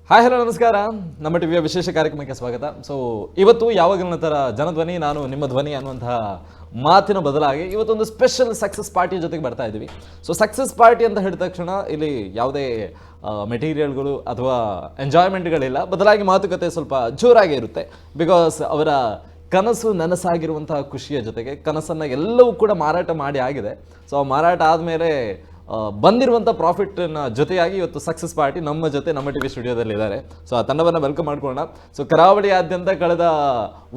Hi, hello, ನಮಸ್ಕಾರ. ನಮ್ಮ ಟಿವಿಯ ವಿಶೇಷ ಕಾರ್ಯಕ್ರಮಕ್ಕೆ ಸ್ವಾಗತ. ಸೊ ಇವತ್ತು ಯಾವಾಗಲಿನ ಥರ ಜನಧ್ವನಿ, ನಾನು ನಿಮ್ಮ ಧ್ವನಿ ಅನ್ನುವಂತಹ ಮಾತಿನ ಬದಲಾಗಿ ಇವತ್ತೊಂದು special success party ಜೊತೆಗೆ ಬರ್ತಾ ಇದ್ದೀವಿ. So success party ಅಂತ ಹೇಳಿದ ತಕ್ಷಣ ಇಲ್ಲಿ ಯಾವುದೇ ಮೆಟೀರಿಯಲ್ಗಳು ಅಥವಾ ಎಂಜಾಯ್ಮೆಂಟ್ಗಳಿಲ್ಲ. ಬದಲಾಗಿ ಮಾತುಕತೆ ಸ್ವಲ್ಪ ಜೋರಾಗೇ ಇರುತ್ತೆ. Because ಅವರ ಕನಸು ನನಸಾಗಿರುವಂತಹ ಖುಷಿಯ ಜೊತೆಗೆ ಕನಸನ್ನು ಎಲ್ಲವೂ ಕೂಡ ಮಾರಾಟ ಮಾಡಿ ಆಗಿದೆ. ಸೊ ಆ ಮಾರಾಟ ಆದಮೇಲೆ ಬಂದಿರುವಂಥ ಪ್ರಾಫಿಟ್ನ ಜೊತೆಯಾಗಿ ಇವತ್ತು ಸಕ್ಸಸ್ ಪಾರ್ಟಿ ನಮ್ಮ ಜೊತೆ ನಮ್ಮ ಟಿವಿ ಸ್ಟುಡಿಯೋದಲ್ಲಿ ಇದ್ದಾರೆ. ಸೊ ಆ ತಂಡವನ್ನು welcome ಮಾಡ್ಕೊಳ್ಳೋಣ. ಸೊ ಕರಾವಳಿಯಾದ್ಯಂತ ಕಳೆದ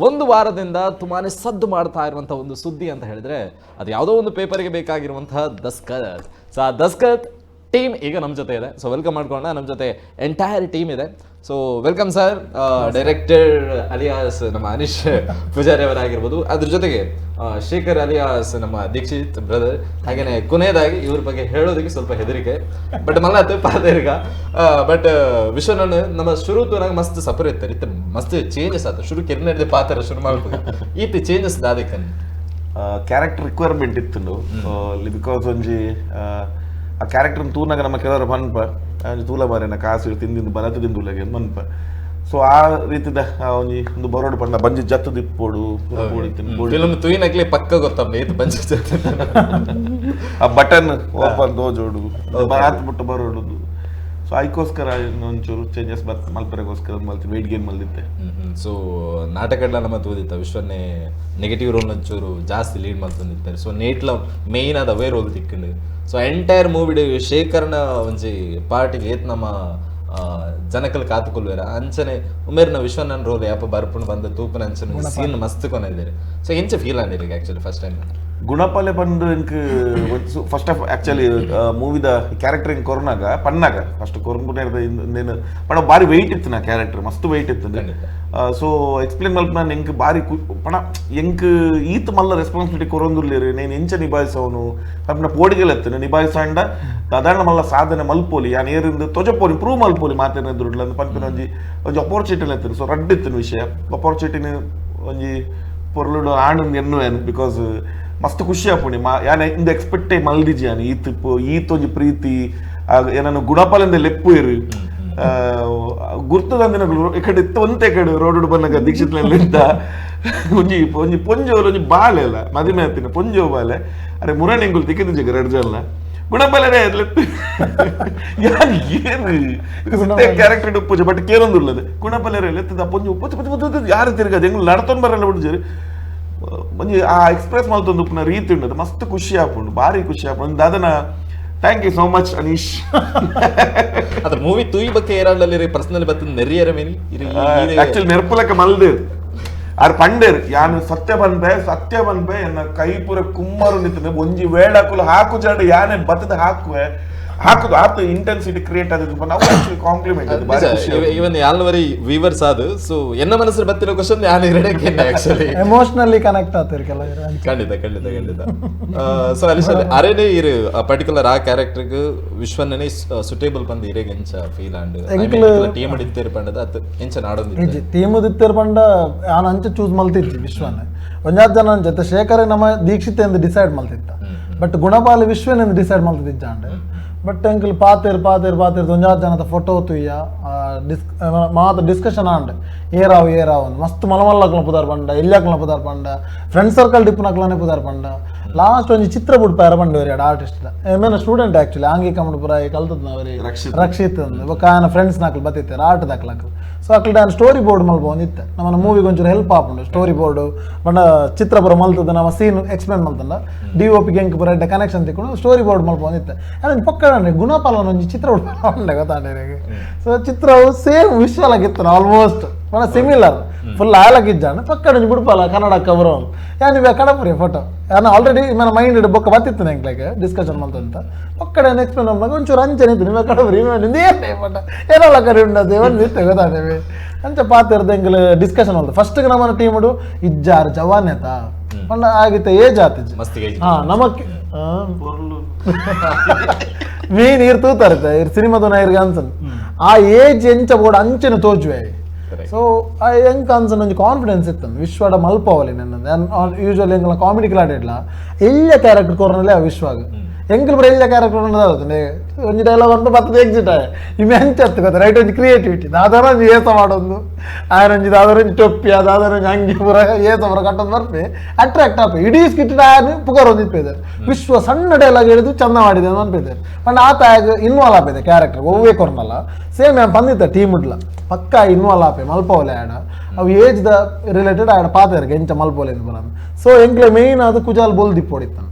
ಒಂದು ವಾರದಿಂದ ತುಂಬಾ ಸದ್ದು ಮಾಡ್ತಾ ಇರುವಂಥ ಒಂದು ಸುದ್ದಿ ಅಂತ ಹೇಳಿದ್ರೆ, ಅದು ಯಾವುದೋ ಒಂದು ಪೇಪರ್ಗೆ ಬೇಕಾಗಿರುವಂತಹ ದಸ್ಕತ್. ಸೊ ಆ ದಸ್ಕತ್ ಟೀಮ್ ಈಗ ನಮ್ಮ ಜೊತೆ ಇದೆ. ಸೊ welcome ಮಾಡ್ಕೊಳ್ಳೋಣ. ನಮ್ಮ ಜೊತೆ ಎಂಟೈರ್ ಟೀಮ್ ಇದೆ. So welcome sir. Director alias ನಮ್ಮ ಅನೀಶ್ ಪೂಜಾರಿ ಅವರಾಗಿರ್ಬೋದು, ಅದ್ರ ಜೊತೆಗೆ ಶೇಖರ್ ಅಲಿಯಾಸ್ ನಮ್ಮ ದೀಕ್ಷಿತ್ ಬ್ರದರ್. ಹಾಗೇನೆ ಕೊನೆಯದಾಗಿ ಇವ್ರ ಬಗ್ಗೆ ಹೇಳೋದಕ್ಕೆ ಸ್ವಲ್ಪ ಹೆದರಿಕೆ, ಬಟ್ ಮಲ್ಲಾತ್ ಪಾದೇರ್ಗ, ಬಟ್ ವಿಶ್ವನನ್ನು ನಮ್ಮ ಶುರು ತೂನಾಗ ಮಸ್ತ್ ಸಪರ್ ಇತ್ತು ಇತ್ತು, ಮಸ್ತ್ ಚೇಂಜಸ್ ಆತ. ಶುರು ಕಿರ್ನಡ್ದೆ ಪಾತ್ರ ಶುರು ಮಾಡ್ಬೇಕು, ಈತ ಚೇಂಜಸ್ ದಾದಕ್ಕೆ? ಕ್ಯಾರೆಕ್ಟರ್ ರಿಕ್ವೈರ್ಮೆಂಟ್ ಇತ್ತು, because ಒಂಜಿ ಆ ಕ್ಯಾರೆಕ್ಟರ್ ತೂನಾಗ ನಮ್ಮ ಕೆಲವರು ಪನ್ಪ, ಒಂಜಿ ತೂಲ ಮಾರೇನ ಕಾಸು ತಿಂದಿಂದು ಬಲತ ತಿಂದುಲಗೆ ಮನ್ಪ. ಸೊ ಆ ರೀತಿದ ಆ ಒಂಜಿ ಒಂದು ಬರೋಡು ಪಂಡ ಬಂಜಿ ಜತ್ತು ದಿಪ್ಪೋಡು. ಫಿಲ್ಮ್ ತೂಯಿನಕ್ಲೆ ಪಕ್ಕ ಗೊತ್ತಮ್ಮ ಏತ್ ಬಂಜ. ಆ ಬಟನ್ ಓಪನ್ ದೋಜೋಡು ಆತ್ ಬಿಟ್ಟು ಬರೋಡು. ಸೊ ಅದಕ್ಕೋಸ್ಕರ ಒಂಚೂರು ಚೇಂಜಸ್ ಬತ್ ಮಲ್ಪರೆಗೋಸ್ಕರ ಮಲ್ತಿ ವೆಯ್ಟ್ ಗೇನ್ ಮಲ್ದಿತ್ತೆ. ಸೊ ನಾಟಕಡ್ಲ ನಮ್ಮ ತೂದಿತ್ತ, ವಿಶ್ವನ್ನೇ ನೆಗೆಟಿವ್ ರೋಲ್ ಒಂಚೂರು ಜಾಸ್ತಿ ಲೀಡ್ ಮಾಡ್ತಂದಿರ್ತಾರೆ. ಸೊ ನೇಟ್ಲ ಮೇಯ್ನ್ ಆದ ಅವೇ ರೋಲ್ ತಿಕ್ಕಂಡು. So entire movie ಶೇಖರ್ನ ಒಂಜಿ ಪಾರ್ಟಿಗೆ ಏತ್ ನಮ್ಮ ಜನಕಲ್ ಕಾತುಕೊಲ್ವೇರ ಅಂಚನೆ ಉಮೇರ್ನ ವಿಶ್ವನನ್ ರೋಲ್ ಯಾಪ ಬರ್ಪುಣ್ ಬಂದ ತೂಪನ ಅಂಚನೆ ಸೀನ್ ಮಸ್ತ್ ಕೊನ ಇದ್ದಾರೆ. ಸೊ ಎಂಚ ಫೀಲ್ ಆಂಡಿರಿಗೆ actually first time? ಗುಣಪಾಲೆ ಬಂದು ಎಂಕ್ first of actually ಮೂವಿದ character ಹಿಂಗ್ ಕೊರ್ನಾಗ ಪನ್ನಾಗ ಫಸ್ಟ್ ಕೊರ್ಪುನ ನೇನು ಪಣ ಬಾರಿ ವೆಯ್ಟ್ ಇತ್ತು ನಾ ಕ್ಯಾರೆಕ್ಟರ್, ಮಸ್ತ್ ವೆಯ್ಟ್ ಇತ್ತು. ಸೊ ಎಕ್ಸ್ಪ್ಲೇನ್ ಮಲ್ಪ ನಾನು ಎಂಕ್ ಬಾರಿ ಪಣ ಎಂಕ್ ಈತ್ ಮಲ್ಲ ರೆಸ್ಪಾನ್ಸಿಬಿಲಿಟಿ ಕೊರೊಂದುಲ್ಲೇರು, ನೇನು ಎಂಚ ನಿಭಾಯಿಸವನು ಅಪ್ನ ಪೋಡಿಗೆಲ್ ಎತ್ತನು ನಿಭಾಯಿಸಂಡ ಸಾಧಾರಣ ಮಲ್ಲ ಸಾಧನೆ ಮಲ್ಪೋಲಿ, ಯಾನ್ ಏರಿಂದ ತೊಜಪೋಲಿ, ಪ್ರೂವ್ ಮಲ್ಪೋಲಿ ಮಾತೇನ ದುಡ್ಲ ಅಂದ್ ಪನ್ಪಿನ ಒಂಜಿ ಒಂಜಿ ಅಪಾರ್ಚುನಿಟಿ ಎತ್ತನು. ಸೊ ರಡ್ಡ್ ಇತ್ತನು ವಿಷಯ. ಅಪಾರ್ಚುನಿಟಿನ ಒಂಜಿ ಪೊರ್ಲುಡು ಆಂಡ್ ಎನ್ನುವೇನು, because ಮಸ್ತ್ ಖುಷಿ ಆಪುಂಡಿ. ಮಾ ಯಾನ್ ಇಂದ ಎಕ್ಸ್ಪೆಕ್ಟೇ ಮಲ್ದಿಜಿ ಯಾನ್ ಈತ್ ಈತ್ ಒಂಜಿ ಪ್ರೀತಿ ಏನನ್ನು ಗುಣಪಾಲಿಂದ ಲೆಪ್ಪು ಇರು ಗುರ್ತದಂದಿನ ಇಕಡೆ ಇತ್ತು ಒಂತೆ ಕಡೆ ರೋಡ್ ಬಂದಾಗ ದೀಕ್ಷಿತ್ ಇದ್ದ ಒಂಜಿ ಒಂಜಿ ಪೊಂಜೋ ಒಂಜಿ ಬಾಲೆ ಅಲ್ಲ ಮದಿಮೆ ಆತಿನ ಪೊಂಜೋ ಬಾಲೆ. ಅರೆ ಮುರಣ್ ಎಂಗುಲ್ ತಿಕ್ಕಿದ್ದು ರಡ್ ಜನ ಗುಣಪಾಲರೇ ಯಾನ್ ಏನು ಕ್ಯಾರೆಕ್ಟರ್ ಪೂಜೆ ಬಟ್ ಕೇರೊಂದುಲ್ಲದು ಗುಣಪಾಲರೇ ಲೆತ್ತದ ಪೊಂಜು ಪೊಚ್ಚು ಪೊಚ್ಚು ಪೊಚ್ಚು ಯಾರು ತಿರ್ಗದು ಎಂಗುಲ್ ನಡ್ತೊಂದು ಬರಲ್ಲ ಬಿಡ್ಜರಿ. ಒಂಜಿ ಆ ಎಕ್ಸ್ಪ್ರೆಸ್ ಮಲ್ತೊಂದು ಉಪ್ಪುನ ರೀತಿ ಉಂಡು, ಅದು ಮಸ್ತ್ ಖುಷಿ ಆಪುಂಡು, ಬಾರಿ ಖುಷಿ ಆಪುಂಡು. ದಾದನ thank you so much Anish. ಅದು ಮೂವಿ ತೂಯಿ ಬಕ್ಕೆ ಏರಾಂಡಲ್ಲಿ ಪರ್ಸನಲ್ ಬತ್ತ ನೆರಿಯರ ಮೇನಿ. ಆಕ್ಚುಲಿ ನೆರ್ಪುಲಕ ಮಲ್ದೇರ್ ಆರ್ ಪಂಡೇರ್. ಯಾನು ಸತ್ಯ ಬನ್ಪೆ, ಸತ್ಯ ಬನ್ಪೆ, ಎನ್ನ ಕೈ ಪೂರ ಕುಮ್ಮರು ನಿಂತು ಒಂಜಿ ವೇಳಾಕುಲು ಹಾಕು ಜಾಡ ಯಾನೆ ಬತ್ತದ ಹಾಕುವೆ ಹಾಕುದು ಆತ ಇಂಟೆನ್ಸಿಟಿ ಕ್ರಿಯೇಟ್ ಆದದ್ದು ನಾವು ಆಕ್ಚುಲಿ ಕಾಂಪ್ಲಿಮೆಂಟ್ ಅದು ಬಾರಿ ಖುಷಿ ಆಪುಂಡು. ಇವನ್ ಯಾಲ್ವರಿ ವೀವರ್ಸ್ ಅದು. ಸೊ ಎನ್ನ ಮನಸ್ಸು ಬತ್ತಿರೋ ಕ್ವಶನ್ ಯಾನ್ ಇರಡಕ್ಕೆ actually. Emotionally connect ಆತಿರ್ ಕೆಲವರು. ಖಂಡಿತ ಖಂಡಿತ ಖಂಡಿತ. ಸೊ ಅಲ್ಲಿ ಅರೇನೆ ಇರು ಪರ್ಟಿಕ್ಯುಲರ್ ಆ ಕ್ಯಾರೆಕ್ಟರ್ಗ್ ವಿಶ್ವನೇ ಸುಟೇಬಲ್ ಬಂದು ಇರೇಗ್ ಎಂಚ feel and team ಇತ್ತೇರು ಪಂಡದ ಅತ್ ಎಂಚ ನಾಡೊಂದಿತ್ತೆ? ಇಜ್ಜಿ, ಟೀಮ್ ದಿತ್ತೇರ್ ಪಂಡ ಯಾನ್ ಅಂಚ ಚೂಸ್ ಮಲ್ತಿಜ್ಜಿ ವಿಶ್ವನೇ. ಒಂಜಾತ್ ಜನ ಜೊತೆ ಶೇಖರ್ ನಮ್ಮ ದೀಕ್ಷಿತ್ ಎಂದು ಡಿಸೈಡ್ ಮಲ್ತಿತ್ತ, ಬಟ್ ಗುಣಪಾಲ ವಿಶ್ವನ್ ಎಂದು ಡಿಸೈಡ್ ಮಲ್ತಿಜ್ಜಾಂಡ್. ಬಟ್ ಎಂಕಲ್ ಪಾತೇರ್ ಪಾತೇರ್ ಪಾತೇರ್ ಒಂಜಾತ್ ಜನದ ಫೋಟೋ ತುಯ್ಯ ಡಿಸ್ ಮಾತ ಡಿಸ್ಕಷನ್ ಆಂಡ್ ಏರಾವ್ ಏರಾವ್ ಅಂದ್ ಮಸ್ತ್ ಮಲಮಲ್ಲಕ್ಲ ಪುದಾರ್ ಪಂಡ, ಎಲ್ಯಾಕ್ಲ ಪುದಾರ್ ಪಂಡ, ಫ್ರೆಂಡ್ ಸರ್ಕಲ್ ಡಿಪ್ಪುನಕ್ಲನೆ ಪುದಾರ್ ಪಂಡ. ಲಾಸ್ಟ್ ಒಂಜಿ ಚಿತ್ರ ಬುಡ್ಪಾರ ಪಂಡೇರು ಎರಡು ಆರ್ಟಿಸ್ಟ್ ಮೇನ ಸ್ಟೂಡೆಂಟ್ ಆಕ್ಚುಲಿ ಆಂಗಿಕ ಪುರ ಕಲ್ತದ್ ರಕ್ಷಿತ್. ರಕ್ಷಿತ್ ಅಂದ್. ಬೊಕ್ಕ ಆಯನ ಫ್ರೆಂಡ್ಸ್ ನಕಲ್ ಬತ್ತಿತ್ತಾರೆ ಆರ್ಟ್ ದಾಕ್ಲಕ್. ಸೊ ಅಕ್ಲ ನಾನು ಸ್ಟೋರಿ ಬೋರ್ಡ್ ಮಲ್ಪೊಂದಿತ್ತೆ, ನಮ್ಮನ ಮೂವಿಗೆ ಒಂಚೂರು ಹೆಲ್ಪ್ ಆಪುಂಡು. ಸ್ಟೋರಿ ಬೋರ್ಡ್ ಪಂಡ ಚಿತ್ರ ಪೂರ ಮಲ್ತದ ನಮ್ಮ ಸೀನ್ ಎಕ್ಸ್ಪ್ಲೇನ್ ಮಲ್ತಂಡ ಡಿ ಒ ಪಿಗೆ ಎಂಕ್ ಪೂರ ಎಡ್ಡೆ ಕನೆಕ್ಷನ್ ತಿಕ್ಕೊಂಡು ಸ್ಟೋರಿ ಬೋರ್ಡ್ ಮಲ್ಪೊಂದಿತ್ತೆ. ಅದೊಂದು ಪಕ್ಕ ಗುಣಪಾಲನ ಒಂಜಿ ಚಿತ್ರ ಉಂಡೆ ಗೊತ್ತಾಂಡೆ. ಸೊ ಚಿತ್ರವು ಸೇಮ್ ವಿಶ್ವಲ್ ಆಗಿತ್ತು ಆಲ್ಮೋಸ್ಟ್, ಪಂಡ ಸಿಮಿಲರ್ ಫುಲ್ ಆಲಗಿಜ್ಜಾಂಡ್. ಪಕ್ಕಡ ಒಂಜಿ ಬುಡ್ಪಾಲ ಕನ್ನಡ ಕವರ್ ಯಾನ್ ಇವೆ ಕಡಪುರಿ ಫೋಟೋ. ಯಾನ್ ಆಲ್ರೆಡಿ ನನ್ನ ಮೈಂಡ್ ಬೊಕ್ಕ ಬತ್ತಿತ್ತು ಎಂಕ್ಲೆಗ್ ಡಿಸ್ಕಷನ್ ಮಲ್ತಂತ. ಪಕ್ಕಡೆ ಎಕ್ಸ್ಪ್ಲೇನ್ ಮಲ್ಪುನಗ ಒಂಚೂರು ಅಂಚನೆ ಇತ್ತು. ನಿಮ್ಮ ಕಡಪುರಿ ಏನೇ ಫೋಟೋ ಏನಲ್ಲ ಕರಿ ಉಂಡದು ಒಂದು ಇತ್ತು ಗೊತ್ತಾಂಡೆ. ಅಂಚ ಪಾತೆರ್ದ ಎಂಕಲ್ ಡಿಸ್ಕಷನ್ ಮಲ್ತ. ಫಸ್ಟ್ ನಮ್ಮನ ಟೀಮುಡು ಇಜ್ಜಾರ್ ಜವಾನ್ ಆತ ಪಂಡ ಆಗಿತ್ತೆ ಏಜ್ ಆತಿಜ್. ಮಸ್ತ್ ಏಜ್. ಹಾ, ನಮಕ್ ಮೀನ್ ಇರ್ ತೂತಾರ ಇರ್ ಸಿನಿಮಾದ ಇರ್ಗ ಅನ್ಸನ್ ಆ ಏಜ್ ಎಂಚ ಬೋಡ ಅಂಚನೆ ತೋಜುವೆ. ಸೊ ಆ ಎಂಕ್ ಅನ್ಸನ್ ಒಂಜಿ ಕಾನ್ಫಿಡೆನ್ಸ್ ಇತ್ತು ವಿಶ್ವಡ ಮಲ್ಪವಲಿ ನನ್ನ. ಯೂಶುವಲಿ ಎಂಕಲ್ನ ಕಾಮಿಡಿ ಕ್ಲಾಡ್ ಇಡ್ಲ ಎಲ್ಲ ಕ್ಯಾರೆಕ್ಟರ್ ಕೊರ್ನಲ್ಲೇ ಆ ವಿಶ್ವಾಗ ಎಂಕಲ್ ಪೂರ ಎಲ್ಲ ಕ್ಯಾರೆಕ್ಟರ್ ಉಂಡು ಒಂಜಿ ಡೈಲಾಗ್ ಉಂಟು ಬತ್ತದ ಎಕ್ಸಿಟ್ ಆಯ ಇಮೆ ಅಂಚತ್ತು ಗೊತ್ತ ರೈಟ್ ಒಂಜಿ ಕ್ರಿಯೇಟಿವಿಟಿ ದಾದಾರ ಒಂಜಿ ಏಸ ಮಾಡೋದು ಆಯನೊಂಜಿ ದಾದಾರ ಒಂಜಿ ಟೊಪ್ಪಿ ದಾದಾರ ಒಂಜಿ ಅಂಗಿ ಪೂರ ಏಸ ಪೂರ ಕಟ್ಟೊಂದು ಬರ್ಪೆ ಅಟ್ರಾಕ್ಟ್ ಆಪೆ ಇಡೀ ಸ್ಕಿಟ್ ಆಯನ ಪುಗರ್ ಒಂದು ಇಪ್ಪಿದ್ದಾರೆ ವಿಶ್ವ ಸಣ್ಣ ಡೈಲಾಗ್ ಹಿಡಿದು ಚಂದ ಮಾಡಿದೆ ಅಂತ ಅನ್ಪಿದ್ದಾರೆ ಬಟ್ ಆತ ಆಗ ಇನ್ವಾಲ್ವ್ ಆಪಿದೆ ಕ್ಯಾರೆಕ್ಟರ್ ಒವ್ವೇ ಕೊರ್ನಲ್ಲ ಸೇಮ್ ನಾನು ಬಂದಿದ್ದ ಟೀಮ್ ಇಡ್ಲ ಪಕ್ಕ ಇನ್ವಾಲ್ವ್ ಆಪೆ ಮಲ್ಪೋಲೆ ಆಡ ಅವು age the related ಆಡ ಪಾತೆರ್ಗೆ ಎಂಚ ಮಲ್ಪೋಲೆ ಅಂತ ಬರೋದು ಸೊ ಎಂಕ್ಲೆ ಮೇಯ್ನ್ ಅದು ಕುಜಾಲ್ ಬೋಲ್ದಿಪ್ಪೋಡಿತ್ತಾನೆ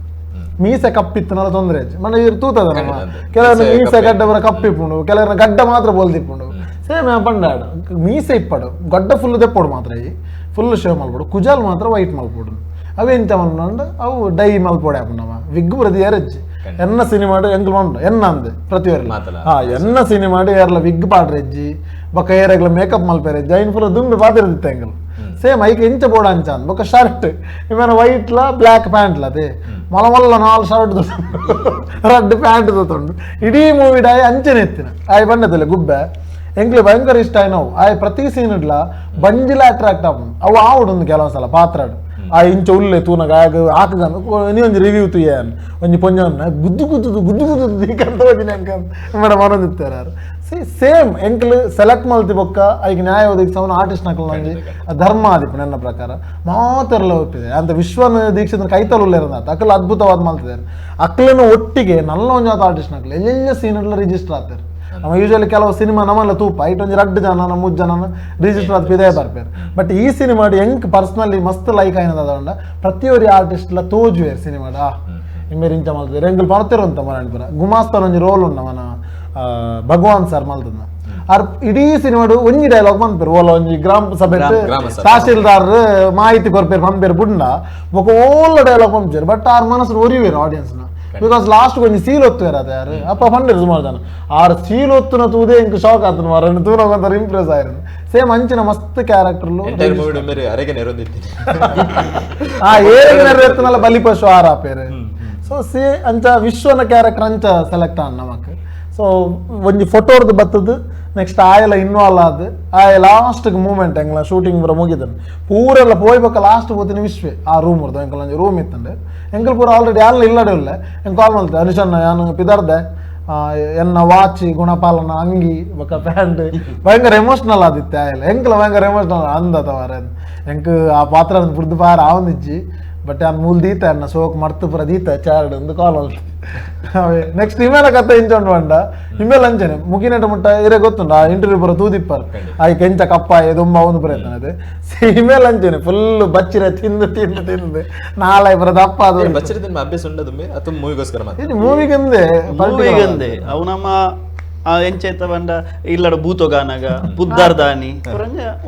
ಮೀಸೆ ಕಪ್ಪಿತ್ತನಲ್ಲ ತೊಂದರೆ ಹೆಚ್ಚು ಮನೆ ಇವ್ರು ತೂತದ ನಮ್ಮ ಕೆಲವರು ಮೀಸೆ ಗಡ್ಡ ಬರ ಕಪ್ಪಿಪ್ಪುಂಡು ಕೆಲವರ ಗಡ್ಡ ಮಾತ್ರ ಬೋಲ್ದಿಪ್ಪುಂಡು ಸೇಮ್ ಪಂಡಾಡ ಮೀಸೆ ಇಪ್ಪಡು ಗಡ್ಡ ಫುಲ್ ದೆಪ್ಪೋಡು ಮಾತ್ರ ಈ ಫುಲ್ ಶೇವ್ ಮಲ್ಪಡು ಕುಜಾಲ್ ಮಾತ್ರ ವೈಟ್ ಮಲ್ಪೋಡು ಅವು ಎಂಚ ಮಲ್ಪಂಡ ಅವು ಡೈ ಮಲ್ಪೋಡೆ ಆಪುಂಡವ ವಿಗ್ ಪ್ರತಿ ಎರಜ್ಜಿ ಎನ್ನ ಸಿನಿಮಾಡು ಎಂಕಲ್ ಮಲ್ಪುಂಡು ಎನ್ನ ಅಂದೆ ಪ್ರತಿಯೊರ್ಲ ಹಾ ಎನ್ನ ಸಿನಿಮಾಡು ಏರ್ಲ ವಿಗ್ ಪಾಡ್ರೆಜ್ಜಿ ಬೊಕ್ಕ ಏರೆಗ್ಲ ಮೇಕಪ್ ಮಲ್ಪೆರೆಜ್ಜಿ ಐನ್ ಫುಲ್ ದುಂಬೆ ಪಾತಿರ್ದಿತ್ತ ಎಂಕಲ್ ಸೇಮ್ ಐಕ್ ಎಂಚ ಬೋಡ ಅಂಚ ಅಂದ್ ಬೊಕ್ಕ ಶರ್ಟ್ ಇವೇನ ವೈಟ್ಲ ಬ್ಲ್ಯಾಕ್ ಪ್ಯಾಂಟ್ಲ ಅದೇ ಮೊಲ ಮೊಲ್ಲ ನಾಲ್ ಶರ್ಟ್ ರಡ್ಡ್ ಪ್ಯಾಂಟ್ ತೋತುಂಡು ಇಡೀ ಮೂವಿ ಡಾಯ್ ಅಂಚನೆ ಎತ್ತಿನ ಆಯ್ ಬಣ್ಣದಲ್ಲ ಗುಬ್ಬೆ ಎಂಕ್ಲೆ ಭಯಂಕರ ಇಷ್ಟ ಆಯ್ ನಾವು ಆಯ್ ಪ್ರತಿ ಸೀನ್ ಇಡ್ಲ ಬಂಜಿಲ ಅಟ್ರಾಕ್ಟ್ ಆಪುಂಡು ಅವು ಆವಡೊಂದು ಕೆಲವೊಂದ್ಸಲ ಪಾತ್ರಡ್ ಆ ಇಂಚ ಉಲ್ಲೆ ತೂನಗ ಆಗ ಆಕಗ ನೀ ಒಂಜಿ ರಿವ್ಯೂ ತೂಯ ಒಂಜಿ ಪೊಂಜವನ್ನ ಗುದ್ದು ಗುದ್ದು ಗುದ್ದು ಗುದ್ದು ದೀಕಂತ ಒಂಜಿನ ಅಂಕ ಮೇಡಮ್ ಅವರೊಂದಿತ್ತಾರೆ ಸೇಮ್ ಎಂಕ್ಲು ಸೆಲೆಕ್ಟ್ ಮಲ್ತಿ ಬೊಕ್ಕ ಐಕ್ ನ್ಯಾಯ ಒದಗಿಸವನ ಆರ್ಟಿಸ್ಟ್ ನಕಲ್ ಒಂಜಿ ಧರ್ಮ ಆದಿಪ್ಪು ನನ್ನ ಪ್ರಕಾರ ಮಾತೆರ್ಲ ಒಪ್ಪಿದೆ ಅಂತ ವಿಶ್ವನ ದೀಕ್ಷಿತನ ಕೈತಲ್ ಉಲ್ಲೇರಂದ ಅಕಲ್ ಅದ್ಭುತವಾದ ಮಲ್ತಿದ್ದಾರೆ ಅಕ್ಲನ ಒಟ್ಟಿಗೆ ನಲ್ಲ ಒಂಜಾತ ಆರ್ಟಿಸ್ಟ್ ನಕಲ್ ಎಲ್ಲೆಲ್ಲ ಸೀನ್ ರಿಜಿಸ್ಟರ್ ಆಗ್ತಾರೆ ನಮ್ಮ ಯೂಶಲಿ ಕೆಲವು ಸಿನಿಮಾ ನಮ್ಮಲ್ಲ ತೂಪ ಐಟ್ ಒಂಜಿ ರಡ್ಡು ಜನ ಮೂರು ಜನ ರಿಜಿಸ್ಟರ್ ಆದ ಪಿದೇ ಬರ್ಪೇರು ಬಟ್ ಈ ಸಿನಿಮಾ ಎಂಕ್ ಪರ್ಸನಲಿ ಮಸ್ತ್ ಲೈಕ್ ಆಯ್ನದ ಪ್ರತಿಯೊರಿ ಆರ್ಟಿಸ್ಟ್ಲ ತೋಜುವೇರ್ ಸಿನಿಮಾಡ ಇಂಬೇರ್ ಇಂಚ ಮಲ್ತಿದ್ದಾರೆ ಎಂಕಲ್ ಪರ್ತಿರುಂತ ಮರ ಗುಮಾಸ್ತನ ಒಂಜಿ ರೋಲ್ ಉಂಡ ಮನ ಭಗವಾನ್ ಸರ್ ಮಲ್ತದ ಆರ್ ಇಡೀ ಸಿನಿಮಾಡು ಒಂಜಿ ಡೈಲಾಗ್ ಮನ್ಪೇರು ಓಲ ಒಂಜಿ ಗ್ರಾಮ ಸಭೆ ತಹಶೀಲ್ದಾರ್ ಮಾಹಿತಿ ಕೊರ್ಪೇರು ಪಂಪೇರು ಬುಂಡ ಬೊಕ ಓಲ ಡೈಲಾಗ್ ಪಂಪೇರು ಬಟ್ ಆರ್ ಮನಸ್ಸು ಒರಿವೇರು ಆಡಿಯನ್ಸ್ನ because last ಒಂಜಿ ಸೀಲ್ ಒತ್ತುವೇರು ಅದ ಯಾರು ಅಪ್ಪ ಪಂಡೇರು ಸುಮಾರು ಜನ ಆರ್ ಸೀಲ್ ಒತ್ತುನ ತೂದೆ ಇಂಕ್ ಶಾಕ್ ಆತನ ಮಾರ ತೂನೊಂಥರ ಇಂಪ್ರೆಸ್ ಆಯಿರು ಸೇಮ್ ಅಂಚಿನ ಮಸ್ತ್ ಕ್ಯಾರೆಕ್ಟರ್ ಆ ಏರೆಗೆ ನೆರವೇರ್ತನಲ್ಲ ಬಲಿಪಶು ಆರ್ ಆಪೇರು ಸೊ ಸೇ ಅಂಚ ವಿಶ್ವನ ಕ್ಯಾರೆಕ್ಟರ್ ಅಂಚ ಸೆಲೆಕ್ಟ್ ಆನ್ ನಮಕ್ ಸೊ ಒಂಜಿ ಫೋಟೋರ್ದು ಬತ್ತದು ನೆಕ್ಸ್ಟ್ ಆಯೆಲ್ಲ ಇನ್ವಾಲ್ವ್ ಆದ್ ಆಯ ಲಾಸ್ಟ್ಗೆ ಮೂಮೆಂಟ್ ಎಂಗ್ಲ ಶೂಟಿಂಗ್ ಪೂರ ಮುಗಿದನು ಪೂರೆಲ್ಲ ಪೋಯ್ಬೇಕ ಲಾಸ್ಟ್ ಪೋತಿನ ವಿಶ್ವೆ ಆ ರೂಮ್ ಇರ್ದು ಎಂಕಲ್ ಒಂಜಿ ರೂಮ್ ಇತ್ತಂಡೆ ಎಂಕಲ್ ಪೂರ ಆಲ್ರೆಡಿ ಯಾಲ್ಲ ಇಲ್ಲಡೆ ಇಲ್ಲ ಎಂಕ್ ಕಾಲ್ ಮಲ್ತೆ ಅನುಷನ್ನ ಯಾನು ಪಿದರ್ದೆ ಎನ್ನ ವಾಚ್ ಗುಣಪಾಲನ ಅಂಗಿ ಬೊಕ್ಕ ಪ್ಯಾಂಟ್ ಭಯಂಕರ ಎಮೋಷನಲ್ ಆದಿತ್ತೆ ಆಯಲ್ಲ ಎಂಕಲ ಭಯಂಕರ ಎಮೋಷನಲ್ ಅಂದ ತವಾರ ಎಂಕ್ ಆ ಪಾತ್ರ ಬುಡ್ದು ಪಾರ ಆವೊಂದಿಜ್ಜಿ ಬಟ್ ಯಾನ್ ಮೂಲ್ ದೀತ ಎನ್ನ ಸೋಕ್ ಮರ್ತು ಪೂರ ದೀತ ಚಾರ್ಡ್ ಒಂದು ಕಾಲ್ ಮಲ್ತೆ ನೆಕ್ಸ್ಟ್ ಇಮೇಲ ಕತೆ ಇಂಚೊಂಡು ಬಂಡ ಇಮೇಲ್ ಅಂಚನೆ ಮುಗಿನಟ ಮುಟ್ಟ ಇರೆ ಗೊತ್ತುಂಡು ಆ ಇಂಟರ್ವ್ಯೂ ಪೂರ ತೂದಿಪ್ಪರ್ ಆಯ್ ಕೆಂಚ ಕಪ್ಪಾಯ ದುಂಬ ಒಂದು ಪ್ರಯತ್ನ ಅದೇ ಇಮೇಲ್ ಅಂಚನೆ ಫುಲ್ ಬಚ್ಚಿರೆ ತಿಂದು ತಿಂದು ತಿಂದು ನಾಳೆ ಪೂರ ದಪ್ಪ ಅದು ಬಚ್ಚಿರೆ ತಿನ್ನ ಅಭ್ಯಾಸ ಉಂಡದುಂಬೆ ಅಥವಾ ಮೂವಿಗೋಸ್ಕರ ಮಾತ್ರ ಮೂವಿಗಂದೆ ಮೂವಿಗಂದೆ ಅವು ನಮ್ಮ ಎಂಚೈತ ಬಂಡ ಇಲ್ಲಡ ಭೂತೋಗಾನಗ ಪುದ್ದಾರ್ದಾನಿ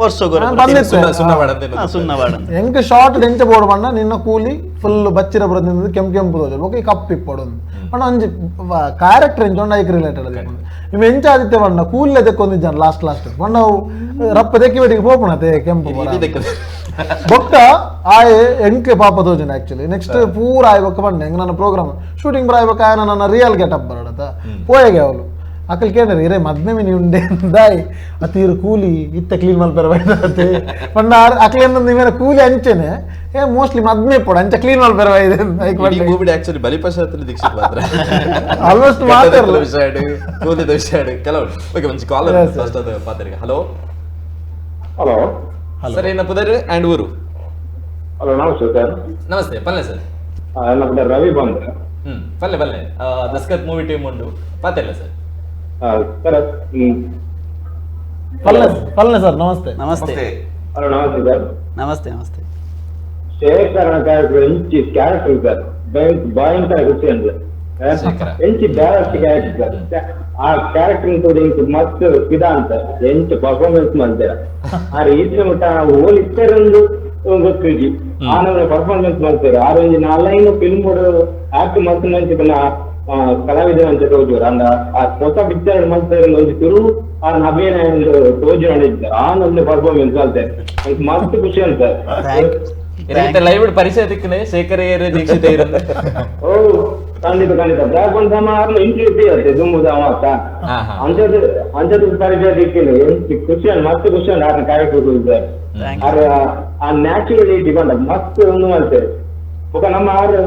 ವರ್ಷ ಸುನ್ನ ಎಂಕ್ ಶಾರ್ಟ್ ಎಂಚ ಬೋರ್ಡ್ ಬಂಡ ನಿನ್ನ ಕೂಲಿ ಫುಲ್ ಬಚ್ಚಿರ ಬರೋದ್ರಿಂದ ಕೆಂಪು ಕೆಂಪು ತೋಜ ಓಕೆ ಕಪ್ಪು ಇಪ್ಪಡು ಬಣ್ಣ ಒಂಜಿ ಕ್ಯಾರೆಕ್ಟರ್ ಎಂಚ ಉಂಡು ಐಕ್ ರಿಲೇಟೆಡ್ ಅದು ನಿಮ್ಮ ಎಂಚ ಆದಿತ್ಯ ಬಣ್ಣ ಕೂಲೆ ದೆಕ್ಕೊಂದಿದ್ದಾನೆ ಲಾಸ್ಟ್ ಲಾಸ್ಟ್ ಬಣ್ಣ ರಪ್ಪ ದೆಕ್ಕಿ ಬೇಟಿಗೆ ಪೋಪುಣತೆ ಕೆಂಪು ಬೊಕ್ಕ ಆಯೆ ಎಂಕೆ ಪಾಪ ತೋಜನ ಆಕ್ಚುಲಿ ನೆಕ್ಸ್ಟ್ ಪೂರ ಆಯ್ ಬೊಕ್ಕ ಬಣ್ಣ ಹೆಂಗ್ ನನ್ನ ಪ್ರೋಗ್ರಾಮ್ ಶೂಟಿಂಗ್ ಬರ ಆಯ್ಬೊಕ್ಕ ಆಯನ ನನ್ನ ರಿಯಲ್ ಗೆಟಪ್ ಬರೋಡತ ಪೋಯಗೆ ಅವಳು ಅಕಲ್ ಕೇಂದ್ರ ಇರೇ ಮದ್ಮೆ ಮಿನಿ ಉಂಡೆ ದಾಯ್ ಅತೀರು ಕೂಲಿ ಇತ್ತ ಕ್ಲೀನ್ ಮಲ್ಪೆರ ಬೈದತ್ತೆ ಪಂಡ ಅಕ್ಲೇನ ನಿಮೇನ ಕೂಲಿ ಅಂಚೆನೆ ಏ ಮೋಸ್ಟ್ಲಿ ಮದ್ಮೆ ಪೋಡ ಅಂಚ ಕ್ಲೀನ್ ಮಲ್ಪೆರ ಬೈದೆ ಮೂವಿಡ್ ಆಕ್ಚುಲಿ ಬಲಿಪಶಾತ್ರಿ ದೀಕ್ಷಿತ್ ಮಾತ್ರ ಆಲ್ಮೋಸ್ಟ್ ಮಾತಾಡಲ್ಲ ವಿಷಯ ಕೂಲಿದ ವಿಷಯ ಕೆಲವು ಓಕೆ ಒಂಜಿ ಕಾಲರ್ ಫಸ್ಟ್ ಅದು ಪಾತ್ರಿಗೆ hello hello sir ಏನ ಪುದರ್ ಅಂಡ್ ಊರು ಹಲೋ ನಮಸ್ತೆ ಸರ್ ನಮಸ್ತೆ ಪಲ್ಲೆ ಸರ್ ನಮ್ಮ ರವಿ ಬಂದ ಪಲ್ಲೆ ಪಲ್ಲೆ ದಸ್ಕತ್ ಮೂವಿ ಟೀಮ್ ಉಂಡು ಪಾತೆಲ್ಲ ಸರ್ ಸರ್ ಪಲ್ಲೆ ಪಲ್ಲೆ ಸರ್ ನಮಸ್ತೆ ನಮಸ್ತೆ ಹಲೋ ನಮಸ್ತೆ ಸರ್ ನಮಸ್ತೆ ನಮಸ್ತೆ ಶೇಖರನ ಕ್ಯಾರೆಕ್ಟರ್ ಎಂಚಿ ಕ್ಯಾರೆಕ್ಟರ್ ಸರ್ ಭಯಂಕರ ಖುಷಿ ಅಂದ್ರೆ ಎಂಚಿ balance character sir ಆ ಕ್ಯಾರೆಕ್ಟರ್ ಇಂಕ್ ಮಸ್ತ್ ಫಿದಾ ಅಂತ ಎಂಚ ಪರ್ಫಾರ್ಮೆನ್ಸ್ ಮಾಡ್ತೀರ ಆ ರೀತಿ ಮುಟ್ಟ ಓಲ್ ಇತ್ತರೊಂದು ಗೊತ್ತಿಜಿ ಆ ನಮ್ಮ ಪರ್ಫಾರ್ಮೆನ್ಸ್ ಮಾಡ್ತಾರೆ ಆ ಒಂಜಿ ನಾಲೈನು ಫಿಲ್ಮ್ ಆಕ್ಟ್ ಮಲ್ತ್ ನಂಚ ಕಲಾವಿದ ಅಂತ ತೋಜುವರು ಅಂದ ಆ ಹೊಸ ಪಿಕ್ಚರ್ ಮಲ್ತಾರೆ ಒಂಜಿ ತುರು ಆ ನವೇನ ಒಂದು ತೋಜು ಇದ್ದಾರೆ ಆ ನಮ್ಮ ಪರ್ಫಾರ್ಮೆನ್ಸ್ ಅಲ್ತೆ ಮಸ್ತ್ ಖುಷಿ ಅಂತ ಲೈವ್ ಪರಿಚಯ ತಿಕ್ಕನೆ ಶೇಖರ್ ಏರ್ ದೀಕ್ಷಿತ್ ಏರ್ ಓ ಖಂಡಿತ ಖಂಡಿತ ಬ್ಲಾಕ್ ಒಂದು ಸಮ ಇಂಟರ್ವ್ಯೂ ಅತ್ತೆ ದುಂಬು ಸಮ ಅತ್ತ ಅಂಚದ ಅಂಚದ ಪರಿಚಯ ತಿಕ್ಕಿಲ್ಲ ಖುಷಿ ಮಸ್ತ್ ಖುಷಿ ಉಂಟು ಆರ್ನ ಕ್ಯಾರೆಕ್ಟರ್ ಸರ್ ಆರ್ ಆ ನ್ಯಾಚುರಲಿ ಡಿಪೆಂಡ್ ಮಸ್ತ್ ಒಂದು ಮಾಡ್ತಾರೆ ಬೊಕ ನಮ್ಮ ಆರ್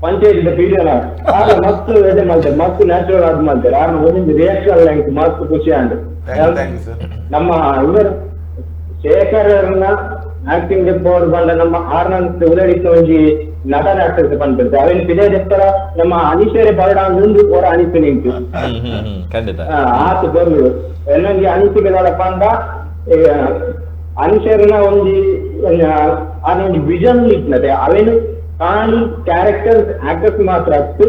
Panchayat ಪೀಡಿಯೋನ ಆಗ ಮಸ್ತ್ ಎಡೆ ಮಾಡ್ತಾರೆ, ಮಸ್ತ್ ನ್ಯಾಚುರಲ್ ಆದ್ ಮಾಡ್ತಾರೆ. ಆಗ ಒಂದೊಂದು ರಿಯಾಕ್ಷನ್ ಎಂಕ್ ಮಸ್ತ್ ಖುಷಿ ಆಂಡ್. ನಮ್ಮ ಇವರು ಶೇಖರ್ನ ಆಕ್ಟಿಂಗ್ ಬೋರ್ಡ್ ಬಂದ ನಮ್ಮ ಆರ್ನಂತ ಉದಡಿತ ಒಂಜಿ ನಟನ ಆಕ್ಟರ್ಸ್ ಪನ್ಪೆರ್ ಅವೇನ್ ಪಿದೆ ದೆಪ್ಪರ ನಮ್ಮ ಅನಿಶೇರೆ ಬರಡ ಒಂದು ಹೊರ ಅನಿಸು ನಿಂತು ಖಂಡಿತ ಆತು ಬರ್ಲು ಎನ್ನೊಂಜಿ ಅನಿಸಿಕೆ ದಾದಪ್ಪ ಅಂದ ಅನಿಶೇರ್ನ ಒಂಜಿ ಆರ್ನೊಂಜಿ ವಿಷನ್ ಇತ್ನತೆ ಅವೇನು ಕಾಣಿ ಕ್ಯಾರೆಕ್ಟರ್ಸ್ ಆಕ್ಟರ್ಸ್ ಮಾತ್ರ ಅತ್ತು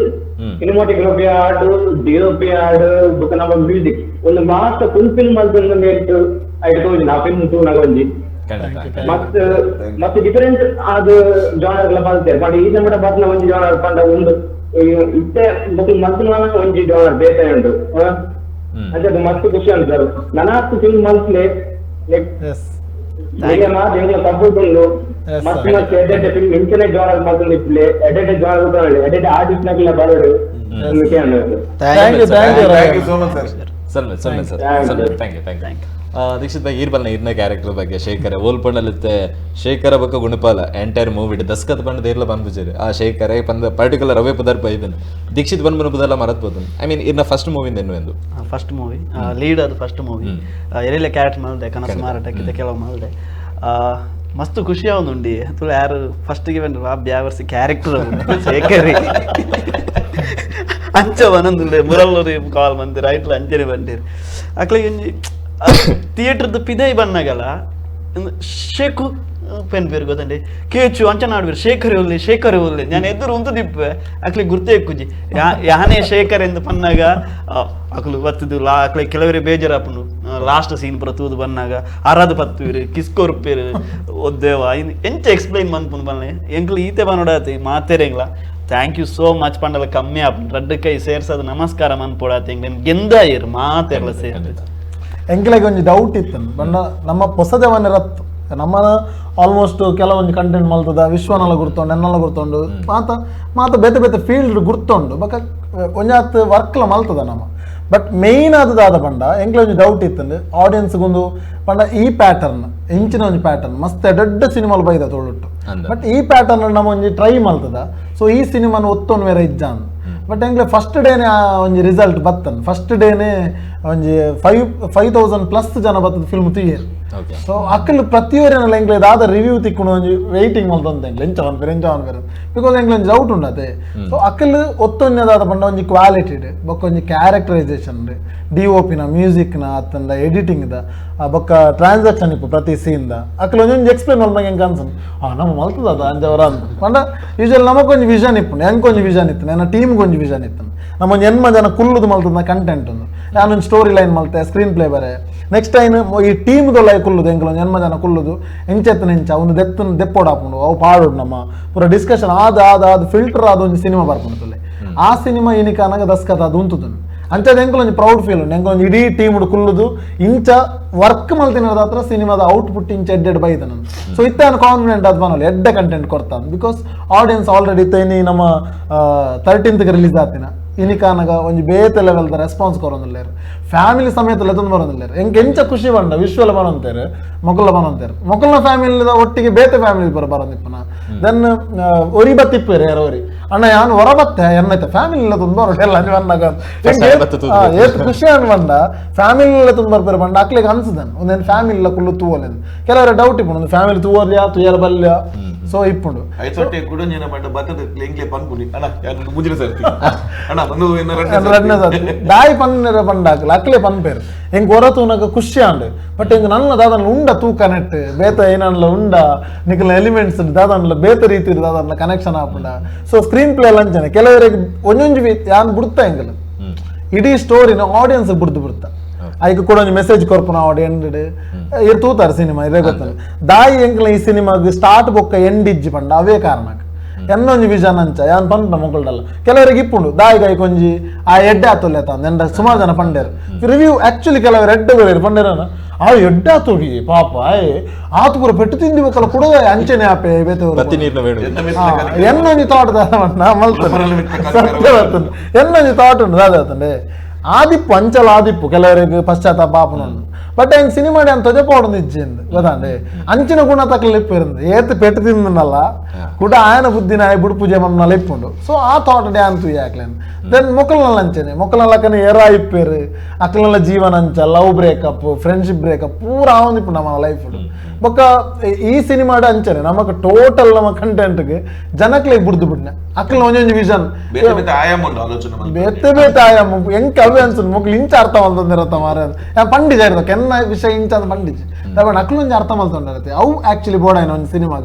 ಸಿನಿಮಾಟೋಗ್ರಫಿ ಆಡು ಡಿಒಪಿ ಆಡು ಬೊಕ ನಮ್ಮ ಮ್ಯೂಸಿಕ್ ಒಂದು ಮಾತ್ರ ಫುಲ್ ಫಿಲ್ಮ್ ಮಲ್ತೊಂದು ಮೇಟ್ ಐಟ್ ತೋಜಿ ನಾ ಫಿಲ್ಮ್ ತೂನಗ ಒಂಜಿ ಮಸ್ತ್ ಮಸ್ತ್ ಡಿಫರೆಂಟ್ ಆದ್ ಜಾನರ್ ಲ ಮಲ್ತೆರ್. ಬಟ್ ಈ ನಮ್ಮ ಬತ್ನ ಒಂಜಿ ಜಾನರ್ ಪಂಡ ಒಂದು ಇತ್ತೆ ಬೊಕ ಮಲ್ತಿನ ಒಂಜಿ ಜಾನರ್ ಬೇತೆ ಉಂಡು. ಅಂಚ ಮಸ್ತ್ ಖುಷಿ ಉಂಟು ಸರ್. ನನಾತ್ ಫಿಲ್ಮ್ ಮಲ್ತ್ಲೆ ಮಾತು ಎಂಕ್ಲ ಸಪೋರ್ಟ್ ಉಂಡು. ಮಸ್ತ್ ಮಸ್ತ್ ಎಡ್ಡೆಡ್ಡೆ ಫಿಲ್ಮ್ ಇಂಚನೆ ಜಾನರ್ ಮಲ್ತೊಂದು ಇಪ್ಪುಲೆ, ಎಡ್ಡೆಡ್ಡೆ ಜಾನರ್ ಎಡ್ಡೆಡ್ಡೆ ಆರ್ಟಿಸ್ಟ್ ನಕ್ಲ ಬರಡು. Thank you, thank you, thank you so much sir. Sir sir sir sir thank you, thank you. Dikshit Bhai ಈರ್ಬಲ್ನ ಇರ್ನ ಕ್ಯಾರೆಕ್ಟರ್ ಬಗ್ಗೆ ಶೇಖರ ಓಲ್ ಪಂಡಲಿತ್ತೆ ಶೇಖರ ಬೊಕ್ಕ ಗುಣಪಾಲ ಎಂಟೈರ್ ಮೂವಿ ದಸ್ಕತ್ ಪಂಡ ದೇರ್ಲ ಪನ್ಪುಜೆರ್ ಆ ಶೇಖರ ಪಂದ ಪರ್ಟಿಕ್ಯುಲರ್ ಅವೇ ಪುದರ್ ಪೈದನ್ ದೀಕ್ಷಿತ್ ಬಂದ್ಬನ ಪುದರ್ಲ ಮರತ್ಬೋದು. I mean ಇರ್ನ ಫಸ್ಟ್ ಮೂವಿಂದ ಎನ್ನು ಎಂದು first movie lead ಅದು ಫಸ್ಟ್ ಮೂವಿ ಎರೆಲ್ಲ ಕ್ಯಾರೆಕ್ಟರ್ ಮಲ್ದೆ ಕನಸು ಮಾರಾಟಕ್ಕಿಂತ ಕೆಲವು ಮಲ್ದೆ ಮಸ್ತ್ ಖುಷಿ ಆವೊಂದುಂಡಿ ತುಳು ಯಾರು ಫಸ್ಟ್ಗೆ ಬಂದ್ರು ಆ ಬ್ಯಾವರ್ಸಿ ಕ್ಯಾರೆಕ್ಟರ್ ಶೇಖರಿ ಅಂಚ ಬನೊಂದುಲ್ಲೆ ಮುರಲ್ಲೂರಿ ಕಾಲ್ ಮಂದಿರ ಐಟ್ಲ ಅಂಚನೆ ಬಂದಿರು ಅಕ್ಲಿಗೆ ಒಂಜಿ ಥಿಯೇಟರ್ದ ಪಿದೈ ಬನ್ನಗಲ ಶೇಕು ಪೆನ್ ಪೇರು ಗೊತ್ತಂడి ಕೇಚು ಅಂಚ ನಾಡ್ಬೇರು ಶೇಖರಿ ಉಲ್ಲಿ ಶೇಖರಿ ಉಲ್ಲಿ ನಾನು ಎದುರು ಉಂತು ದಿಪ್ಪೆ ಅಕ್ಲಿ ಗುರ್ತೇ ಕುಜಿ ಯಾನೇ ಶೇಖರ್ ಎಂದು ಪನ್ನಾಗ ಅಕ್ಲು ಬತ್ತಿದ್ದು ಲಾ ಅಕ್ಲೆ ಕೆಲವರೇ ಬೇಜಾರಾಪುಂಡು ಲಾಸ್ಟ್ ಸೀನ್ ಪೂರ ತೂದು ಬನ್ನಾಗ ಅರಾದ ಪತ್ತುವಿರು ಕಿಸ್ಕೊರ್ಪೇರು ಒದ್ದೇವ ಇನ್ನು ಎಂಚ ಎಕ್ಸ್ಪ್ಲೈನ್ ಮನ್ಪುಂಡು ಬನ್ನೆ ಎಂಕ್ಲು ಈತೆ ಬನ್ನೋಡಾತಿ ಮಾತೇರೆಂಗ್ಲ thank you so much ಪಂಡಲ ಕಮ್ಮಿ ಆಪುಂಡು ರಡ್ಡು ಕೈ ಸೇರ್ಸದು ನಮಸ್ಕಾರ ಮನ್ಪೋಡಾತಿ ಎಂಕ್ಲೆ ಗೆಂದಾಯಿರು ಮಾತೆರ್ಲ ಸೇರ್ದು. ಎಂಕ್ಲೆಗ್ ಒಂಜಿ ಡೌಟ್ ಇತ್ತು ಬಣ್ಣ ನಮ್ಮ ಪೊಸದವನ ರತ್ತು ನಮ್ಮ ಆಲ್ಮೋಸ್ಟ್ ಕೆಲವೊಂದು ಕಂಟೆಂಟ್ ಮಲ್ತದ ವಿಶ್ವನೆಲ್ಲ ಗುರ್ತುಂಡು ಎನ್ನೆಲ್ಲ ಗುರ್ತುಂಡು ಮಾತ ಮಾತ ಬೇತೆ ಬೇತೆ ಫೀಲ್ಡ್ ಗುರ್ತುಂಡು ಬೊಕ ಒಂಜಾತ್ ವರ್ಕ್ಲ ಮಲ್ತದ ನಮ್ಮ. ಬಟ್ ಮೇಯ್ನ್ ಆದ ದಾದ ಪಂಡ ಎಂಕ್ಲೆ ಒಂಜಿ ಡೌಟ್ ಇತ್ತಂದು ಆಡಿಯನ್ಸ್ಗೊಂದು ಪಂಡ ಈ ಪ್ಯಾಟರ್ನ್ ಇಂಚಿನ ಒಂಜಿ ಪ್ಯಾಟರ್ನ್ ಮಸ್ತ್ ದೊಡ್ಡ ಸಿನಿಮಾಲು ಬೈದ ತುಳುಟ್ಟು ಬಟ್ ಈ ಪ್ಯಾಟರ್ನ್ ನಮ್ಮ ಒಂಜಿ ಟ್ರೈ ಮಲ್ತದ. ಸೊ ಈ ಸಿನಿಮಾನ ಒತ್ತೊಂದು ಬೇರೆ ಇಜ್ಜಾನ್ ಬಟ್ ಎಂಕ್ಲೆ ಫಸ್ಟ್ ಡೇನೆ ಒಂಜಿ ರಿಸಲ್ಟ್ ಬತ್ತನ್ ಫಸ್ಟ್ ಡೇನೆ ಒಂಜಿ 5,000+ ಜನ ಬತ್ತದ ಫಿಲ್ಮ್ ತುಯ್ಯೆರ್. ಸೊ ಅಕ್ಕಲು ಪ್ರತಿಯೊರಿನಲ ಎಂಕ್ಲೆ ದಾದ ರಿವ್ಯೂ ತಿಕ್ಕುಂಡು ಒಂಜಿ ವೇಟಿಂಗ್ ಮಲ್ತೊಂದು ಎಂಕ್ಲೆ ಎಂಚ ಪನ್ಪೆರ್ ಎಂಚ ಪನ್ಪೆರ್ because ಎಂಕ್ಲೆ ಒಂಜಿ ಡೌಟ್ ಉಂಡತೆ. ಸೊ ಅಕ್ಕಲು ಒತ್ತೊಂಜಿ ದಾದ ಪಂಡ ಒಂಜಿ ಕ್ವಾಲಿಟಿ ಬೊಕ್ಕ ಒಂಜಿ ಕ್ಯಾರೆಕ್ಟರೈಸೇಷನ್ ಡಿ ಒ ಪಿನ ಮ್ಯೂಸಿಕ್ನ ಅತ್ತಂಡ ಎಡಿಟಿಂಗ್ದ ಬೊಕ್ಕ ಟ್ರಾನ್ಸಾಕ್ಷನ್ ಇಪ್ಪು ಪ್ರತಿ ಸೀನ್ದ ಅಕ್ಕಲು ಒಂಜೊಂಜಿ ಎಕ್ಸ್ಪ್ಲೇನ್ ಮಲ್ಪಂಗೆ ಎಂಕ್ ಅನ್ಸನ್ ನಮ್ಮ ಮಲ್ತದ ಅಂಜವರ ಅಂತ ಪಂಡ ಯೂಶುವಲ್ ನಮಕೊಂಜಿ ವಿಷನ್ ಇಪ್ಪುಂಡು ಎಂಕೊಂಜಿ ವಿಷನ್ ಇತ್ತು ನನ್ನ ಟೀಮ್ಗೊಂಜಿ ವಿಷನ್ ಇತ್ತು ನಮ್ಮೊಂಜಿ ಎನ್ಮ ಜನ ಕುಲ್ಲುದು ಮಲ್ತದ ಕಂಟೆಂಟ್ ಉಂದು ನಾನೊಂದು ಸ್ಟೋರಿ ಲೈನ್ ಮಲ್ತೆ ಸ್ಕ್ರೀನ್ ಪ್ಲೇ ಬರೆ ನೆಕ್ಸ್ಟ್ ಟೈಮ್ ಈ ಟೀಮ್ದೊಲ್ಲ ಕುಲ್ಲುದು ಎಂಕಲೊಂದು ಎನ್ಮ ಜನ ಕುಲ್ಲುದು ಎಂಚೆತ್ತನ ಎಂಚ ಅವನು ದೆತ್ತನ ದೆಪ್ಪೋಡಾಪುಂಡು ಅವು ಪಾಡೋಡು ನಮ್ಮ ಪೂರ ಡಿಸ್ಕಷನ್ ಆದ ಆದ ಆದ ಫಿಲ್ಟರ್ ಆದ ಒಂಜಿ ಸಿನಿಮಾ ಬರ್ಪುಂಡು ಆ ಸಿನಿಮಾ ಇನಿಕಾನಾಗ ದಸ್ಕತ್ ಅದು ಉಂತುದು ಅಂಚದ ಎಂಕಲೊಂಜಿ ಪ್ರೌಡ್ ಫೀಲ್ ಉಂಡು ಎಂಕಲೊಂಜಿ ಇಡೀ ಟೀಮ್ ಕುಲ್ಲುದು ಇಂಚ ವರ್ಕ್ ಮಲ್ತಿನ ಹತ್ರ ಸಿನಿಮಾದ ಔಟ್ಪುಟ್ ಇಂಚ ಎಡ್ಡೆಡ್ ಬೈದ ನಾನು. ಸೊ ಇತ್ತ ಕಾನ್ಫಿಡೆಂಟ್ ಅದು ಬನ್ನಲ್ಲ ಎಡ್ಡೆ ಕಂಟೆಂಟ್ ಕೊಡ್ತಾನೆ because audience already ಇತ್ತ ನಮ್ಮ 13th release ಆತಿನ ಇನಿಕಾನಗ ಒಂಜಿ ಬೇತೆ ಲೆವೆಲ್ದ ರೆಸ್ಪಾನ್ಸ್ ಕೊರೊಂದುಲ್ಲೆರ್ ಫ್ಯಾಮಿಲಿ ಸಮೇತ ಲೆತ್ತೊಂದು ಬರೋದಿಲ್ಲ ಎಂಕ್ ಎಂಚ ಖುಷಿ ಬಂಡ ವಿಶ್ವಲ ಬರೋಂತೇರು ಮೊಕಲ ಬರೋಂತೇರು ಮೊಕಲ್ನ ಫ್ಯಾಮಿಲಿದ ಒಟ್ಟಿಗೆ ಬೇತೆ ಫ್ಯಾಮಿಲಿ ಬರೋ ಬರೋದಿಪ್ಪನ then ಒರಿ ಬತ್ತಿಪ್ಪೇರು ಯಾರೋ ಒರಿ ಅಣ್ಣ ಯಾನು ಹೊರ ಬತ್ತೆ ಎನ್ನೈತೆ ಫ್ಯಾಮಿಲಿ ಎಲ್ಲ ತುಂಬ ಎಲ್ಲ ಅನ್ನಾಗ ಏತ್ ಖುಷಿ ಅನ್ ಬಂಡ ಫ್ಯಾಮಿಲಿ ಎಲ್ಲ ತುಂಬ ಬರ್ಪೇರು ಬಂಡ ಅಕ್ಲಿಗೆ ಅನ್ಸದನ್ ಒಂದೇನು ಫ್ಯಾಮಿಲಿ ಎಲ್ಲ ಕುಲ್ಲು ತೂವಲೇನು ಕೆಲವರ ಡೌಟ್ ಇಪ್ಪುಂಡು ಒಂದು ಫ್ಯಾಮಿಲಿ ತೂವಲ್ಯಾ ತುಯರ ಬಲ್ಯ ಸೊ ಇಪ್ಪುಂಡು ಐಸೊಟ್ಟೆ ಕುಡೊಂಜಿನ ಬಂಡ ಬತ್ತದ ಎಂಕ್ಲೆ ಪನ್ಪುನಿ ಅಣ್ಣ ಯಾರು ಮುಂಜಿನ ಸರ್ತಿ ಅಣ್ಣ ಒಂದು ರಡ್ನೆ ಸರ್ತಿ ದಾಯಿ ಪನ್ನೆರ ಬಂಡ ಹಾಕಲ ಅಕ್ಲೆ ಪನ್ಪೇರು ಎಂಕ್ ಹೊರ ತೂನಗ ಖುಷಿ ಆಂಡ್ ಬಟ್ ಎಂಕ್ ನನ್ನ ದಾದನ್ಲ ಉಂಡ ತೂಕ ನೆಟ್ ಬೇತ ಏನನ್ಲ ಉಂಡ ನಿಕಲ್ನ ಎಲಿಮೆಂಟ್ಸ್ ದಾದನ್ಲ ಬೇತ ರೀತಿ ದಾದನ್ಲ ಕನೆಕ್ಷನ್ ಆಪುಂಡ. So screen play ಅಂಚನೆ ಕೆಲವರಿಗೆ ಒಂಜೊಂಜಿ ಯಾನ್ ಬಿಡ್ತಾ ಎಂಕಲ್ ಇಡೀ ಸ್ಟೋರಿನ ಆಡಿಯನ್ಸ್ ಬಿಡ್ದು ಬಿಡ್ತಾ ಐಕ್ ಕೂಡ ಒಂಜಿ ಮೆಸೇಜ್ ಕೊರ್ಪುನ ಆಡಿಯನ್ ಇರ್ ತೂತಾರ ಸಿನಿಮಾ ಇದೇ ಗೊತ್ತಲ್ಲ ದಾಯಿ ಎಂಕಲ್ ಈ ಸಿನಿಮಾಗ್ ಸ್ಟಾರ್ಟ್ ಬೊಕ್ಕ ಎಂಡ್ ಇಜ್ಜಿ ಪಂಡ ಅವೇ ಕಾರಣಕ್ಕೆ ಎನ್ನೊಂಜಿ ವಿಷನ್ ಅಂಚ ಯಾನ್ ಪನ್ಪುನ ಮೊಕಲ್ಡಲ್ಲ ಕೆಲವರಿಗೆ ಇಪ್ಪುಂಡು ದಾಯಿಗ ಐಕೊಂಜಿ ಆ ಎಡ್ಡೆ ಆತೊಲ್ಲೆ ತಾಂದ್ ಎಂಡ ಸುಮಾರು ಜನ ಪಂಡೇರು ರಿವ್ಯೂ ಆಕ್ಚುಲಿ ಕೆಲವರು ಎಡ್ಡೆ ಬರೀರು ಪಂಡೇರನ ಆ ಎಡ್ಡೆ ಆತೋಡಿ ಪಾಪ ಆತು ಪೂರ ಪೆಟ್ಟು ತಿಂದಿ ಬೊಕ್ಕಲ ಕುಡದ ಅಂಚನೆ ಆಪೆ ಬೇತೆ ಎನ್ನೊಂಜಿ ಥಾಟ್ ದಾದ ಮಲ್ತನೆ ಸತ್ಯ ಬರ್ತದೆ ಎನ್ನೊಂಜಿ ಥಾಟ್ ಉಂಡು ದಾದ ಆತಂಡೆ ಆದಿಪ್ಪು ಅಂಚಲ ಆದಿಪ್ಪು ಕೆಲವರಿಗೆ ಪಶ್ಚಾತ್ತಾಪ ಆಪುನ ಬಟ್ ఆయన ಸಿನಿಮಾ ಅಂತ ತೊಜಪೋಡು ಇಜ್ಜಿಂದು ಗೊತ್ತಾಂಡೆ ಅಂಚಿನ ಗುಣ ತಕ್ಕಲು ಇಪ್ಪಿರಂದು ಏತ್ ಪೆಟ್ಟು ತಿಂದನಲ್ಲ ಕೂಡ ఆయన ಬುದ್ಧಿನ ಆಯ್ ಬುಡ್ ಪೂಜೆ ಮಮ್ಮನ ಇಪ್ಪುಂಡು. ಸೊ ಆ ಥಾಟ್ ಡ್ಯಾನ್ ತುಯಿ ಹಾಕ್ಲೇನು. Then ಮೊಕ್ಕಲ್ನಲ್ಲ ಅಂಚನೆ ಮೊಕ್ಕಲ್ನಲ್ಲಕನೆ ಏರ ಇಪ್ಪೇರು ಅಕ್ಲಲ್ಲ ಜೀವನ ಅಂಚ love breakup friendship breakup ಪೂರ ಆವೊಂದಿಪ್ಪು ನಮ್ಮ ಲೈಫ್. ಬೊಕ್ಕ ಈ ಸಿನಿಮಾಡ ಅಂಚನೆ ನಮಕ್ ಟೋಟಲ್ ನಮ್ಮ ಕಂಟೆಂಟ್ಗೆ ಜನಕ್ಲೆ ಬುಡ್ದು ಬಿಡ್ನೆ ಅಕ್ಲ ಒಂಜೊಂಜಿ ವಿಷನ್ ಬೇತೆ ಬೇತೆ ಆಯಾಮ ಉಂಡು ಆಲೋಚನೆ ಮಲ್ಪುನೆ. ಬೇತೆ ಬೇತೆ ಆಯಾಮ ಎಂಕ್ ಅವೇ ಅನ್ಸುದು ಮೊಕ್ಲು ಇಂಚ ಅರ್ಥ ಮಲ್ತೊಂದಿರತ್ತ ಮಾರೆ ಪಂಡಿಜ ಇರೋದು ಕೆನ್ನ ವಿಷಯ ಇಂಚ ಅಂತ ಪಂಡಿಜ್ ತಗೊಂಡು ಅಕ್ಲು ಒಂಜಿ ಅರ್ಥ ಮಲ್ತೊಂದಿರತ್ತೆ ಅವು ಆಕ್ಚುಲಿ ಬೋಡಾಯ್ನ ಒಂಜಿ ಸಿನಿಮಾಗ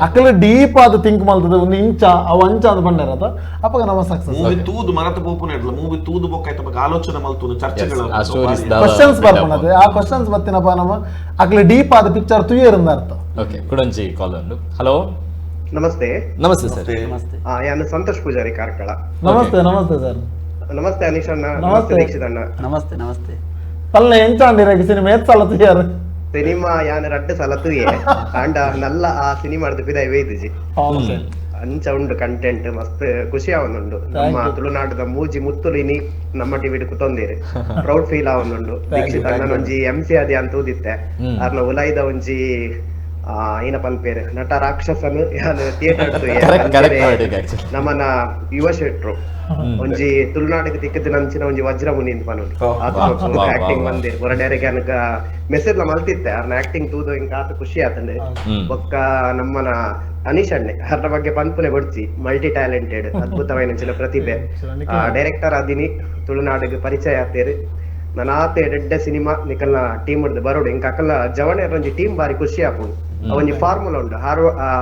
ಅಕ್ಲು ಡೀಪ್ ಆದ ಥಿಂಕ್ ಮಲ್ತದ ಒಂದು ಇಂಚ ಅವು ಅಂಚ ಅಂತ ಬಂದಿರತ್ತ ಅಪ್ಪಗ ನಮ್ಮ ಸಕ್ಸಸ್. ಮೂವಿ ತೂದು ಮರತ ಪೋಪುನ ಇಡ್ಲ ಮೂವಿ ತೂದು ಬೊಕ್ಕ ಆಯ್ತ ಬೊಕ್ಕ ಆಲೋಚನೆ ಮಲ್ತುನು ಚರ್ಚೆಗಳ ಆ stories questions ಬರ್ಪುನತೆ ಆ ಕ್ವಶನ್ಸ್ ಬತ್ತಿನಪ್ಪ ನಮ್ಮ ಅಕ್ಲು ಡೀಪ್ ಆದ ಪಿಕ್ಚರ್ ತುಯೇರಿಂದ ಅರ್ಥ. ಓಕೆ ಕುಡಂಜಿ ಕಾಲ್ ಉಂಡು. ಹಲೋ ನಮಸ್ತೆ. ನಮಸ್ತೆ ಸರ್. ನಮಸ್ತೆ. ನಾನು ಸಂತೋಷ್ ಪೂಜಾರಿ ಕಾರ್ಕಳ. ನಮಸ್ತೆ ನಮಸ್ತೆ ಸರ್. ನಮಸ್ತೆ ಅನೀಶ್ ಅಣ್ಣ. ನಮಸ್ತೆ ದೀಕ್ಷಿತ್ ಅಣ್ಣ. ನಮಸ್ತೆ ನಮಸ್ತೆ. ಪಲ್ಲೆ ಎಂಚಾಂಡಿರ ಸಿನಿಮಾ ಏತ್ ಸಲ ತುಯರ್? ಸಿನಿಮಾ ಯಾನ್ ರಡ್ಡು ಸಲ ತುಯೆ ಆಂಡ ನಲ್ಲ ಆ ಸಿನಿಮಾದ ಪಿದಾಯಿ ವೇದಿಜಿ ಅಂಚ ಉಂಡು ಕಂಟೆಂಟ್ ಮಸ್ತ್ ಖುಷಿ ಆವೊಂದುಂಡು. ನಮ್ಮ ತುಳುನಾಡದ ಮೂಜಿ ಮುತ್ತುಲಿನಿ ನಮ್ಮ ಟಿವಿ ಕುತೊಂದಿರು ಪ್ರೌಡ್ ಫೀಲ್ ಆವೊಂದುಂಡು. ದೀಕ್ಷಿತ್ ಅಣ್ಣನ ಒಂಜಿ ಎಂ ಸಿ ಅದಿ ಅಂತ ಊದಿತ್ತೆ ಅರ್ನ ಉಲಾಯ್ದ ಒಂಜಿ ಏನ ಪನ್ಪೇರು ನಟ ರಾಕ್ಷಸನು ಯಾನ್ ಥಿಯೇಟರ್ ನಮ್ಮನ ಯುವ ಶೆಟ್ರು ಒಂಜಿ ತುಳುನಾಡಿಗೆ ತಿಕ್ಕದ ಅಂಚಿನ ಒಂಜಿ ವಜ್ರ ಮುನಿ ಅಂತ ಪನೊಲಿ ಆಕ್ಟಿಂಗ್ ಬಂದೆ ಹೊರಡೇರಿಗೆ ಅನಕ ಮೆಸೇಜ್ ಮಲ್ತಿತ್ತೆ ಅರ್ನ ಆಕ್ಟಿಂಗ್ ತೂದು ಇಂಕ ಆತ ಖುಷಿ ಆತಂಡೆ. ಬೊಕ್ಕ ನಮ್ಮನ ಅನೀಶ್ ಅಣ್ಣೆ ಅರ್ನ ಬಗ್ಗೆ ಪನ್ಪುನೆ ಬಡ್ಚಿ ಮಲ್ಟಿ ಟ್ಯಾಲೆಂಟೆಡ್ ಅದ್ಭುತವಾದ ಪ್ರತಿಭೆ ಡೈರೆಕ್ಟರ್ ಅದಿನಿ ತುಳುನಾಡಿಗೆ ಪರಿಚಯ ಆತೇರು. ನಾನಾತೆ ಎಡ್ಡೆ ಸಿನಿಮಾ ನಿಕಲ್ನ ಟೀಮ್ ಹಿಡ್ದು ಬರೋಡು ಇಂಕ ಅಕಲ್ನ ಜವಣೆರ್ ಒಂಜಿ ಟೀಮ್ ಬಾರಿ ಖುಷಿ ಆಪುಂಡು. ಒಂಜಿ ಫಾರ್ಮುಲಾ ಉಂಡು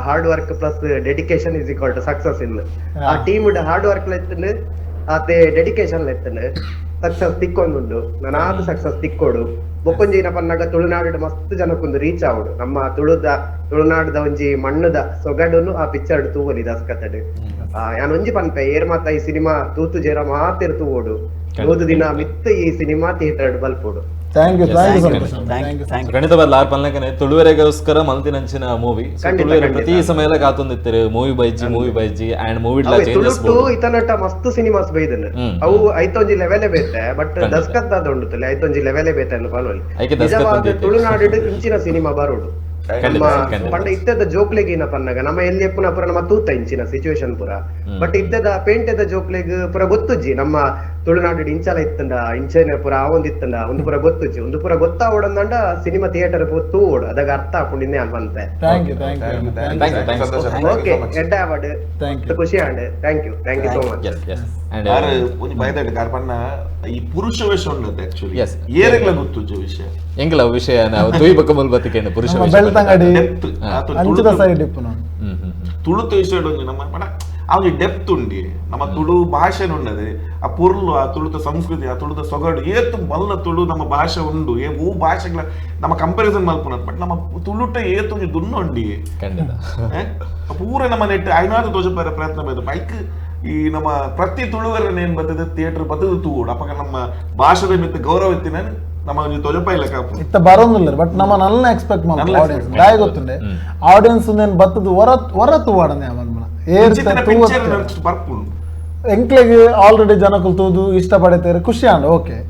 hard work plus dedication is equal to success in. ಆ team hard work ಲೆತ್ತಂಡು ಆತೆ ಡೆಡಿಕೇಶನ್ ಲೆತ್ತಂಡು ಸಕ್ಸಸ್ ತಿಕ್ಕೊಂದುಂಡು. ನಾನಾದ ಸಕ್ಸಸ್ ತಿಕ್ಕೋಡು ಬೊಕ್ಕೊಂಜಿ ಏನಪ್ಪ ತುಳುನಾಡು ಮಸ್ತ್ ಜನಕ್ಕೊಂದು ರೀಚ್ ಆವಡು. ನಮ್ಮ ತುಳುನಾಡದ ಒಂಜಿ ಮಣ್ಣುದ ಸೊಗಡುನು ಆ ಪಿಕ್ಚರ್ ತೂವಲಿ ದಸ್ಕತಡ್. ಯಾನ್ ಒಂಜಿ ಪನ್ಪೆ ಏರ್ ಮಾತ ಈ ಸಿನಿಮಾ ತೂತು ಜೇರ ಮಾತೆರ್ ತೂವೋಡು 100 ದಿನ ಮಿತ್ತ ಈ ಸಿನಿಮಾ ಥಿಯೇಟರ್ ಬಲ್ಪೋಡು. Thank you thank you thank you. ಖಂಡಿತ ಬರ್ಲ ಪಲ್ನಕನೆ ತುಳುವೆರೆಗೋಸ್ಕರ ಮಲ್ತಿನಂಚಿನ ಮೂವಿ ತುಳುವೆರೆ ಪ್ರತಿ ಸಮಯ ಕಾತೊಂದಿತ್ತಾರೆ movie Baiji movie Baiji and movie changes ಇತನಟ ಮಸ್ತ್ ಸಿನಿಮಾಸ್ ಬೈದನ ಅವು ಐತೊಂಜಿ ಲೆವೆಲೇ ಬೇತೆ ಬಟ್ ದಸ್ಕತ್ ದಾದ ಉಂಡು ತುಲೆ ಐತೊಂಜಿ ಲೆವೆಲೇ ಬೇತೆ ಅನ್ನು ಪನೊಲಿ. ನಿಜವಾದ ತುಳುನಾಡು ಇಂಚಿನ ಸಿನಿಮಾ ಬರೋಡು ಪಂಡ ಇತ್ತದ ಜೋಕ್ಲೆಗ್ ಏನ ಪನ್ನಗ ನಮ್ಮ ಎಲ್ಲಿ ಎಪ್ಪುನ ಪುರ ನಮ್ಮ ತೂತ ಇಂಚಿನ ಸಿಚುವೇಶನ್ ಪುರ ಬಟ್ ಇದ್ದದ ಪೇಂಟೆದ ಜೋಕ್ಲೆಗ್ ಪುರ ಗೊತ್ತುಜ್ಜಿ ನಮ್ಮ ತುಳುನಾಡು ಇಂಚಲ ಇತ್ತಂಡ ಇಂಚನ ಪುರ ಆ ಒಂದ್ ಇತ್ತಂಡ ಒಂದು ಪುರ ಗೊತ್ತುಜ್ಜಿ ಒಂದು ಪುರ ಗೊತ್ತಾವಡಂದಂಡ ಸಿನಿಮಾ ಥಿಯೇಟರ್ ತೂವೋಡು ಅದಾಗ ಅರ್ಥ ಹಾಕೊಂಡಿದ್ದೆ ಅನ್ಪಂತೆ. Thank you thank you. Okay ಎಡ್ಡೆ award ಖುಷಿ and thank you thank you so much. ಒಂಜಿ ಬಯದಾಡ್ ಕಾರ್ಪಣ್ಣ ಈ ಪುರುಷ ವೇಷ ಉಂಡತ್ತೆ ಆಕ್ಚುಲಿ ಏರೆಗ್ಲ ಗೊತ್ತುಜ್ಜಿ ವಿಷಯ ಎಂಗ್ಲ ವಿಷಯ ನಾವು ತುಯಿ ಬೊಕ್ಕ ಮುಲ್ ಬತ್ತಿಕೆಂಡು ಪುರುಷ ವೇಷ ಬೆಳ್ತಂಗಡಿ ಅಂಚದ ಸೈಡ್ ಇಪ್ಪುನ ತುಳುತ ವಿಷಯ ಒಂಜಿ ನಮ್ಮ ಪಂಡ ಆ ಒಂಜಿ ಡೆಪ್ತ್ ಉಂಡಿ ನಮ್ಮ ತುಳು ಭಾಷೆ ಉಂಡದೆ ಆ ಪೊರ್ಲು ಆ ತುಳುತ ಸಂಸ್ಕೃತಿ ಆ ತುಳುತ ಸೊಗಡು ಏತು ಮಲ್ಲ ತುಳು ನಮ್ಮ ಭಾಷೆ ಉಂಡು ಏ ಹೂ ಭಾಷೆಗಳ ನಮ್ಮ ಕಂಪ್ಯಾರಿಸನ್ ಮಲ್ಪುನತ್ ಬಟ್ ನಮ್ಮ ತುಳುಟ ಏತು ಒಂಜಿ ದುನ್ನ ಉಂಡಿ ಪೂರ ನಮ್ಮ ನೆಟ್ ಐನಾದ ತೋಜ ಪ್ರಯತ್ನ ಬೈದು ಬೈಕ್ ಈ ನಮ್ಮ ಪ್ರತಿ ತುಳುವರನ್ನ ಏನ್ ಬರ್ತದೆ ಥಿಯೇಟರ್ ಬರ್ತದೆ ತೂಡು ಅಪ್ಪಗ ನಮ್ಮ ಭಾಷೆದ ಮಿತ್ತ ಗೌರವ ಇತ್ತಿನ ನಮ್ಮ ಒಂಜಿ ತೊಜಪ ಇಲ್ಲ ಕಾಪು ಇತ್ತ ಬರೋದಿಲ್ಲ ಬಟ್ ನಮ್ಮ ನನ್ನ ಎಕ್ಸ್ಪೆಕ್ಟ್ ಮಾಡ್ತಾರೆ ಆಡಿಯನ್ಸ್ ದಾಯ ಗೊತ್ತುಂಡೆ ಆಡಿಯನ್ಸ್ ನೇನ್ ಬತ್ತದ ಹೊರ ಹೊರ ತೂವಾಡನೆ ಬರ್ಪುಂಡು ಎಂಕ್ಲೆಗ್ ಆಲ್ರೆಡಿ ಜನಕುಲು ತೂದು ಇಷ್ಟ ಪಡೆತಾರೆ ಖುಷಿ and okay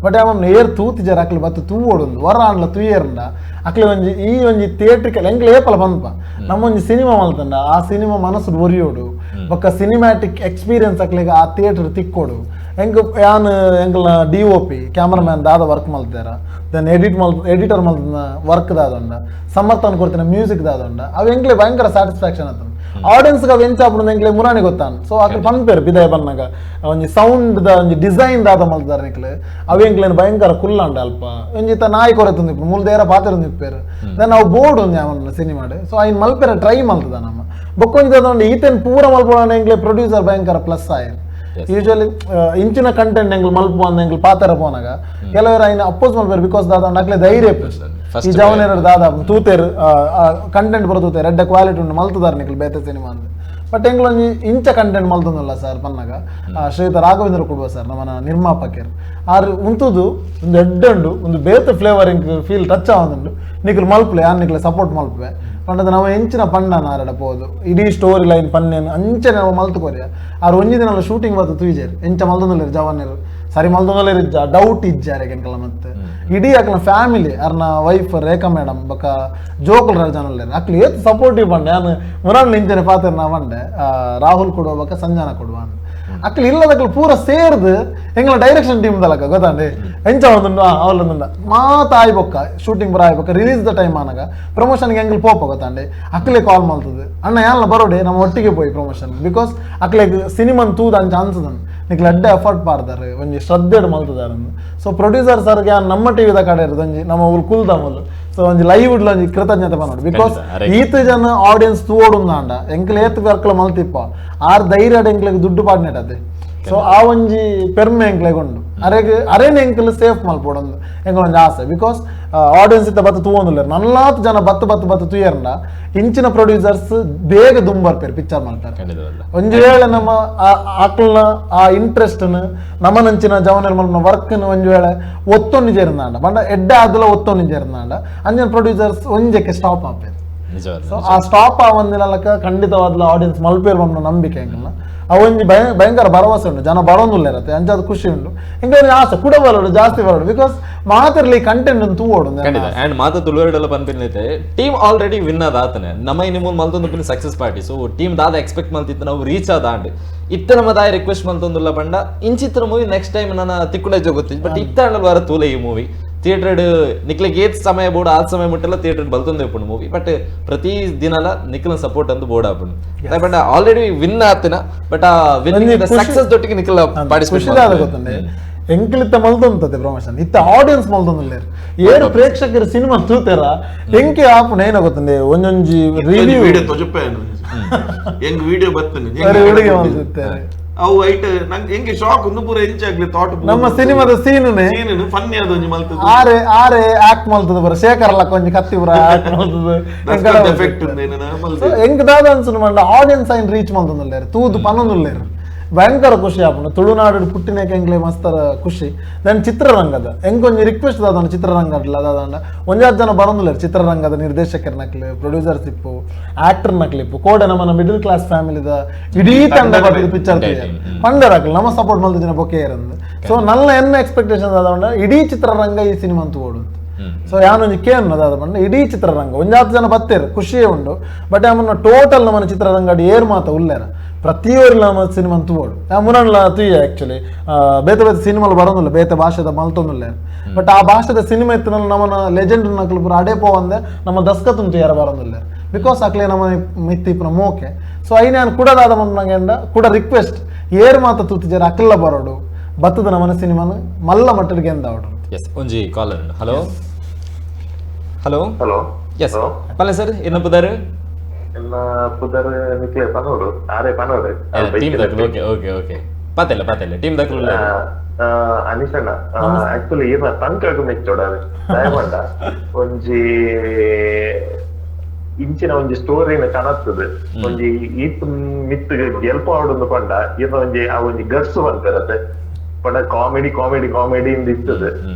but ಅವನ್ ಏರ್ ತೂತಿ ಜರ ಅಕ್ಲು ಬತ್ತು ತೂವೋಡುಂದು ಹೊರ ಆಂಡ್ಲ ತೂಯೇರಂಡ ಅಕ್ಲೆ ಒಂಜಿ ಈ ಒಂಜಿ ಥಿಯೇಟ್ರಿಕಲ್ ಎಂಕ್ಲೆ ಏಪಲ ಪನ್ಪ ನಮ್ಮೊಂಜಿ ಸಿನಿಮಾ ಮಲ್ತಂಡ ಆ ಸಿನಿಮಾ ಮನಸ್ಸು ಒರಿಯೋಡು ಬೊಕ್ಕ ಸಿನಿಮ್ಯಾಟಿಕ್ ಎಕ್ಸ್ಪೀರಿಯನ್ಸ್ ಅಕ್ಲೆಗ್ ಆ ಥಿಯೇಟರ್ ತಿಕ್ಕೋಡು ಎಂಕ್ ಯಾನ್ ಎಂಕ್ಲ D O P cameraman ದಾದ ವರ್ಕ್ ಮಲ್ತಾರ then edit ಮಲ್ ಎಡಿಟರ್ ಮಲ್ತಿನ ವರ್ಕ್ ದಾದಂಡ ಸಮರ್ಥನ ಕೊಡ್ತಿನ ಮ್ಯೂಸಿಕ್ ದಾದಂಡ ಅವು ಎಂಕ್ಲೆ ಭಯಂಕರ ಸ್ಯಾಟಿಸ್ಫ್ಯಾಕ್ಷನ್ ಆತಂಡ. ಆಡಿಯನ್ಸ್ ಗೆ ಎಂಚ ಆಪುಂಡು ಎಂಕ್ಲೆ ಮುರಾಣಿ ಗೊತ್ತಾನ್ ಸೊ ಅಕ್ಲೆ ಪನ್ಪೇರು ಬಿದಾಯ ಬನ್ನಗ ಒಂಜಿ ಸೌಂಡ್ ದ ಒಂಜಿ ಡಿಸೈನ್ ದಾದ ಮಲ್ತಾರ ನಿಕ್ಲೆ ಅವು ಎಂಕ್ಲೇನ್ ಭಯಂಕರ ಕುಲ್ಲಂಡ ಅಲ್ಪ ಒಂಜಿ ತ ನಾಯಿ ಕೊರತುಂದು ಇಪ್ಪು ಮೂಲ ದೇರ ಪಾತೆರೊಂದು ಇಪ್ಪೇರು then ಅವು ಬೋರ್ಡ್ ಒಂಜಿ ಅವನ ಸಿನಿಮಾಡ್ ಸೊ ಐನ್ ಮಲ್ಪೆರ ಟ್ರೈ ಮಲ್ತದ ನಮ್ಮ ಬೊಕ್ಕೊಂಜಿ ದಾದ ಈತನ್ ಪೂರ ಮಲ್ಪೋಣ ಎಂಕ್ಲೆ ಪ್ರೊಡ್ಯೂಸರ್ ಭಯಂಕರ ಪ್ಲಸ್ ಆಯನ್. ಯೂಶುವಲಿ ಇಂಚಿನ ಕಂಟೆಂಟ್ ಎಂಗ್ಲು ಮಲ್ಪು ಅಂದ ಎಂಗ್ಲು ಪಾತರ ಪೋನಾಗ ಕೆಲವರು ಐನ ಅಪೋಸ್ ಮಲ್ಪೇರು because ದಾದ ನಕ್ಲೆ ಧೈರ್ಯ ಈ ಜವನೇರು ದಾದ ತೂತೇರು ಕಂಟೆಂಟ್ ಬರೋ ತೂತೇರು ಎಡ್ಡೆ ಕ್ವಾಲಿಟಿ ಉಂಡು ಮಲ್ತದಾರ ನಿಕ್ಲು ಬೇತೆ ಸಿನಿಮಾ ಅಂತ ಬಟ್ ಎಂಗ್ಲು ಒಂಜಿ ಇಂಚ ಕಂಟೆಂಟ್ ಮಲ್ತೊಂದುಲ್ಲ ಸರ್ ಪನ್ನಾಗ ಶ್ರೀಯುತ ರಾಘವೇಂದ್ರ ಕುಡುವ ಸರ್ ನಮ್ಮನ ನಿರ್ಮಾಪಕರು ಆರು ಉಂತುದು ಒಂದು ಎಡ್ಡೆ ಉಂಡು ಒಂದು ಬೇತೆ ಫ್ಲೇವರ್ ಇಂಕ್ ಫೀಲ್ ಟಚ್ ಆವೊಂದುಂಡು ನಿಕ್ಲು ಮಲ್ಪಲೆ ಆನ್ ನಿಕ್ಲೆ ಸಪೋರ್ಟ್ ಮಲ್ಪುವೆ ಪಂಡದ ನಾವು ಎಂಚಿನ ಪಂಡ ನಾರಡ ಪೋದು ಇಡೀ ಸ್ಟೋರಿ ಲೈನ್ ಪನ್ನೇನು ಅಂಚನೆ ನಾವು ಮಲ್ತು ಕೊರಿಯ ಆರು ಒಂಜಿ ದಿನ ಶೂಟಿಂಗ್ ಬತ್ತು ತೂಜೇರು ಎಂಚ ಮಲ್ತೊಂದುಲ್ಲೆರ್ ಜವಾನೇರು ಸರಿ ಮಲ್ದೊಂದಲೇ ಇಜ್ಜ ಡೌಟ್ ಇಜ್ಜ ಅರೆಗೆ ಎಂಕಲ ಮತ್ತೆ ಇಡೀ ಅಕ್ಲ ಫ್ಯಾಮಿಲಿ ಅರ್ನ ವೈಫ್ ರೇಖಾ ಮೇಡಮ್ ಬೊಕ ಜೋಕುಲ್ ಜನ ಅಕ್ಲು ಏತ್ ಸಪೋರ್ಟಿವ್ ಬಂಡೆ ನಾನು ಮುರಾನ್ ಇಂಚನೆ ಪಾತ್ರ ನಾ ಬಂಡೆ ರಾಹುಲ್ ಕೊಡುವ ಬೊಕ ಸಂಜನಾ ಕೊಡುವ ಅಕ್ಲು ಇಲ್ಲದಕ್ಲು ಪೂರ ಸೇರ್ದು ಎಂಗಳ ಡೈರೆಕ್ಷನ್ ಟೀಮ್ ದಲಕ ಗೊತ್ತಾಂಡಿ ಎಂಚ ಒಂದುಂಡು ಅವಲೊಂದುಂಡ ಮಾತ ಆಯ್ಬೊಕ್ಕ ಶೂಟಿಂಗ್ ಬರ ಆಯ್ಬೊಕ್ಕ release the time ಆನಾಗ ಪ್ರಮೋಷನ್ಗೆ ಎಂಗ್ಲು ಪೋಪ ಗೊತ್ತಾಂಡಿ ಅಕ್ಲೆ ಕಾಲ್ ಮಾಡ್ತದೆ ಅಣ್ಣ ಯಾನ್ಲ ಬರೋಡೆ ನಮ್ಮ ಒಟ್ಟಿಗೆ ಪೋಯಿ ಪ್ರಮೋಷನ್ because ಅಕ್ಲೆಗ್ ಸಿನಿಮನ್ ತೂದ ಅಂಚ ಅನ್ಸದನ್ ನಿಕ್ಲೆ ಅಡ್ಡೆ ಎಫರ್ಟ್ ಪಾಡ್ದಾರೆ ಒಂಜಿ ಶ್ರದ್ಧೆಡ್ ಮಲ್ತದಾರ. ಸೊ ಪ್ರೊಡ್ಯೂಸರ್ ಸರ್ಗೆ ನಮ್ಮ ಟಿವಿದ ಕಡೆ ಇರೋದು ಒಂಜಿ ನಮ್ಮ ಊರು ಕುಲ್ದಮಲು ಸೊ ಒಂಜಿ ಲೈವ್ ಒಂಜಿ ಕೃತಜ್ಞತೆ ಪನ್ನೋಡು because ಈತ ಜನ ಆಡಿಯನ್ಸ್ ತೂವೋಡುಂದಾಂಡ ಎಂಕ್ಲೆ ಏತ್ ವರ್ಕ್ಲ ಮಲ್ತಿಪ್ಪ ಆರ್ ಧೈರ್ಯ ಎಂಕ್ಲೆಗ್ ದುಡ್ಡು ಪಾಡ್ನೆಟದೆ. ಸೊ ಆ ಒಂಜಿ ಪೆರ್ಮೆ ಎಂಕ್ಲೆಗ್ ಉಂಡು ಅರೆಗ್ ಅರೇನೆ ಎಂಕ್ಲು ಸೇಫ್ ಮಲ್ಪೊಡೊಂದು ಎಂಕ್ಲ ಒಂಜಿ ಆಸೆ because audience ಇತ್ತ ಬತ್ತ ತೂವೊಂದುಲ್ಲೆರ್ ನಲ್ಲಾತ್ ಜನ ಬತ್ತು ಬತ್ತು ಬತ್ತು ತೂಯರ್ಂಡ ಇಂಚಿನ ಪ್ರೊಡ್ಯೂಸರ್ಸ್ ಬೇಗ ದುಂಬರ್ಪೇರು ಪಿಕ್ಚರ್ ಮಲ್ಪೆರ್. ಒಂಜಿ ವೇಳೆ ನಮ್ಮ ಆಕ್ಲ್ನ ಆ ಇಂಟ್ರೆಸ್ಟ್ ನಮನಂಚಿನ ಜವನರ್ ಮಲ್ಪುನ ವರ್ಕ್ ಒಂಜಿ ವೇಳೆ ಒತ್ತೊಂದು ചേರ್ನಾಂಡ ಪಂಡ ಎಡ್ಡೆ ಆದಲ ಒತ್ತೊಂದು ചേರ್ನಾಂಡ ಅಂಚಿನ ಪ್ರೊಡ್ಯೂಸರ್ಸ್ ಒಂಜಕ್ಕೆ ಸ್ಟಾಪ್ ಆಪೇರು. ಸೊ ಆ ಸ್ಟಾಪ್ ಆವಂದಿನಲಕ ಖಂಡಿತವಾದ್ಲ ಆಡಿಯನ್ಸ್ ಮಲ್ಪೇರು ಪನ್ಪುನ ನಂಬಿಕೆ ಎಂಕಲ್ನ ಆ ಒಂಜಿ ಭಯಂಕರ ಭರವಸೆ ಉಂಡು ಜನ ಬರೋಂದುಲ್ಲ ಇರತ್ತೆ ಅಂಚಾದ ಖುಷಿ ಉಂಡು ಎಂಕಲ್ನ ಒಂಜಿ ಆಸೆ ಕೂಡ ಬರೋಡು ಜಾಸ್ತಿ ಬರೋಡು because ಮಾತಿರ್ಲಿ ಕಂಟೆಂಟ್ ಅನ್ನು ತೂವೋಡು ಖಂಡಿತ. ಅಂಡ್ ಮಾತ ತುಳುವೆರಡೆಲ್ಲ ಪನ್ಪಿನೈತೆ team already win ಆದ ಆತನೆ ನಮ್ಮ ಇನ್ನು ಮುಂದೆ ಮಲ್ತೊಂದು pin success party. So team ದಾದ ಎಕ್ಸ್ಪೆಕ್ಟ್ ಮಲ್ತಿತ್ತು ನಾವು ರೀಚ್ ಆದ ಆಂಡ್ ಇತ್ತ ನಮ್ಮ ತಾಯಿ ರಿಕ್ವೆಸ್ಟ್ ಮಲ್ತೊಂದುಲ್ಲ ಪಂಡ ಇಂಚಿತ್ರ movie next time ನನ್ನ ತಿಕ್ಕುಂಡ ಗೊತ್ತಿತ್ತು ಬಟ್ ಇತ್ತ ವಾರ ತೂಲೆ ಈ ಮೂವಿ ಥಿಯೇಟರ್ ನಿಕ್ಲೆಗ್ ಏತ್ ಸಮಯ ಬೋರ್ಡ್ ಆ ಸಮಯ ಮುಟ್ಟೆಲ್ಲ ಥಿಯೇಟರ್ ಬಲ್ತೊಂದು ಇಪ್ಪುಂಡು ಮೂವಿ ಬಟ್ ಪ್ರತಿ ದಿನಲ ನಿಕ್ಲ ಸಪೋರ್ಟ್ ಅಂದು ಬೋರ್ಡ್ ಆಪುಂಡು but already win ಆತಿನ but ಆ ವಿನ್ ಸಕ್ಸಸ್ ದೊಟ್ಟಿಗೆ ನಿಕ್ಲ ಪಾರ್ಟಿಸಿಪೇಟ್ ಗೊತ್ತಂಡೆ ಎಂಕ್ಲಿತ್ತ ಮಲ್ತೊಂತತೆ ಪ್ರಮೋಷನ್ ಇತ್ತ ಆಡಿಯನ್ಸ್ ಮಲ್ತೊಂದುಲ್ಲೇರು ಏರು ಪ್ರೇಕ್ಷಕರು ಸಿನಿಮಾ ತೂತೆರ ಎಂಕೆ ಆಪುಂಡು ಏನ ಗೊತ್ತಂಡೆ ಒಂಜೊಂಜಿ ರಿವ್ಯೂ ವಿಡಿಯೋ ತೊಜಪ್ಪೆ ಎಂಗ್ ವಿಡಿಯೋ ಬರ್ತನೆ ಮಲ್ತಿತ್ತಾರೆ ಅವು ಐಟ್ ನಂಗೆ ಹೆಂಗೆ ಶಾಕ್ ಒಂದು ಪೂರ ಹೆಂಚಾಗ್ಲಿ ಥಾಟ್ ನಮ್ಮ ಸಿನಿಮಾದ ಸೀನ್ ಫನ್ನಿ ಅದು ಒಂಜಿ ಮಲ್ತದ ಆರೆ ಆರೆ ಆಕ್ಟ್ ಮಲ್ತದ ಬರ ಶೇಖರ್ ಲಕ್ಕ ಒಂಜಿ ಕತ್ತಿ ಪುರ ಆಕ್ಟ್ ಮಲ್ತದ ಎಫೆಕ್ಟ್ ಎಂಕ್ ದಾದ ಅನ್ಸುನು ಮಂಡ ಆಡಿಯನ್ಸ್ ಐನ್ ರೀಚ್ ಮಲ್ತೊಂದುಲ್ಲೇರು ತೂದು ಪನ್ನೊಂದುಲ್ಲೇರು ಭಯಂಕರ ಖುಷಿ ಆಪುಂಡು. ತುಳುನಾಡು ಪುಟ್ಟಿನೇಕ ಎಂಕ್ಲೆ ಮಸ್ತರ ಖುಷಿ. ದೆನ್ ಚಿತ್ರರಂಗದ ಎಂಕೊಂಜಿ ರಿಕ್ವೆಸ್ಟ್ ದಾದಂಡ ಚಿತ್ರರಂಗಡ್ಲ ದಾದಂಡ ಒಂಜಾತ್ ಜನ ಬರೋಂದುಲ್ಲೇರು ಚಿತ್ರರಂಗದ ನಿರ್ದೇಶಕರ ನಕ್ಲು ಪ್ರೊಡ್ಯೂಸರ್ಸ್ ಇಪ್ಪು ಆಕ್ಟರ್ ನಕ್ಲು ಇಪ್ಪು ಕೋಡೆ ನಮ್ಮನ ಮಿಡಲ್ ಕ್ಲಾಸ್ ಫ್ಯಾಮಿಲಿದ ಇಡೀ ತಂಡ ಬರ್ತದೆ ಪಿಕ್ಚರ್ ಪಂಡರ್ ಹಾಕಲು ನಮ್ಮ ಸಪೋರ್ಟ್ ಮಲ್ತ ಜನ ಬೊಕ್ಕೆ ಇರಂದು. ಸೊ ನನ್ನ ಎನ್ನ ಎಕ್ಸ್ಪೆಕ್ಟೇಷನ್ ದಾದಂಡ ಇಡೀ ಚಿತ್ರರಂಗ ಈ ಸಿನಿಮಾ ಅಂತ ಓಡು. ಸೊ ಯಾನೊಂಜಿ ಕೇನ್ ಅದಾದ ಪಂಡ ಇಡೀ ಚಿತ್ರರಂಗ ಒಂಜಾತ್ ಜನ ಬತ್ತೇರು ಖುಷಿಯೇ ಉಂಡು ಬಟ್ ಯಾಮನ್ನ ಟೋಟಲ್ ನಮ್ಮನ ಚಿತ್ರರಂಗ ಏರ್ ಮಾತ ಉಲ್ಲೇರ ಪ್ರತಿಯೊರಿ ನಮ್ಮ ಸಿನಿಮಾ ತೂವೋಡು ಮುರಣ್ಲ ತೂಯ ಆ್ಯಕ್ಚುಲಿ ಬೇತೆ ಬೇತೆ ಸಿನಿಮಾಲು ಬರೋದಿಲ್ಲ ಬೇತೆ ಭಾಷೆದ ಮಲ್ತೊಂದುಲ್ಲ ಬಟ್ ಆ ಭಾಷೆದ ಸಿನಿಮಾ ಇತ್ತು ನಮ್ಮನ ಲೆಜೆಂಡ್ ನಕ್ಲು ಪೂರ ಅಡೇ ಪೋವಂದೆ ನಮ್ಮ ದಸ್ಕತ್ತುಂತು ಯಾರ ಬರೋದಿಲ್ಲ because ಅಕ್ಲೆ ನಮ್ಮ ಮಿತ್ತಿ ಇಪ್ಪುನ ಮೋಕೆ. ಸೊ ಐನ ಯಾನ್ ಕುಡದಾದ ಮಂಗೆ ಕೂಡ ರಿಕ್ವೆಸ್ಟ್ ಏರ್ ಮಾತ ತೂತಿಜಾರ ಅಕ್ಲ ಬರೋಡು ಬತ್ತದ ನಮ್ಮನ ಸಿನಿಮಾನ ಮಲ್ಲ ಮಟ್ಟಕ್ಕೆ ಎಂದಾವಡು. ಎಸ್ ಒಂಜಿ collar hello hello hello yes ಪಲ್ಲೆ ಸರ್ ಎನ್ನ ಪುದಾರು ಎಲ್ಲ ಪುದರ್ ನಿಕ್ಲೆ ಪನೋಡು ಆರೆ ಪನೋಡು ಟೀಮ್ ದಕ್ಲು okay okay okay ಪಾತೆಲ್ಲ ಪಾತೆಲ್ಲ team ದಕ್ಲು ಅನಿಸಣ್ಣ actually ಇರ್ನ ತಂಕಾಗು ಮೆಚ್ಚೋಡಾರೆ ದಯಮಂಡ ಒಂಜಿ ಇಂಚಿನ ಒಂಜಿ ಸ್ಟೋರಿನ ಕಾಣತ್ತದೆ ಒಂಜಿ ಈತ್ ಮಿತ್ ಗೆಲ್ಪ ಆಡೊಂದು ಪಂಡ ಇರ್ನ ಒಂಜಿ ಆ ಒಂಜಿ ಗಟ್ಸ್ ಬಂತಿರತ್ತೆ ಪಂಡ comedy comedy comedy ಇಂದ ಇರ್ತದೆ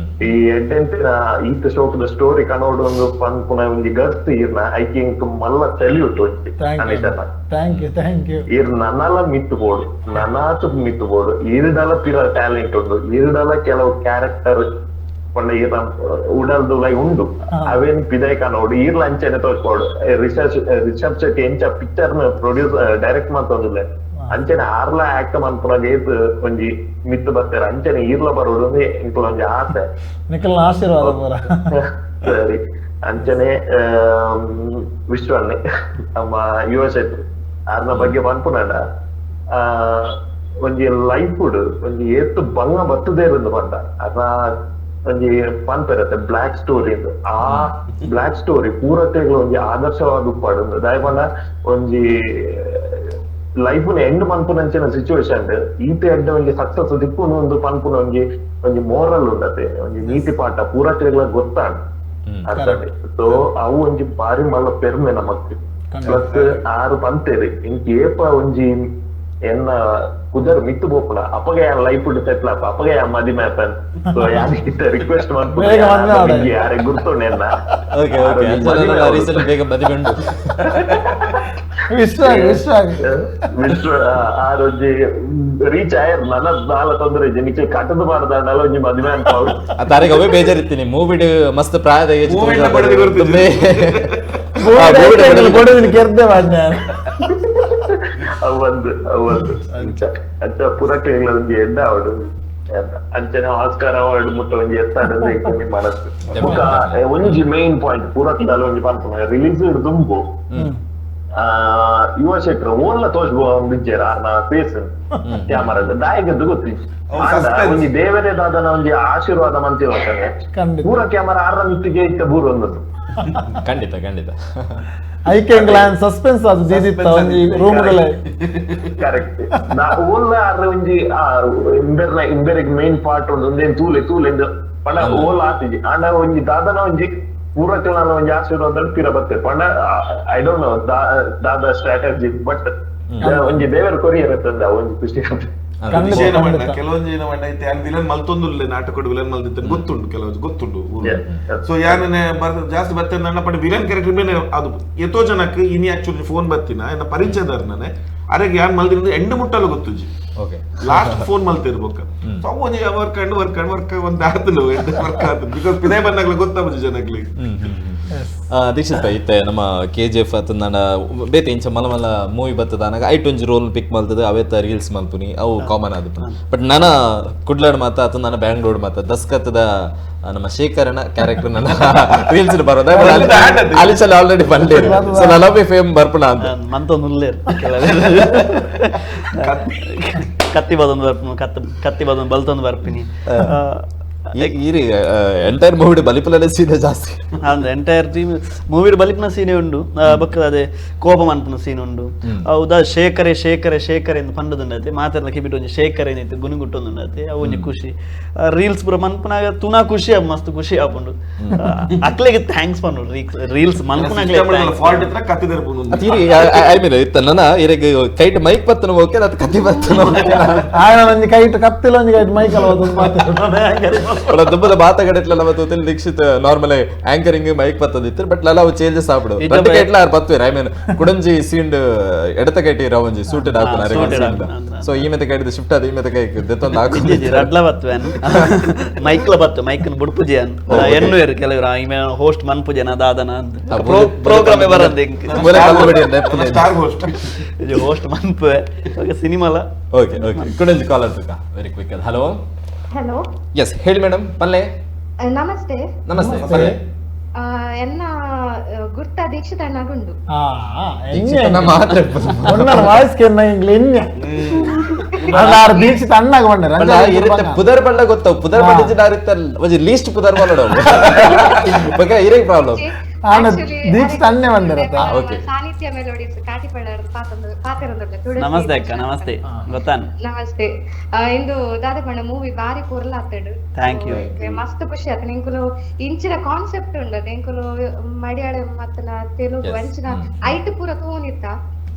ಈ ಎಡ್ಡೆಂತಿನ ಈತ ಶೋಕದ ಸ್ಟೋರಿ ಕನೋಡು ಒಂದು ಪನ್ಪುನ ಒಂಜಿ ಗಟ್ಸ್ ಇರ್ನ ಐಕೆ ಇಂಕ್ ಮಲ್ಲ ಸೆಲ್ಯೂಟ್ ಒಂಜಿ ಅನಿಸಣ್ಣ. Thank you thank you. ಇರ್ ನನ್ನಲ ಮಿತ್ತು ಬೋಡು ನನ್ನಾತು ಮಿತ್ತು ಬೋಡು ಇರ್ಡಲ ಪಿರ ಟ್ಯಾಲೆಂಟ್ ಉಂಡು ಇರ್ಡಲ ಕೆಲವು ಕ್ಯಾರೆಕ್ಟರ್ ಪಂಡ ಇರ್ನ ಉಡಲ್ದುಲೈ ಉಂಡು ಅವೇನ್ ಪಿದೈ ಕನೋಡು ಇರ್ಲ ಅಂಚೆನೆ ತೋಚ್ಕೋಡು ರಿಷಬ್ ಶೆಟ್ಟಿ ಎಂಚ ಪಿಕ್ಚರ್ ನ ಪ್ರೊಡ್ಯೂಸ್ ಡೈರೆಕ್ಟ್ ಮಾಡ್ತೊಂದಿಲ್ಲ ಅಂಚನೆ ಆರ್ಲ ಆಕ್ಟ್ ಮನ್ಪುನಾಗ ಏತ್ ಒಂಜಿ ಮಿತ್ತು ಬರ್ತಾರೆ ಅಂಚನೆ ಈರ್ಲ ಬರೋಡು ಇಂಕುಲ ಒಂಜಿ ಆಸೆ ನಿಖಲ್ನ ಆಶೀರ್ವಾದ ಪೂರ. ಸರಿ ಅಂಚನೆ ವಿಶ್ವನ್ನೇ ನಮ್ಮ ಯುವ ಶೆಟ್ಟಿ ಆರ್ನ ಬಗ್ಗೆ ಪನ್ಪುನಂಡ ಒಂಜಿ ಲೈಫ್ ಒಂಜಿ ಏತ್ ಬಂಗ ಬತ್ತದೇ ಇರೋದು ಪಂಡ ಅದ ಒಂಜಿ ಪನ್ಪೆರತ್ತೆ ಬ್ಲಾಕ್ ಸ್ಟೋರಿ ಆ ಬ್ಲಾಕ್ ಸ್ಟೋರಿ ಪೂರತೆಗಳು ಒಂಜಿ ಆದರ್ಶವಾದ ಉಪ್ಪಾಡು ದಾಯ ಪಂಡ ಒಂಜಿ ಲೈಫ್ ನ ಎಂಡ್ ಪನ್ಪುನಂಚಿನ ಸಿಚುವೇಶನ್ ಈತ ಎಡ್ಡ ಒಂಜಿ ಸಕ್ಸಸ್ ದಿಕ್ಕುನು ಒಂದು ಪನ್ಪುನ ಒಂಜಿ ಒಂಜಿ ಮೋರಲ್ ಉಂಡತೆ ಒಂಜಿ ನೀತಿ ಪಾಠ ಪೂರತೆಗಳ ಗೊತ್ತಾಂಡ್ ಅರ್ಥ. ಸೊ ಅವು ಒಂಜಿ ಬಾರಿ ಮಲ್ಲ ಪೆರ್ಮೆ ನಮಕ್ ಪ್ಲಸ್ ಆರು ಪಂತೇರಿ ಇಂಕ್ ಏಪ ಒಂಜಿ ಎನ್ನ ಕುದರ್ ಮಿತ್ತು ಬೋಪುಣ ಅಪಗ ಯಾನ್ ಲೈಫ್ ಸೆಟ್ಲ್ ಆಪ ಅಪಗ ಯಾನ್ ಮದಿಮೆ ಆಪನ್. ಸೊ ಯಾನ್ ರಿಕ್ವೆಸ್ಟ್ ಬೇಗ ಮದ್ಮೆ ಆಡೆ. ಮನ್ಪುನೆ ಯಾರೆ ಗುರ್ತುಂಡು ಎನ್ನ. ಓಕೆ ಓಕೆ, ರೀಸೆಂಟ್ ಬೇಗ ಮದಿಮೆ ಉಂಡು. ವಿಶ್ವ ವಿಶ್ವ ವಿಶ್ವ ಆರೊಂಜಿ ರೀಚ್ ಆಯರ್ ನನ್ನ ದಾಲ ತೊಂದರೆ ಇಜ್ಜಿ ನಿಕ್ಲೆ ಕಟ್ಟದ ಬಾರ್ದಾಂಡಲ ಒಂಜಿ ಮದಿಮೆ ಅಂತ ಅವ್ರು. ಆ ತಾರೀಖ್ ಅವೇ ಬೇಜಾರಿತ್ತೀನಿ ಮೂವಿಡ್ ಮಸ್ತ್ ಪ್ರಾಯದ ಏಜ್ Movie ನ ಬಡದಿ ಗುರ್ತಿದ್ದೆ. ಬಡದಿನ ಕೆರ್ದೆ ಮಾಡ್ನೆ. ಅವೊಂದು ಅವೊಂದು ಅಂಚ ಅಂಚ ಪುರಕ್ಕೆ ಒಂಜಿ ಎಡ್ಡ ಅವಡು ಅಂಚನೆ ಆಸ್ಕರ್ ಅವಾರ್ಡ್ ಮುಟ್ಟ ಒಂಜಿ ಎತ್ತಾಡ ಮನಸ್ಸು. ಬೊಕ್ಕ ಒಂಜಿ ಮೇನ್ ಪಾಯಿಂಟ್ ಪೂರಕ್ದಲ್ಲ ಒಂಜಿ ಪನ್ಪುನ ರಿಲೀಸ್ ದುಂಬು ಯುವ ಶೆಟ್ರ್ ಓನ್ಲ ತೋಜ್ ಬಿಜ್ಜೆರ್ ಆರ್ನ ಫೇಸ್ ಕ್ಯಾಮರಾದ ದಾಯಗದ್ದು ಗೊತ್ತಿಜ್ಜಿ. ಒಂಜಿ ದೇವರೇ ದಾದನ ಒಂಜಿ ಆಶೀರ್ವಾದ ಮಂತಿರ್ತಾನೆ ಖಂಡಿತ. ಪೂರ ಕ್ಯಾಮರಾ ಆರ್ನ ಮಿತ್ತಿಗೆ ಇತ್ತ ಬೂರು ಒಂದದ್ದು. ಖಂಡಿತ ಖಂಡಿತ. ಐಕೆ ಎಂಗ್ಲಾನ್ ಸಸ್ಪೆನ್ಸ್ ಅದು ದೀದಿತ್ತ ಒಂಜಿ ರೂಮ್ಗಳೇ. ಕರೆಕ್ಟ್. ಓನ್ಲ ಆರ್ನ ಒಂಜಿ ಇಂಬೆರ್ನ ಇಂಬೆರೆಗ್ ಮೇನ್ ಪಾರ್ಟ್ ಒಂದು ಒಂದೇನ್ ತೂಲೆ ತೂಲೆ ಎಂದು ಪಂಡ ಓಲ್ ಆತಿಜಿ. ಆಂಡ ಒಂಜಿ ದಾದನ ಒಂಜಿ ಪೂರಕಲಾನ ಒಂಜಿ ಆಶೀರ್ವಾದ ಪಿರ ಬತ್ತೆ ಪಂಡ I don't know Dada strategy but ಒಂಜಿ ದೇವರ ಕೊರಿಯರ್ ಇರ್ತದೆ ಒಂಜಿ ಖುಷಿ ಆಗುತ್ತೆ. ಖಂಡಿತ, ವಿಷಯ ಏನ ಖಂಡಿತ. ಕೆಲವೊಂದು ಏನ ಮಣ್ಣ ಐತೆ ಯಾನ್ ವಿಲನ್ ಮಲ್ತೊಂದುಲ್ಲೆ ನಾಟಕಡ್ ವಿಲನ್ ಮಲ್ದಿತ್ತು ಗೊತ್ತುಂಡು ಕೆಲವೊಂದು ಗೊತ್ತುಂಡು Yeah, yeah. So ಯಾನೇ ಜಾಸ್ತಿ ಬರ್ತೇನೆ ನನ್ನ ಪಡೆ ವಿಲನ್ ಕ್ಯಾರೆಕ್ಟರ್ ಮೇಲೆ ಅದು ಎತ್ತೋ ಜನಕ್ಕೆ ಇನಿ ಆಕ್ಚುಲಿ ಫೋನ್ ಬರ್ತೀನ ಎನ್ನ ಪರಿಚಯದಾರ ನಾನೆ ಅರೆಗೆ ಯಾನ್ ಮಲ್ದಿನ ಎಂಡು ಮುಟ್ಟಲು ಗೊತ್ತುಜಿ ಓಕೆ ಲಾಸ್ಟ್ ಫೋನ್ ಮಲ್ತಿರ್ಬೇಕು. ಸೊ ಅವು ಒಂಜಿ work and work and work ಒಂದು ಆತನು ವರ್ಕ್ ಆತನು because ಪಿದೆ ಬಂದಾಗಲೇ ಗೊತ್ತಾಗುದು ಜನಕ್ಕೆ. ದೀಕ್ಷಿತ್ ಭಾಯ್ ಇತ್ತೆ ನಮ್ಮ ಕೆ ಜಿ ಎಫ್ ಅತಂದಾಂಡ ಬೇತೆ ಇಂಚ ಮಲ್ಲ ಮಲ್ಲ ಮೂವಿ ಬತ್ತದ ಅನಾಗ ಐಟ್ ಒಂಜಿ ರೋಲ್ ಪಿಕ್ ಮಲ್ತದ ಅವೇತ ರೀಲ್ಸ್ ಮಲ್ಪುನಿ ಅವು ಕಾಮನ್ ಆದಿಪ್ಪು. ಬಟ್ ನನ ಕುಡ್ಲಾಡ್ ಮಾತ ಅತಂದಾನ ಬ್ಯಾಂಗ್ಳೂರ್ ಮಾತ ದಸ್ಕತ್ತದ ನಮ್ಮ ಶೇಖರನ ಕ್ಯಾರೆಕ್ಟರ್ ನನ್ನ ರೀಲ್ಸ್ ಬರೋದ ಅಲಿಸಲ್ ಆಲ್ರೆಡಿ ಬಂದೆ. ಸೊ ನಲವೇ ಫೇಮ್ ಬರ್ಪುಣ ಅಂತ ಮಂತೊಂದು ಉಲ್ಲೇರ್ ಕತ್ತಿ ಬದೊಂದು ಬರ್ಪುನು ಕತ್ತಿ ಬದೊಂದು ಬಲ್ತೊಂದು ಬರ್ಪಿನಿ. ಈ ಎಂಟೈರ್ ಮೂವಿ ಬಲಿಪುಲನೆ ಸೀನೆ ಜಾಸ್ತಿ. ಅಂದ್ರೆ ಎಂಟೈರ್ ಟೀಮ್ ಮೂವಿ ಬಲಿಪುನ ಸೀನೆ ಉಂಡು. ಬೊಕ್ಕ ಅದೇ ಕೋಪ ಮನ್ಪುನ ಸೀನ್ ಉಂಡು. ಹೌದಾ ಶೇಖರೆ ಶೇಖರೆ ಶೇಖರೆ ಎಂದು ಪಂಡದುಂಡತೆ ಮಾತೆಲ್ಲ ಕಿಬಿಟ್ ಒಂಜಿ ಶೇಖರೆ ಏನೈತೆ ಗುಣಗುಟ್ಟೊಂದುಂಡತೆ ಅವು ಒಂಜಿ ಖುಷಿ. ರೀಲ್ಸ್ ಪೂರ ಮನ್ಪುನಾಗ ತುನಾ ಖುಷಿ ಆಪ್ ಮಸ್ತ್ ಖುಷಿ ಆಪುಂಡು. ಅಕ್ಲೆಗೆ thanks ಪಂಡು ರೀಲ್ಸ್ ಮನ್ಪುನಾಗ್ಲೇ ಫಾಲ್ಟ್ ಇತ್ರ ಕತ್ತಿದರು I mean ಇತ್ತ ನನ್ನ ಇರೆಗ್ ಕೈಟ್ ಮೈಕ್ ಬತ್ತನ ಓಕೆ ಅದು ಕತ್ತಿ ಬತ್ತನ ಆಯನ ಒಂಜಿ ಕೈಟ್ ಕತ್ತಿಲ ಒಂಜಿ ಕೈಟ್ ಮೈಕ್ ಅಲ್ಲ ಒಂದು ಮಾತಾಡೋದು. ದುಬ್ಬದ ಮಾತಾಗಡೆಟ್ಲ ನಮ್ಮ ದೀಕ್ಷಿತ್ ನಾರ್ಮಲ್ ಆಂಕರಿಂಗ್ ಮೈಕ್ ಬತ್ತದಿತ್ತು ಬಟ್ ಲಲ ಅವು ಚೇಂಜಸ್ ಆಗ್ಬಿಡು ರಡ್ಡು ಕೈಟ್ಲ ಆರ್ ಬತ್ತುವೇರ್ I mean ಕುಡಂಜಿ ಸೀಂಡ್ ಎಡತ ಕೈಟಿ ರವಂಜಿ ಸೂಟೆಡ್ ಹಾಕುನ. ಸೊ ಈ ಮೆತ ಕೈಟಿದ ಶಿಫ್ಟ್ ಅದು ಈ ಮೆತ ಕೈ ದೆತ್ತೊಂದು ಹಾಕು ರಡ್ಲ ಬತ್ತುವೇನ್ ಮೈಕ್ಲ ಬತ್ತು ಮೈಕ್ ಬುಡ್ಪುಜಿ ಅಂತ ಎನ್ನುವೇರು ಕೆಲವರು ಈಮೆ ಹೋಸ್ಟ್ ಮನ್ಪುಜನ ದಾದನ ಅಂತ ಪ್ರೋಗ್ರಾಮ್ ಬರಂದೆ ಸ್ಟಾರ್ ಹೋಸ್ಟ್ ಹೋಸ್ಟ್ ಮನ್ಪುವೆ ಸಿನಿಮಾಲ. ಓಕೆ ಓಕೆ ಕುಡಂಜಿ ಕಾಲರ್ ತುಕ very quick. Hello hello yes ಹೇಳಿ ಮೇಡಮ್ ಪಲ್ಲೆ. ನಮಸ್ತೆ ನಮಸ್ತೆ ಪಲ್ಲೆ. ಎನ್ನ ಗುರ್ತ ದೀಕ್ಷಿತ ಅಣ್ಣಗುಂಡು. ದೀಕ್ಷಿತ ಅಣ್ಣಗ ಬಂಡ ಪುದರ್ ಬಣ್ಣ ಗೊತ್ತಾವ್ ಪುದರ್ ಬಣ್ಣ ಲೀಸ್ಟ್ ಪುದರ್ ಬಣ್ಣ ಇರೇ ಪ್ರಾಬ್ಲಮ್. ದೀಕ್ಷಿತ ಅಣ್ಣೆ ಬಂದಿರತ್ತ. ಸಾನ್ನಿಧ್ಯ ಮೆಲೋಡಿಸ್ ಕಾಟಿಪಳ್ಳ ನಮಸ್ತೆ ಅಕ್ಕ. ನಮಸ್ತೆ ಗೊತ್ತಾನ. ನಮಸ್ತೆ. ಇಂದು ದಾದಪಣ್ಣ ಮೂವಿ ಬಾರಿ ಪೊರ್ಲಾತಡು. Thank you. ಮಸ್ತ್ ಖುಷಿ ಆಯ್ತು. ಎಂಕುಲು ಇಂಚಿನ ಕಾನ್ಸೆಪ್ಟ್ ಉಂಡು ಎಂಕುಲು ಮಲಯಾಳಂ ಮತ್ತನ ತೆಲುಗು ಅಂಚಿನ ಐಟ್ ಪೂರ ತೂನಿತ್ತ.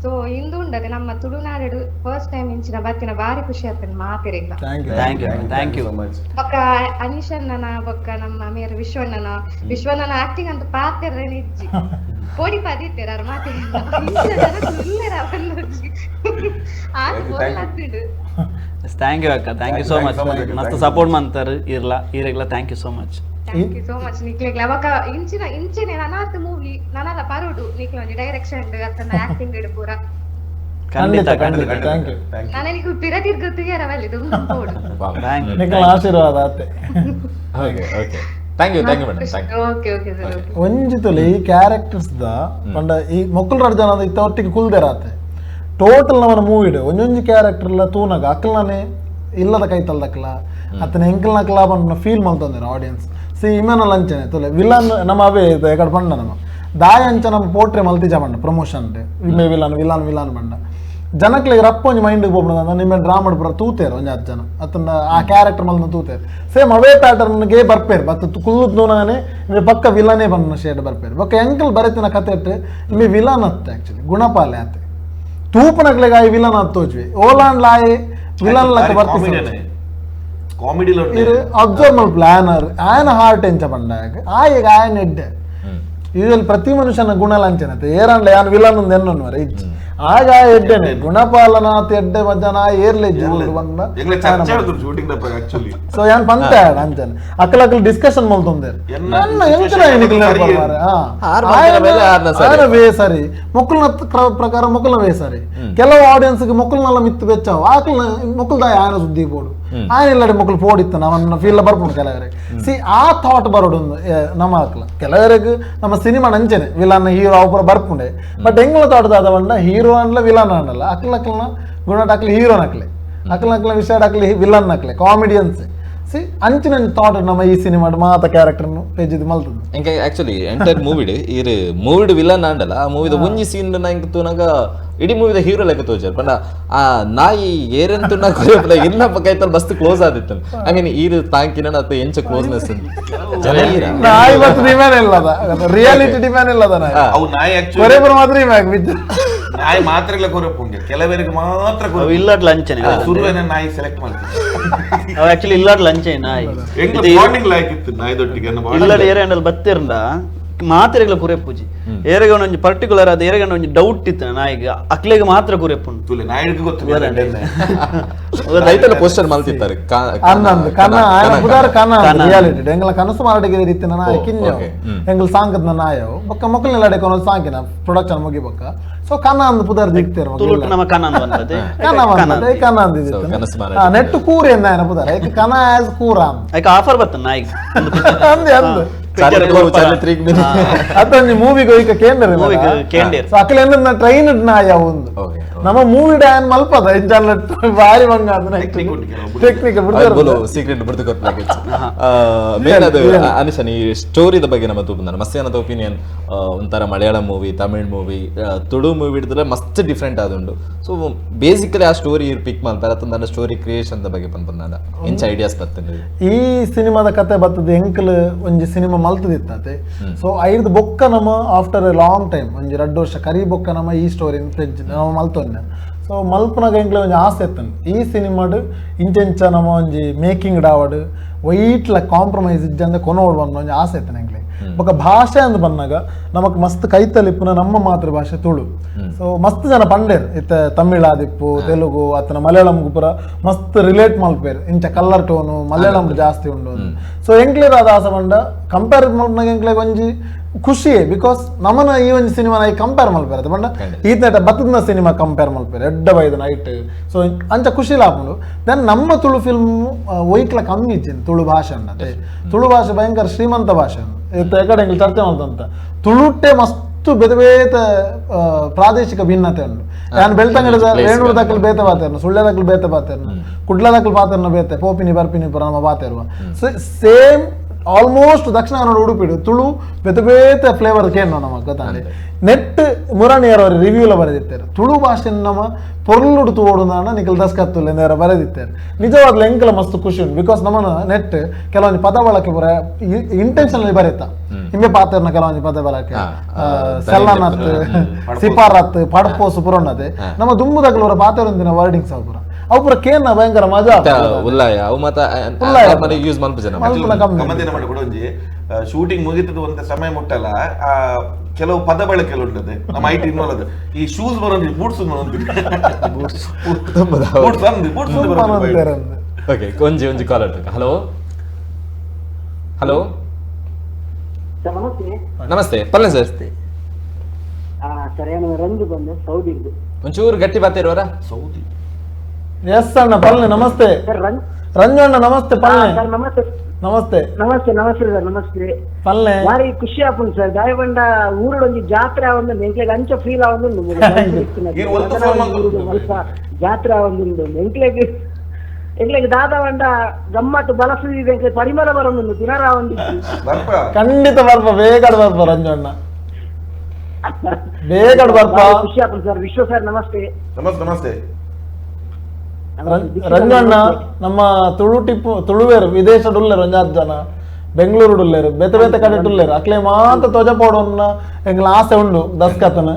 ಸೊ ಇಂದು ಉಂಡದೆ ನಮ್ಮ ತುಳುನಾಡು ಫಸ್ಟ್ ಟೈಮ್ ಇಂಚಿನ ಬತ್ತಿನ ಬಾರಿ ಖುಷಿ ಆಗ್ತದೆ ಮಾತಿರಿಲ್ಲ. Thank you thank you. ಬೊಕ್ಕ ಅನೀಶಣ್ಣನ ಬೊಕ್ಕ ನಮ್ಮ ಮೇರ್ ವಿಶ್ವಣ್ಣನ ವಿಶ್ವಣ್ಣನ ಆಕ್ಟಿಂಗ್ ಅಂತ ಪಾತೆರ ನಿಜ್ಜಿ ಪೋಡಿ ಪದಿತ್ತೇರ ಅವ್ರ ಮಾತಿರಿಲ್ಲ thank you ಅಕ್ಕ. Thank you so much. ಮಸ್ತ್ ಸಪೋರ್ಟ್ ಮಾಡ್ತಾರೆ ಇರ್ಲ ಇರಗ್ಲ. Thank you so much. Thank you so much ನಿಕ್ಲೆಗ್ಲ. ಅವಕ ಇಂಚಿನ ಇಂಚಿನ ನನಾತ್ ಮೂವಿ ನನಲ ಪರೋಡು ನಿಕ್ಲ ಒಂಜಿ ಡೈರೆಕ್ಷನ್ ಅತ್ತನ ಆಕ್ಟಿಂಗ್ ಇಡು ಪೂರ ಖಂಡಿತ ಖಂಡಿತ. Thank you. ನನನಿಗೂ ಪಿರತಿರ್ಗ ತುಯರವಲ್ಲಿ ದುಂಬು ಪೋಡು. Thank you. ನಿಕ್ಲ ಆಶೀರ್ವಾದ ಆತೆ. Okay okay thank you thank you madam. Thank you. Okay okay sir. ಒಂಜಿ ತುಲಿ ಈ ಕ್ಯಾರೆಕ್ಟರ್ಸ್ ದ ಪಂಡ ಈ ಮೊಕ್ಕುಲ್ ರಡ್ ಜನ ಇತ್ತ ಒಟ್ಟಿಗೆ ಕುಲ್ದೆರಾತೆ ಟೋಟಲ್ ನವನ ಮೂವಿಡ್ ಒಂಜೊಂಜಿ ಕ್ಯಾರೆಕ್ಟರ್ ಎಲ್ಲ ತೂನಗ ಅಕ್ಲನೇ ಇಲ್ಲದ ಕೈತಲ್ದಕ್ಲ ಅತನ ಎಂಕಲ್ನಕ್ಲ ಪನ್ನ ಫೀಲ್ ಮಲ್ತೊಂದಿರ ಆಡಿಯನ್ಸ್ ಸಿ ಇಮೆನ ಲಂಚನೆ ತುಲೆ ವಿಲನ್ ನಮ್ಮ ಅವೇ ಎಕಡೆ ಪಂಡ ನಮ್ಮ ದಾಯ ಅಂಚ ನಮ್ಮ ಪೋಟ್ರೆ ಮಲ್ತಿಜ ಪಂಡ ಪ್ರಮೋಷನ್ ಇಮೆ ವಿಲನ್ ವಿಲನ್ ವಿಲನ್ ಪಂಡ ಜನಕ್ಲೆಗ್ ರಪ್ಪ ಒಂಜಿ ಮೈಂಡ್ ಪೋಪುಂಡು ನಿಮ್ಮ ಡ್ರಾ ಪೂರ ತೂತೇರು ಒಂಜಿ ಹತ್ತು ಜನ ಅತನ ಆ ಕ್ಯಾರೆಕ್ಟರ್ ಮಲ್ನ ತೂತೇರು ಸೇಮ್ ಅವೇ ಪ್ಯಾಟರ್ನ್ಗೆ ಬರ್ಪೇರು ಬತ್ತ ಕುಲ್ಲುದ್ ನೂನಾನೆ ಇಮೆ ಪಕ್ಕ ವಿಲನೇ ಬಣ್ಣ ಶೇಡ್ ಬರ್ಪೇರು ಬೊಕ್ಕ ಎಂಕಲ್ ಬರೆತಿನ ಕತೆ ಇಟ್ಟು ಇಮೆ ವಿಲನ್ ಅತ್ತೆ ಆಕ್ಚುಲಿ ಗುಣಪಾಲೆ ಆತೆ ತೂಪನಕ್ಲೆಗ್ ಆಯಿ ವಿಲನ್ ಆದ್ ತೋಜುವೆ ಓಲಾಂಡ್ಲ ಆಯೆ ವಿಲನ್ ಲಕ ಬರ್ಪಿಸಿ ಕಾಮಿಡಿ ಅಬ್ಸರ್ವ್ ಮಲ್ಪುಲ ಆಯನ ಹಾರ್ಟ್ ಎಂಚ ಪಂಡಾಗ ಆಯೆಗ್ ಆಯನ ಎಡ್ಡೆ ಯೂಶುವಲ್ ಪ್ರತಿ ಮನುಷ್ಯನ ಗುಣ ಲಂಚನತೆ ಏರಾಂಡ್ಲ ಯಾನ್ ವಿಲನ್ ಒಂದು ಎನ್ನೊನ್ವರೆ ಇಜ್ಜಿ ಆಗ ಎಡ್ಡೆನೆ ಗುಣಪಾಲನಾಥ್ ಎಡ್ಡೆ ಮಜ್ಜನ ಏರ್ಲೆ ಸೊ ಯಾನ್ ಪಂತ ಅಂಚನೆ ಅಕ್ಕಲ ಅಕ್ಕಲ ಡಿಸ್ಕಷನ್ ಮಲ್ತೊಂದೇರ್ ನನ್ನ ಎಂಚನ ವೇ ಸರಿ ಮೊಕ್ಕಲ್ನ ಪ್ರಕಾರ ಮೊಕ್ಕಲ್ನ ವೇ ಸರಿ ಕೆಲವು ಆಡಿಯನ್ಸ್ ಮೊಕ್ಕಲ್ನೆಲ್ಲ ಮಿತ್ತು ಬೆಚ್ಚಾವು ಆಕಲ್ನ ಮೊಕ್ಕಲ್ದಾಯ ಆಯನ ಸುದ್ದಿ ಪೋಡು ಆಯನ ಇಲ್ಲಡೆ ಮೊಕ್ಕಲು ಪೋಡಿತ್ತ ಅವನ್ನ ಫೀಲ್ ಬರ್ಪುಂಡು ಕೆಲವರಿಗೆ ಸಿ ಆ ಥಾಟ್ ಬರೋಡು ನಮ್ಮ ಆಕಲ ಕೆಲವರಿಗೆ ನಮ್ಮ ಸಿನಿಮಾ ಅಂಚನೆ ವಿಲನ್ ಹೀರೋ ಅವು ಪೂರ ಬರ್ಪುಂಡೆ ಬಟ್ ಎಂಗ್ಲ ಥಾಟ್ ದಾದ ಪಂಡ ಹೀರೋ ಅನ್ಲ ವಿಲನ್ ಅನ್ನಲ್ಲ ಅಕ್ಲ ಅಕ್ಲನ ಗುಣಟ್ ಅಕ್ಲಿ ಹೀರೋನ ಅಕ್ಲೆ ಅಕ್ಲ ಅಕ್ಲ ವಿಷಯ ಅಕ್ಲಿ ವಿಲನ್ ಅಕ್ಲೆ ಕಾಮಿಡಿಯನ್ಸ್ ಸಿ ಅಂಚಿನ ಥಾಟ್ ನಮ್ಮ ಈ ಸಿನಿಮಾ ಮಾತ ಕ್ಯಾರೆಕ್ಟರ್ ಪೇಜ್ ಇದು ಮಲ್ತದ ಎಂಕೆ ಆಕ್ಚುಲಿ ಎಂಟೈರ್ ಮೂವಿಡ್ ಈರ್ ಮೂವಿಡ್ ವಿಲನ್ ಆಂಡಲ ಆ ಮೂವಿದ ಒಂಜಿ ಸೀನ್ ನಂಗೆ ತೂನಗ ಇಡೀ ಮೂವಿದ ಹೀರೋ ಲೆಕ್ಕ ತೋಜಾರ್ ಪಂಡ ಆ ನಾಯಿ ಏರೆಂತು ಕೊರಿಯಪ್ಪಲ ಇನ್ನಪ್ಪ ಕೈತಲ್ ಮಸ್ತ್ ಕ್ಲೋಸ್ ಆದಿತ್ತು. I mean ಈರ್ ತಾಂಕಿನ ಅತ್ತ ಎಂಚ ಕ್ಲೋಸ್ನೆಸ್ ನಾಯಿ ಮತ್ತು ಡಿಮ್ಯಾನ್ ಇಲ್ಲದ ರಿಯಾಲಿಟಿ ಡಿಮ್ಯಾನ್ ಇಲ್ಲದ ನಾಯಿ ಅವು ನಾಯಿ ಆಕ್ಚುಲಿ ಕೊರೆಪುರ ಮಾತ್ರ ಇಮ್ಯಾಗ ಬಿದ್ದು ನಾಯಿ ಮಾತ್ರ ಇಲ್ಲ ಕೊರೆಪುಂಗೆ ಕೆಲವರಿಗೆ ಮಾತ್ರ ಇಲ್ಲಾಡ್ ಲಂಚನೆ ಸುರುವೆನ ನಾಯಿ ಸೆಲೆಕ್ಟ್ ಮಾಡ್ತಾರೆ. ಅವು ಆಕ್ಚುಲಿ ಇಲ್ಲಾಡ್ ಲಂಚೆ ನಾಯಿ ಎಂಗ್ಲ ಬಾಂಡಿಂಗ್ ಲೈಕ್ ಇತ್ತು ನಾಯಿದೊಟ್ಟಿಗೆ ಇಲ್ಲಾಡ್ ಏರೆ ಬತ್ತಿರಂಡ ಮಾತ್ರೆಗಳ ಕುರೆಪೂಜಿ ಏರೆಗೆ ಒಂಜಿ ಪರ್ಟಿಕ್ಯುಲರ್ ಅದು ಏರೆಗೆ ಒಂಜಿ ಡೌಟ್ ಇತ್ತು ನಾಯಿಗೆ ಅಕ್ಲೆಗೆ ಮಾತ್ರ ಕುರೆಪುಂಡು ನಾಯಿಗೆ ಗೊತ್ತು ರೈತನ ಪೋಸ್ಟರ್ ಮಲ್ತಿತ್ತಾರೆ ಅನ್ನಂದು ಕನ ಪುದಾರ್ ಕನ ರಿಯಾಲಿಟಿ ಎಂಗ್ಲ ಕನಸು ಮಾರಾಟಕ್ಕೆ ರೀತಿನ ನಾಯಿ ಕಿಂಜ ಎಂಗ್ಲ ಸಾಂಕದ ನಾಯವು ಬೊಕ್ಕ ಮೊಕ್ಕಲ್ನೆಲ್ಲ ಅಡೆಕೊನ ಸಾಂಕಿನ ಪ್ರೊಡಕ್ಷನ್ ಮುಗಿ ಬೊಕ್ಕ ಸೊ ಕನ ಅಂದ್ ಪುದಾರ್ ದಿಕ್ತೇರು ತುಳುಟ್ ನಮ್ಮ ಕನ ಅಂದ್ ಬಂದದೆ ಕನ ಬಂದದೆ ಕನ ಅಂದಿತ್ತು ನೆಟ್ಟು ಕೂರಿ ಎಂದ ಪುದಾರ್ ಐಕ್ ಕನ ಆಸ್ ಕೂರ ಐಕ್ ಆಫರ್ ಬತ್ತ ನಾಯಿಗೆ ಅಂದೆ ಅಂದು ಅತ್ತೊಂಜಿ ಮೂವಿಗೆ ಒಯ್ಕ ಕೇಂದ್ರ ಸೊ ಅಕಲೆ ಟ್ರೈನ್ ನಾಯ ಒಂದು ನಮ್ಮ ಮೂವಿ ಡ್ಯಾನ್ ಮಲ್ಪದ ಇಂಜಾಲ ಬಾರಿ ಮಂಗ ಟೆಕ್ನಿಕ್ ಸೀಕ್ರೆಟ್ ಬಿಡ್ದು ಮೇನ್ ಅದು ಅನಿಶನ್ ಈ ಸ್ಟೋರಿದ ಬಗ್ಗೆ ನಮ್ಮ ತೂಪುಂದ ಮಸ್ತ್ ಒಪಿನಿಯನ್ ಒಂಥರ Malayalam movie Tamil movie Tulu movie ಹಿಡಿದ್ರೆ ಮಸ್ತ್ ಡಿಫ್ರೆಂಟ್ ಆದುಂಡು. ಸೊ ಬೇಸಿಕಲಿ ಆ ಸ್ಟೋರಿ ಪಿಕ್ ಮಾಡ್ತಾರೆ ಅಥವಾ ಸ್ಟೋರಿ ಕ್ರಿಯೇಷನ್ ಬಗ್ಗೆ ಪನ್ಪಂದ ಎಂಚ ಐಡಿಯಾಸ್ ಬರ್ತದೆ ಈ ಸಿನಿಮಾದ ಕತೆ ಬರ್ತದೆ ಎಂಕಲ್ ಒಂಜಿ ಸಿನಿಮಾ ಮಲ್ತದಿತ್ತಾತೆ. ಸೊ ಐದು ಬೊಕ್ಕ ನಮ್ಮ after A long time ಒಂಜಿ 2 ವರ್ಷ ಕರಿ ಬೊಕ್ಕ ನಮ್ಮ ಈ ಸ್ಟೋರಿ ನಮ್ಮ ಮಲ್ತೊನ್ನೆ. ಸೊ ಮಲ್ಪನಾಗ ಎಂಕ್ಲೆ ಒಂಜಿ ಆಸೆ ಇತ್ತನು ಈ ಸಿನಿಮಾಡ್ ಇಂಚೆಂಚ ನಮ್ಮ ಒಂಜಿ ಮೇಕಿಂಗ್ ಡಾವಡ್ ವೈಟ್ಲ ಕಾಂಪ್ರಮೈಸ್ ಇಜ್ಜಂದೆ ಕೊನೋಡ್ ಬಂದ ಒಂಜಿ ಆಸೆ ಇತ್ತನು ಎಂಕ್ಲೆ. ಬೊಕ್ಕ ಭಾಷೆ ಅಂದ್ ಬಂದಾಗ ನಮಕ್ ಮಸ್ತ್ ಕೈತಲಿಪ್ಪುನ ನಮ್ಮ ಮಾತೃಭಾಷೆ ತುಳು. ಸೊ ಮಸ್ತ್ ಜನ ಪಂಡೇರ್ ಇತ್ತ ತಮಿಳ್ ಆದಿಪ್ಪು ತೆಲುಗು ಅತ್ತನ ಮಲಯಾಳಂ ಪೂರ ಮಸ್ತ್ ರಿಲೇಟ್ ಮಲ್ಪೇರ್ ಇಂಚ ಕಲ್ಲರ್ ಟೋನು ಮಲಯಾಳಂ ಜಾಸ್ತಿ ಉಂಡು. ಸೊ ಎಂಕ್ಲೇರ್ ಆದ ಆಸೆ ಪಂಡ ಕಂಪೇರ್ ಮಲ್ಪನಾಗ ಎಂಕ್ಲೆಗ್ ಒಂಜಿ ಖುಷಿಯೇ because ನಮ್ಮನ ಈ ಒಂಜಿ ಸಿನಿಮಾ ನಾಯಿ ಕಂಪೇರ್ ಮಲ್ಪೇರ್ ಪಂಡ ಈತನ ಬತ್ತದ ಸಿನಿಮಾ ಕಂಪೇರ್ ಮಲ್ಪೇರ್ ಎಡ್ಡ ಬೈದ ನೈಟ್. ಸೊ ಅಂಚ ಖುಷಿ ಲಾಪುಂಡು. Then ನಮ್ಮ ತುಳು ಫಿಲ್ಮ್ ಒಯ್ಕ್ಲ ಕಮ್ಮಿ ಇಚ್ಚಿನ ತುಳು ಭಾಷೆ ಅನ್ನತ್ತೆ. ತುಳು ಭಾಷೆ ಭಯಂಕರ ಶ್ರೀಮಂತ ಭಾಷೆ ಇತ್ತ ಎಕಡೆ ಎಂಗ್ಲ ಚರ್ಚೆ ಮಾಡ್ತಂತ ತುಳುಟ್ಟೆ ಮಸ್ತ್ ಬೇತೆ ಬೇತೆ ಪ್ರಾದೇಶಿಕ ಭಿನ್ನತೆ ಉಂಟು. ನಾನು ಬೆಳ್ತಂಗಡಿದ ರೇಣೂರು ದಾಖಲು ಬೇತೆ ಬಾತೇರ್ನು, ಸುಳ್ಯ ದಾಖಲು ಬೇತೆ ಬಾತೇರ್ನು, ಕುಡ್ಲ ದಾಖಲು ಪಾತೇರ್ನ ಬೇತೆ ಪೋಪಿನಿ ಬರ್ಪಿನಿ ಪುರ ನಮ್ಮ ಬಾತೇರುವ ಸೇಮ್ ಆಲ್ಮೋಸ್ಟ್ ದಕ್ಷಿಣ ಕನ್ನಡ ಉಡುಪಿಡು ತುಳು ಬೇತೆ ಬೇತೆ ಫ್ಲೇವರ್ ಕೇಳೋ ನಮಗೆ ಗೊತ್ತಾನೆ. ನೆಟ್ ಮುರಾಣಿಯರವರು ರಿವ್ಯೂಲ ಬರೆದಿತ್ತಾರೆ ತುಳು ಭಾಷೆ ನಮ್ಮ ಪೊರ್ಲುಡು ತೋಡುದಾನ ನಿಖಲ್ ದಸ್ಕತ್ತುಲ್ ಎಂದಾರ ಬರೆದಿತ್ತಾರೆ. ನಿಜವಾಗ್ಲೂ ಎಂಕಲ ಮಸ್ತ್ ಖುಷಿ ಉಂಟು because ನಮ್ಮನ ನೆಟ್ ಕೆಲವೊಂದು ಪದ ಬಳಕೆ ಪೂರ ಇಂಟೆನ್ಷನಲ್ಲಿ ಬರೀತಾ ಹಿಂಬೆ ಪಾತ್ರನ ಕೆಲವೊಂದು ಪದ ಬಳಕೆ ಸೆಲ್ಲನತ್ ಸಿಪಾರತ್ ಪಡ್ಪೋಸು ಪುರೊಣ್ಣತೆ ನಮ್ಮ ದುಂಬುದಗ್ಲವರ ಪಾತ್ರ ವರ್ಡಿಂಗ್ಸ್ ಅವು ಪೂರ ಅವು ಪೂರ ಕೇನ ಭಯಂಕರ ಮಜಾ ಉಲ್ಲಾಯ ಅವು ಮಾತ ಯೂಸ್ ಮಲ್ಪ ಜನ ಕೂಡ ಒಂಜಿ ಶೂಟಿಂಗ್ ಮುಗಿತದ ಒಂದು ಸಮಯ ಮುಟ್ಟಲ್ಲ ಆ ಕೆಲವು ಪದ ಬಳಕೆ ಉಂಟದೆ ನಮ್ಮ IT involve ಈ ಶೂಸ್ ಬರೋದು ಬೂಟ್ಸ್ ಬರೋದು ಓಕೆ ಒಂಜಿ ಒಂಜಿ ಕಾಲ್ ಹಲೋ ಹಲೋ ನಮಸ್ತೆ ಪಲ್ಲೆ ಸರ್. ಸರ್ ಏನು ರಂಜು ಬಂದೆ ಸೌದಿ ಒಂಚೂರು ಗಟ್ಟಿ ಬಾತಿರುವರ ಸೌದಿ. ಎಸ್ ಅಣ್ಣ ಪಲ್ಲೆ ನಮಸ್ತೆ ರಂಜು ಅಣ್ಣ ನಮಸ್ತೆ ಪಲ್ಲೆ ನಮಸ್ತೆ ನಮಸ್ತೆ ನಮಸ್ತೆ ನಮಸ್ತೆ ಸರ್ ನಮಸ್ತೆ ಪಲ್ಲೆ ಭಾರಿ ಖುಷಿ ಆಪುಂಡು ಸರ್ ದಾಯಬಂಡ ಊರುಡೊಂಜಿ ಜಾತ್ರೆ ಒಂದು ಎಂಕ್ಲೆಗ್ ಅಂಚ ಫೀಲ್ ಆವೊಂದುಂಡು ಅಲ್ಪ ಜಾತ್ರೆ ಆವೊಂದುಂಡು ಎಂಕ್ಲೆಗ್ ಎಂಕ್ಲೆಗ್ ದಾದ ಬಂಡ ಗಮ್ಮತ್ತು ಬಲಸುದಿದೆ ಎಂಕ್ಲೆಗ್ ಪರಿಮಳ ಬರೊಂದುಂಡು ತಿನರ ಆವೊಂದಿತ್ತು. ಖಂಡಿತ ಬರ್ಪ ಬೇಗ ಬರ್ಪ ರಂಜು ಅಣ್ಣ ಬೇಗ ಬರ್ಪ ಖುಷಿ ಆಪುಂಡು ಸರ್. ವಿಶ್ವ ಸರ್ ನಮಸ್ತೆ ನಮಸ್ತೆ ನಮಸ್ತೆ ರಂಜಣ್ಣ. ನಮ್ಮ ತುಳು ಟಿಪ್ಪು ತುಳುವೇರು ವಿದೇಶಡುಲ್ಲೇರು ಒಂಜಾತ್ ಜನ ಬೆಂಗಳೂರುಡುಲ್ಲೇರು ಬೇತೆ ಬೇತೆ ಕಡೆ ಉಲ್ಲೇರು ಅಕ್ಲೆ ಮಾತ ತ್ವಜ ಪೋಡೋನ್ನ ಎಂಗ್ಲ ಆಸೆ ಉಂಡು ದಸ್ಕತನ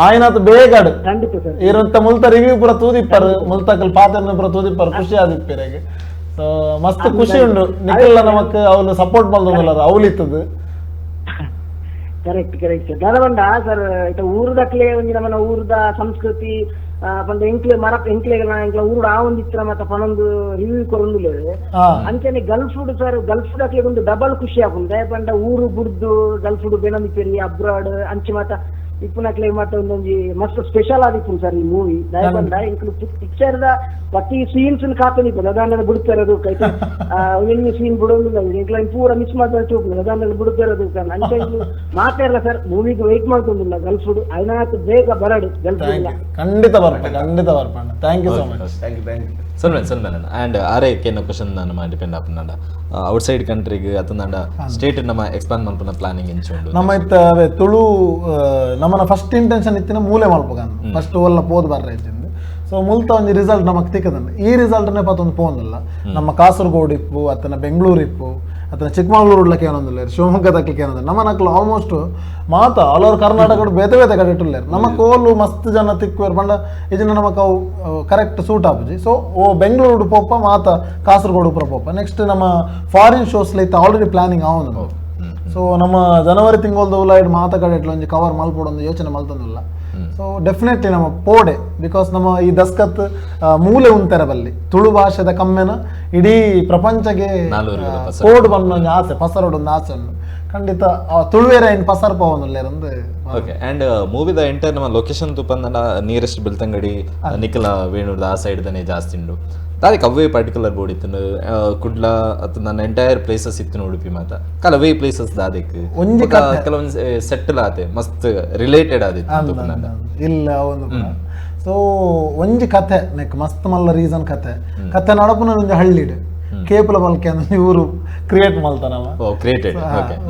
ಆಯ್ನಾತ್ ಬೇಗಡು ಖಂಡಿತ ಸರ್. ಇರಂತ ಮುಲ್ತ ರಿವ್ಯೂ ಪೂರ ತೂದಿಪ್ಪರು, ಮುಲ್ತಕಲ್ ಪಾತ್ರನ ಪೂರ ತೂದಿಪ್ಪರು, ಖುಷಿ ಆದಿಪ್ಪೆರೆಗ್. ಸೊ ಮಸ್ತ್ ಖುಷಿ ಉಂಡು ನಿಖಿಲ್ ನಮಕ್ ಅವನು ಸಪೋರ್ಟ್ ಮಲ್ದೊಂದುಲ್ಲಾರ ಅವ್ಲು ಇತ್ತದು. Correct correct sir. ದಾದ ಸರ್ ಇತ್ತ ಊರುದಕ್ಲೆ ಒಂಜಿ ನಮ್ಮನ ಊರುದ ಸಂಸ್ಕೃತಿ ಪಂಡ ಎಂಕ್ಲೆ ಮರ ಎಂಕ್ಲೆ ಎಂಕ್ಲ ಊರುಡು ಆ ಒಂಜಿ ಇತ್ತಿನ ಮಾತ ಪನೊಂದು ರಿವ್ಯೂ ಕೊರೊಂದುಲ್ಲೆರ್. ಅಂಚನೆ Gulf sir, Gulf ದಕ್ಲೆಗ್ ಒಂದು ಡಬಲ್ ಖುಷಿ ಆಪುಂಡು. ದಾಯೆ ಪಂಡ ಊರು ಬುಡ್ದು ಗಲ್ಫ್ ಬೆನೊಂದಿಪ್ಪೆರ್ ಅಬ್ರಾಡ್ ಅಂಚೆ ಮಾತ ಇಪ್ಪುನಕ್ಲೆ ಮಾತ ಒಂದೊಂಜಿ ಮಸ್ತ್ ಸ್ಪೆಷಲ್ ಆದಿಪ್ಪುಂಡು ಸರ್ ಈ ಮೂವಿ. ದಾಯೆ ಪಂಡ ಎಂಕ್ಲು ಪಿಕ್ಚರ್ ದ ಪ್ರತಿ ಸೀನ್ಸ್ ಕಾತೊಂದಿಪ್ಪುಂಡು. ಅದಾನ ಬುಡ್ತಿರೋದು ಕೈತ ಒಂಜಿ ಸೀನ್ ಬಿಡೋದಿಲ್ಲ, ಎಂಕ್ಲ ಪೂರ ಮಿಸ್ ಮಾಡ್ತಾರೆ ತೂಪುಂಡು. ಅದಾನ ಬುಡ್ತಿರೋದು ಅಂಚೆ ಮಾತಾಡಲ್ಲ ಸರ್. ಮೂವಿಗೆ ವೆಯ್ಟ್ ಮಾಡ್ಕೊಂಡಿಲ್ಲ ಗಲ್ಫ್ ಐನಾತ್ ಬೇಗ ಬರಡು ಗಲ್ಫ್. ಖಂಡಿತ ಬರ್ಪೆ, ಖಂಡಿತ ಬರ್ಪಣ್ಣ. Thank you so much. Thank you thank you. ಸೊಲ್ಮೆನ್ ಸೊಲ್ಮೆನ್ and ಆರೇ ಕೇನ ಕ್ವಶನ್ ನಮ್ಮ ಡಿಪೆಂಡ್ ಆಪುಂಡ ಔಟ್ ಸೈಡ್ ಕಂಟ್ರಿಗೆ ಅತಂದಾಂಡ ಸ್ಟೇಟ್ ನಮ್ಮ ಎಕ್ಸ್ಪಾಂಡ್ ಮಲ್ಪುನ ಪ್ಲಾನಿಂಗ್ ಎಂಚ ಉಂಡು ನಮ್ಮ ಇತ್ತ ಅವೇ ತುಳು. ನಮ್ಮನ ಫಸ್ಟ್ ಇಂಟೆನ್ಷನ್ ಇತ್ತಿನ ಮೂಲೆ ಮಲ್ಪಗಂದು ಫಸ್ಟ್ ಒಲ್ಲ ಪೋದು ಬರ್ರೆ ಇಜ್ಜಿಂದು. ಸೊ ಮುಲ್ತ ಒಂಜಿ ರಿಸಲ್ಟ್ ನಮಕ್ ತಿಕ್ಕದಂಡು. ಈ ರಿಸಲ್ಟ್ನೇ ಪತ್ತೊಂದು ಪೋಂದಿಲ್ಲ. ನಮ್ಮ ಕಾಸರಗೋಡು ಇಪ್ಪು, ಅತ್ತನ ಬೆಂಗಳೂರು ಇಪ್ಪು, ಅತನ ಚಿಕ್ಕಮಗಳೂರು ಏನೊಂದಿಲ್ಲ, ಶಿವಮೊಗ್ಗ ದಕ್ಲಿಕ್ಕೆ ಏನೊಂದಿಲ್ಲ. ನಮ್ಮ ನಕ್ಲು ಆಲ್ಮೋಸ್ಟ್ ಮಾತ ಆಲ್ ಓವರ್ ಕರ್ನಾಟಕ ಬೇತೆ ಬೇತೆ ಕಡೆ ಇಟ್ಟುಲ್ಲೇರು. ನಮ್ಮ ಕೋಲು ಮಸ್ತ್ ಜನ ತಿಕ್ಕುವೇರು ಪಂಡ ಇಜಿನ ನಮಕ್ ಅವು ಕರೆಕ್ಟ್ ಸೂಟ್ ಆಪುಜಿ. ಸೊ ಓ ಬೆಂಗಳೂರು ಪೋಪ ಮಾತ ಕಾಸರಗೋಡು ಪೂರ ಪೋಪ. ನೆಕ್ಸ್ಟ್ ನಮ್ಮ ಫಾರಿನ್ ಶೋಸ್ ಲೈತ ಆಲ್ರೆಡಿ ಪ್ಲಾನಿಂಗ್ ಆವೊಂದು. ಸೊ ನಮ್ಮ ಜನವರಿ ತಿಂಗಳದ ಉಲಾಯ್ಡ್ ಮಾತ ಕಡೆ ಇಟ್ಲ ಒಂಜಿ ಕವರ್ ಮಲ್ಪೊಡೊಂದು ಯೋಚನೆ ಮಲ್ತೊಂದಿಲ್ಲ. ಸೊ ಡೆಫಿನೆಟ್ಲಿ ನಮ್ಮ ಪೋಡೆ, because ನಮ್ಮ ಈ ದಸ್ಕತ್ ಮೂಲೆ ಉಂತೆರ ಬಲ್ಲಿ ತುಳು ಭಾಷೆದ ಕಮ್ಮೆನ ಇಡೀ ಪ್ರಪಂಚಗೆ ಕೋಡ್ ಬಂದ ಒಂಜಿ ಆಸೆ, ಪಸರೋಡು ಒಂದು ಆಸೆ ಉಂಡು. ಖಂಡಿತ ತುಳುವೇರ ಏನು ಪಸರ್ ಪವನುಲ್ಲೇರಂದು. ಓಕೆ. ಅಂಡ್ ಮೂವಿದ ಎಂಟೈರ್ ನಮ್ಮ ಲೊಕೇಶನ್ ತುಪ್ಪಂದ ನಿಯರೆಸ್ಟ್ ಬೆಳ್ತಂಗಡಿ ನಿಖಲ ವೇಣೂರ್ದ ಆ ಸೈಡ್ ದನೆ ಜಾಸ್ತಿ ಉಂಡು. ದಾದಕ್ಕೆ ಅವೇ ಪರ್ಟಿಕ್ಯುಲರ್ ಬೋರ್ಡ್ ಇತ್ತು ಕುಡ್ಲ ಅಥವಾ ನನ್ನ ಎಂಟೈರ್ ಪ್ಲೇಸಸ್ ಇತ್ತು ಉಡುಪಿ ಮಾತ ಕಾಲ ಅವೇ ಪ್ಲೇಸಸ್ ದಾದಕ್ಕೆ ಒಂಜಿ ಕೆಲವೊಂದು ಸೆಟಲ್ ಆತೆ ಮಸ್ತ್ ರಿಲೇಟೆಡ್ ಆದಿತ್ತು ಇಲ್ಲ ಒಂದು. ಸೊ ಒಂಜಿ ಕಥೆ ನೆಕ್ ಮಸ್ತ್ ಮಲ್ಲ ರೀಸನ್ ಕಥೆ ಕಥೆ ನಡಪುನ ಒಂಜಿ ಹಳ್ಳಿಡ್ ಕೇಪುಲ ಬಲ್ಕೆ ಅಂದ್ರೆ ಊರು ಕ್ರಿಯೇಟ್ ಮಲ್ತಾನವ. ಕ್ರಿಯೇಟೆಡ್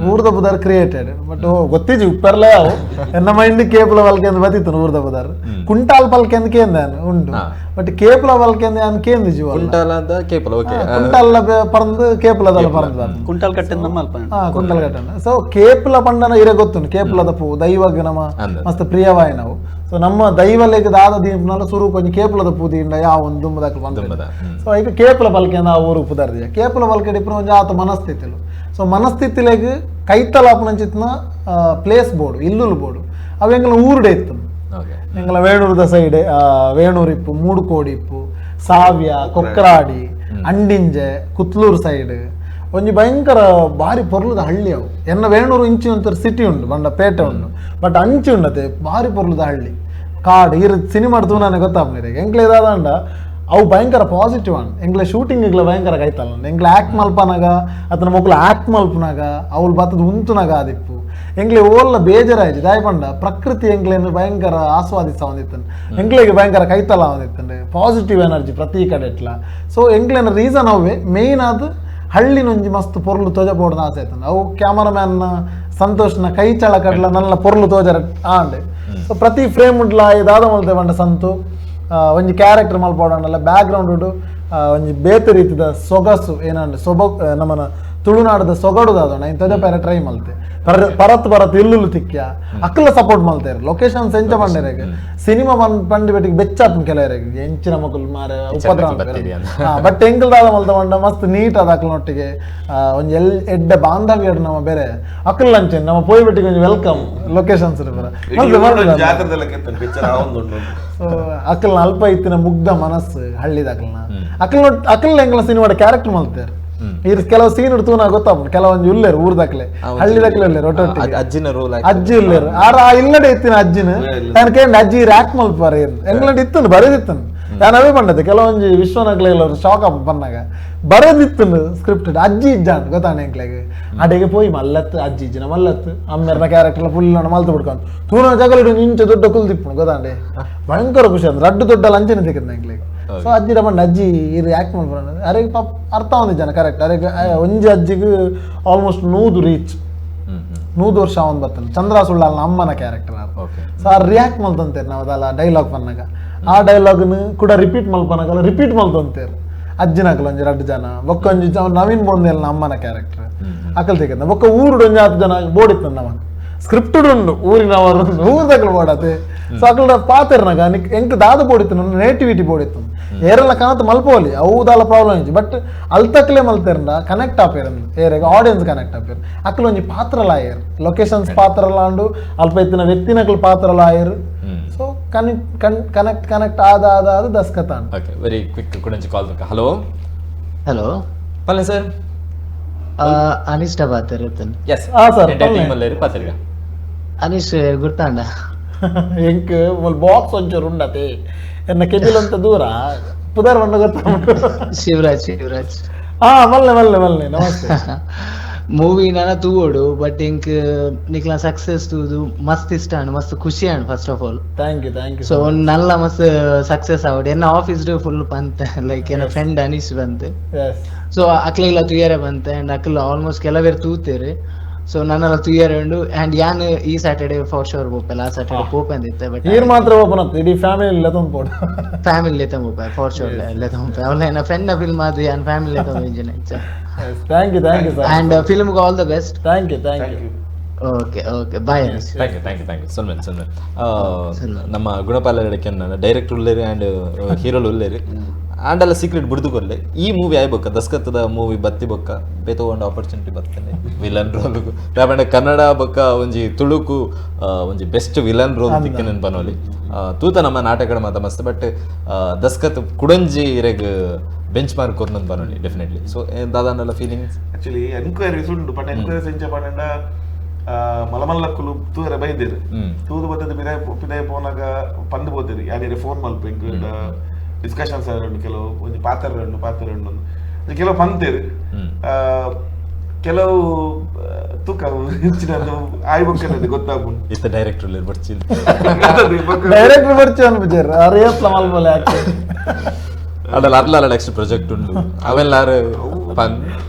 ಊರ್ದ ಬುದಾರ್ ಕ್ರಿಯೇಟೆಡ್ ಬಟ್ ಗೊತ್ತಿಜಿ ಉಪ್ಪರ್ಲೇ ಅವು ಎನ್ನ ಮೈಂಡ್ ಕೇಪುಲ ಬಲ್ಕೆ ಅಂತ ಬತ್ತಿತ್ತು. ಊರ್ದ ಬುದಾರ್ ಕುಂಟಾಲ್ ಪಲ್ಕೆ ಅಂತ ಕೇಂದ ಉಂಟು, ಬಟ್ ಕೇಪುಲ ಬಲ್ಕೆ ಅಂತ ನಾನು ಕೇಂದಿಜಿ. ಕುಂಟಾಲ ಕೇಪುಲ ಓಕೆ, ಕುಂಟಾಲ ಪರಂದು ಕೇಪುಲದಲ್ಲ ಪರಂದು ಕುಂಟಾಲ್ ಕಟ್ಟೆ ನಮ್ಮ ಅಲ್ಪ. ಹಾ ಕುಂಟಾಲ್ ಕಟ್ಟೆ. ಸೊ ಕೇಪುಲ ಪಂಡನ ಇರೆ ಗೊತ್ತುಂಟು, ಕೇಪುಲದ ಪೂ ದೈವಗ್ ನಮ್ಮ ಮಸ್ತ್ ಪ್ರಿಯವಾಯಿ ನಾವು. ಸೊ ನಮ್ಮ ದೈವಲೆಗ್ ದಾದ ದೀಪನಲ್ಲ ಸುರು ಕೊಂಚ ಕೇಪುಲದ ಪೂ ದಿಂಡ ಯಾವ ಒಂದು ದುಂಬದಾಕ್ಲು ಬಂದ. ಸೊ ಈಗ ಕೇಪುಲ ಬಲ್ಕೆ ಆ ಊರು ಪುದರ್ದಿಯ ಕೇಪುಲ ಬಲ್ಕೆ ಡಿಪ್ರ ಒಂಜಿ ಆತ ಮನಸ್ಥಿತಿಲು. ಸೊ ಮನಸ್ಥಿತಿಲೆಗ್ ಕೈತಲಾಪುನಂಚಿತ್ನ ಪ್ಲೇಸ್ ಬೋರ್ಡು ಇಲ್ಲುಲು ಬೋರ್ಡು ಅವು ಎಂಗಲ ಊರುಡೆ ಇತ್ತು. ಎಂಗಲ ವೇಣೂರದ ಸೈಡ್ ವೇಣೂರು ಇಪ್ಪು, ಮೂಡುಕೋಡಿ ಇಪ್ಪು, ಸಾವ್ಯ, ಕೊಕ್ರಾಡಿ, ಅಂಡಿಂಜೆ, ಕುತ್ಲೂರು ಸೈಡ್ ಒಂಜಿ ಭಯಂಕರ ಭಾರಿ ಪೊರ್ಲುದ ಹಳ್ಳಿ ಅವು. ಎನ್ನ ವೇಣೂರು ಇಂಚಿ ಒಂಥರ ಸಿಟಿ ಉಂಡು, ಬಂಡ ಪೇಟೆ ಉಂಡು, ಬಟ್ ಅಂಚಿ ಉಂಡತೆ ಭಾರಿ ಪೊರ್ಲುದ ಹಳ್ಳಿ ಕಾಡು. ಈ ಸಿನಿಮಾ ತೂನಾನೆ ಗೊತ್ತಾಪ್ನಿರೆ ಎಂಕ್ಲೆ ಇದಾದಂಡ ಅವು ಭಯಂಕರ ಪಾಸಿಟಿವ್ ಅನ್. ಎಂಕ್ಲೆ ಶೂಟಿಂಗ್ ಇಗ್ಲ ಭಯಂಕರ ಕೈತಲ್ಲ ಎಂಕ್ಲೆ ಆ್ಯಕ್ಟ್ ಮಲ್ಪನಾಗ ಅತನ ಮೊಕ್ಲು ಆ್ಯಕ್ಟ್ ಮಲ್ಪನಾಗ ಅವಳು ಬತ್ತದ ಉಂತುನಾಗ ಆದಿಪ್ಪು ಎಂಕ್ಲೆ ಓಲ್ಲ ಬೇಜಾರಾಯ್ತು. ದಾಯ ಪಂಡ ಪ್ರಕೃತಿ ಎಂಕ್ಲೇನು ಭಯಂಕರ ಆಸ್ವಾದಿಸ ಒಂದಿತ್ತನ್, ಎಂಕ್ಲೆಗೆ ಭಯಂಕರ ಕೈತಲ ಒಂದಿತ್ತಂಡೆ, ಪಾಸಿಟಿವ್ ಎನರ್ಜಿ ಪ್ರತಿ ಕಡೆ ಇಟ್ಲ. ಸೊ ಎಂಕ್ಲೆನ ರೀಸನ್ ಅವೇ ಮೇಯ್ನ್ ಅದು ಹಳ್ಳಿನೊಂಜಿ ಮಸ್ತ್ ಪೊರ್ಲು ತೋಜ ಪೋಡ್ನ ಆಸೆ ಆಯ್ತಂದು. ಅವು ಕ್ಯಾಮರಾಮ್ಯಾನ್ನ ಸಂತೋಷ್ನ ಕೈ ಚಳ ಕಡ್ಲ ನನ್ನ ಪೊರ್ಲು ತೋಜರ ಆಂಡೆ. ಸೊ ಪ್ರತಿ ಫ್ರೇಮ್ ಉಂಡ್ಲ ದಾದ ಮಲ್ತೆ ಪಂಡ ಸಂತು ಒಂಜಿ ಕ್ಯಾರೆಕ್ಟರ್ ಮಲ್ಪೋಡಂಡಲ್ಲ ಬ್ಯಾಕ್ ಗ್ರೌಂಡ್ ಉಂಡು ಒಂಜಿ ಬೇತೆ ರೀತಿದ ಸೊಗಸು ಏನಂದ್ರೆ ಸೊಬ ನಮ್ಮನ ತುಳುನಾಡದ ಸೊಗಡು ದಾದೋಣ ಇನ್ ತೊಜ ಪೇರ ಟ್ರೈ ಮಲ್ತೆ ಪರತ್ ಪರತ್ ಇಲ್ಲುಲು ತಿಕ್ಯ ಅಕ್ಕಲ ಸಪೋರ್ಟ್ ಮಲ್ತೇರು. ಲೊಕೇಶನ್ಸ್ ಎಂಚ ಪಂಡೇರೆಗ್ ಸಿನಿಮಾ ಪಂಡಿ ಬೆಟ್ಟಿಗೆ ಬೆಚ್ಚಾಪು ಕೆಲವರೆಗೆ ಎಂಚಿನ ಮಕ್ಕಳು ಮಾರೆ ಉಪದ್ರ ಬಟ್ ಎಂಕಲ್ ದಾದ ಮಲ್ತ ಪಂಡ ಮಸ್ತ್ ನೀಟ್ ಅದ ಅಕ್ಕಲನೊಟ್ಟಿಗೆ ಒಂಜಿ ಎಲ್ ಎಡ್ಡೆ ಬಾಂಧವ್ಯ ನಮ್ಮ ಬೇರೆ ಅಕ್ಕಲ್ ಅಂಚೆ ನಮ್ಮ ಪೋಯ್ ಬೆಟ್ಟಿಗೆ ಒಂಜಿ welcome locations. So ಅಕ್ಕಲ್ನ ಅಲ್ಪ ಇತ್ತಿನ ಮುಗ್ಧ ಮನಸ್ಸು ಹಳ್ಳಿದ ಅಕ್ಕಲ್ನ ಅಕ್ಕಲ್ ಅಕ್ಕಲ್ ಎಂಕಲ ಸಿನಿಮಾದ ಕ್ಯಾರೆಕ್ಟರ್ ಮಲ್ತೇರು. ಈ ಕೆಲವು ಸೀನ್ ತೂನ ಗೊತ್ತಾಪುಂಡು ಕೆಲವೊಂಜಿ ಉಲ್ಲೇರು ಊರ್ದಕ್ಲೆ ಹಳ್ಳಿದಕ್ಲೆ ಉಲ್ಲೇರು ಒಟ್ಟೊಟ್ಟಿಗೆ ಅಜ್ಜಿನ ರೋಲ್ ಅಜ್ಜಿ ಉಲ್ಲೇರು ಆರ ಆ ಇಲ್ಲಡೆ ಇತ್ತಿನ ಅಜ್ಜಿನ ನಾನು ಕೇಂದ್ರ ಅಜ್ಜಿ ರ್ಯಾಕ್ ಮಲ್ಪಾರ ಏನು ಎಂಗ್ಲಂಡ್ ಇತ್ತನು ಬರೆದಿತ್ತನು ನಾನು ಅವೇ ಪಂಡತೆ ಕೆಲವೊಂಜಿ ವಿಶ್ವನಗ್ಲೆ ಎಲ್ಲರು ಶಾಕ್ ಆಪ್ ಬನ್ನಾಗ ಬರೆದಿತ್ತನು ಸ್ಕ್ರಿಪ್ಟ್ ಅಜ್ಜಿ ಇಜ್ಜಾನ್ ಗೊತ್ತಾನೆ ಎಂಕ್ಲೆಗ್ ಅಡೆಗೆ ಪೋಯಿ ಮಲ್ಲತ್ತು ಅಜ್ಜಿ ಇಜ್ಜಿನ ಮಲ್ಲತ್ತು ಅಮ್ಮೆರ್ನ ಕ್ಯಾರೆಕ್ಟರ್ ಫುಲ್ ಮಲ್ತು ಬಿಡ್ಕೊಂಡು ತೂನ ಜಗಲಿಡು ಇಂಚ ದೊಡ್ಡ ಕುಲ್ದಿಪ್ಪುಂಡು ಗೊತ್ತಾಂಡೆ ಭಯಂಕರ ಖುಷಿ ಅಂದ್ರೆ ರಡ್ಡು ದೊಡ್ಡ ಲಂಚನೆ ತಿಕ್ಕದ ಎಂಕ್ಲೆಗ್. ಸೊ ಅಜ್ಜಿ ಪಂಡ ಅಜ್ಜಿ ಇರು ಯಾಕೆ ಮಲ್ಪುನ ಅರೆ ಪಾಪ ಅರ್ಥ ಒಂದು ಜನ ಕರೆಕ್ಟ್ ಅರೆ ಒಂಜಿ ಅಜ್ಜಿಗೆ ಆಲ್ಮೋಸ್ಟ್ 100 ರೀಚ್ 100 ವರ್ಷ ಅವನ್ ಬತ್ತಾನೆ ಚಂದ್ರ ಸುಳ್ಳಾಲ್ನ ಅಮ್ಮನ ಕ್ಯಾರೆಕ್ಟರ್. ಸೊ ಆ ರಿಯಾಕ್ಟ್ ಮಲ್ತಂತೇರು ನಾವು ಅದಲ್ಲ ಡೈಲಾಗ್ ಪನ್ನಾಗ ಆ ಡೈಲಾಗ್ನು ಕೂಡ ರಿಪೀಟ್ ಮಲ್ಪನಾಗಲ್ಲ ರಿಪೀಟ್ ಮಲ್ತಂತೇರು ಅಜ್ಜಿನಕಲ್ ಒಂಜಿ ರಡ್ಡು ಜನ ಬೊಕ್ಕ ಒಂಜಿ ನವೀನ್ ಬೋಂದೇಲ್ನ ಅಮ್ಮನ ಕ್ಯಾರೆಕ್ಟರ್ ಅಕಲ್ ತೆಗೆದ ಬೊಕ್ಕ ಊರುಡು ಒಂಜಿ 10 ಜನ ಬೋಡಿತ್ತು ನಮಕ್ ಸ್ಕ್ರಿಪ್ಟೆಡ್ ಉಂಡು ಊರಿನವರು ಊರ್ದಕಲ್ ಬೋಡತೆ. So ಅಕಲ್ಡ ಪಾತೆರ್ನಾಗ ಎಂಕ್ ದಾದ ಬೋಡಿತ್ತು ನೇಟಿವಿಟಿ ಬೋಡಿತ್ತು ಏರೆಲ್ಲ ಕನತ್ ಮಲ್ಪೋಲಿ ಅವು ದಾಲ ಪ್ರಾಬ್ಲಮ್ ಇಜ್ಜಿ ಬಟ್ ಅಲ್ತಕ್ಲೆ ಮಲ್ತೆರ್ಂಡ ಕನೆಕ್ಟ್ ಆಪೇರ್ ಏರೆಗ್ ಆಡಿಯನ್ಸ್ ಕನೆಕ್ಟ್ ಆಪೇರ್ ಅಕ್ಲ ಒಂಜಿ ಪಾತ್ರಲ ಆಯೆರ್ ಲೊಕೇಶನ್ಸ್ ಪಾತ್ರಲ ಉಂಡು ಅಲ್ಪ ಇತ್ತಿನ ವ್ಯಕ್ತಿನಕ್ಲು ಪಾತ್ರಲ ಆಯೆರ್ so connect connect connect ಆದ ಆದ ಆದ Daskat and okay very quick ಕುಡಂಚಿ ಕಾಲ್ ತಕ ಹಲೋ ಹಲೋ ಪಲ್ಲೆ ಸರ್ ಅನಿಶ್ ಪಾತೆರ್ ಎಸ್ ಆ ಸರ್ ಟೀಮ್ ಅಲ್ಲೇರಿ ಪಾತೆರ್ಗ ಅನಿಶ್ ಗುರ್ತಾಂಡ ಎಂಕ್ ಮುಲ್ ಬಾಕ್ಸ್ ಒಂಚೂರು ಉಂಡತೆ ಎನ್ನ ಕೆಬಿಲಂತ ದೂರ ಪುದರ್ ಬಣ್ಣ ಗೊತ್ತಾಂಡು ಶಿವರಾಜ್ ಶಿವರಾಜ್ ಹಾ ಮಲ್ಲೆ ಮಲ್ಲೆ ಮಲ್ಲೆ ನಮಸ್ತೆ ಮೂವಿ ನನ ತೂವೋಡು ಬಟ್ ಇಂಕ್ ನಿಕ್ಲ ಸಕ್ಸೆಸ್ ತೂದು ಮಸ್ತ್ ಇಷ್ಟ ಅಂಡ್ ಮಸ್ತ್ ಖುಷಿ and first of all thank you thank you so ನಲ್ಲ ಮಸ್ತ್ ಸಕ್ಸೆಸ್ ಆವಡ್ ಎನ್ನ ಆಫೀಸ್ ಫುಲ್ ಬಂತ ಲೈಕ್ ಎನ್ನ ಫ್ರೆಂಡ್ ಅನೀಶ್ ಬಂತು ಸೊ ಅಕ್ಲೆಗ್ಲ ತುಯರೆ ಬಂತೆ ಅಂಡ್ ಅಕ್ಲ ಆಲ್ಮೋಸ್ಟ್ ಕೆಲವೇರು ತೂತೇರು ಸೊ ನನ್ನೆಲ್ಲ ತುಯರೆ ಉಂಡು ಅಂಡ್ ಯಾನ್ ಈ Saturday for sure ಪೋಪೆಲ್ಲ ಆ ಸ್ಯಾಟರ್ಡೆ ಪೋಪೆ ಅಂದಿತ್ತೆ ಬಟ್ ಈರ್ ಮಾತ್ರ ಓಪನ್ ಆಗ್ತದೆ ಇಡೀ ಫ್ಯಾಮಿಲಿ ಲೆತೊಂದು ಫ್ಯಾಮಿಲಿ ಲೆತೊಂದು ಫಾರ್ ಶೋರ್ ಲೆತೊಂದು ಅವಳ ಎನ್ನ ಫ್ರೆಂಡ್ ಫಿಲ್ಮ್ ಅದು ಯಾನ್ ಫ್ಯಾಮಿಲಿ ಲೆತೊಂದು engine thank you thank you sir and film all the best thank you thank you okay okay bye thank you thank you thank you ಸೊಲ್ಮೆನ್ ಸೊಲ್ಮೆನ್ ನಮ್ಮ ಗುಣಪಾಲ ರೆಡ್ಡಿ ಡೈರೆಕ್ಟರ್ ಉಲ್ಲೇರಿ ಆ್ಯಂಡ್ ಹೀರೋಲ್ ಉಲ್ಲೇರಿ ಆ್ಯಂಡ್ ಅಲ್ಲ ಸೀಕ್ರೆಟ್ ಬಿಡ್ದುಕೊಲ್ಲೆ ಈ ಮೂವಿ ಆಯ್ಬೊಕ್ಕ ದಸ್ಕತ್ತದ ಮೂವಿ ಬತ್ತಿ ಬೊಕ್ಕ ಬೇತೋ ಒಂದು ಆಪರ್ಚುನಿಟಿ ಬರ್ತೇನೆ ವಿಲನ್ ರೋಲ್ಗು ದಾಪಂಡ ಕನ್ನಡ ಬೊಕ್ಕ ಒಂಜಿ ತುಳುಕು ಒಂಜಿ best villain role ತಿಕ್ಕನೆ ಬನೋಲಿ ತೂತ ನಮ್ಮ ನಾಟಕದ ಮಾತ ಮಸ್ತ್ ಬಟ್ ದಸ್ಕತ್ ಕುಡಂಜಿ ಇರೆಗ್ ಬೆಂಚ್ ಮಾರ್ಕ್ ಕೊರ್ನಂದು ಬನೋಲಿ ಡೆಫಿನೆಟ್ಲಿ ಸೊ ದಾದಾನೆಲ್ಲ feelings actually enquiries ಉಂಡು ಬಟ್ ಎನ್ಕ್ವೈರೀಸ್ ಎಂಚ ಪಂಡ ಮಲಮಲ್ಲಕ್ಕುಲು ತೂರೆ ಬೈದೇರು ತೂದು ಬತ್ತದ ಪಿದಾಯ ಪಿದಾಯ ಪೋನಾಗ ಪಂದು ಪೋತೇರು ಯಾರ್ಯಾರು ಫೋನ್ ಮಲ್ಪ ಡಿಸ್ಕಷನ್ಸ್ ಉಂಡು ಕೆಲವು ಒಂಜಿ ಪಾತ್ರ ಉಂಡು ಪಾತ್ರ ಉಂಡು ಕೆಲವು ಪಂತೇರು ಕೆಲವು ತೂಕ ಹೆಚ್ಚಿನ ಆಯ್ಬೊಕ್ಕನದು ಗೊತ್ತಾಗುಂಟು ಇತ್ತ ಡೈರೆಕ್ಟರ್ ಬರ್ಚಿ ಡೈರೆಕ್ಟರ್ ಬರ್ಚಿ ಅನ್ಬಿಜಾರ್ ಅರಿಯತ್ಲ ಮಲ್ಪಲೆ ಅದಲ್ಲ ಅರ್ಲಲ್ಲ ನೆಕ್ಸ್ಟ್ ಪ್ರಾಜೆಕ್ಟ್ ಉಂಡು ಅವೆಲ್ಲಾರು ಪನ್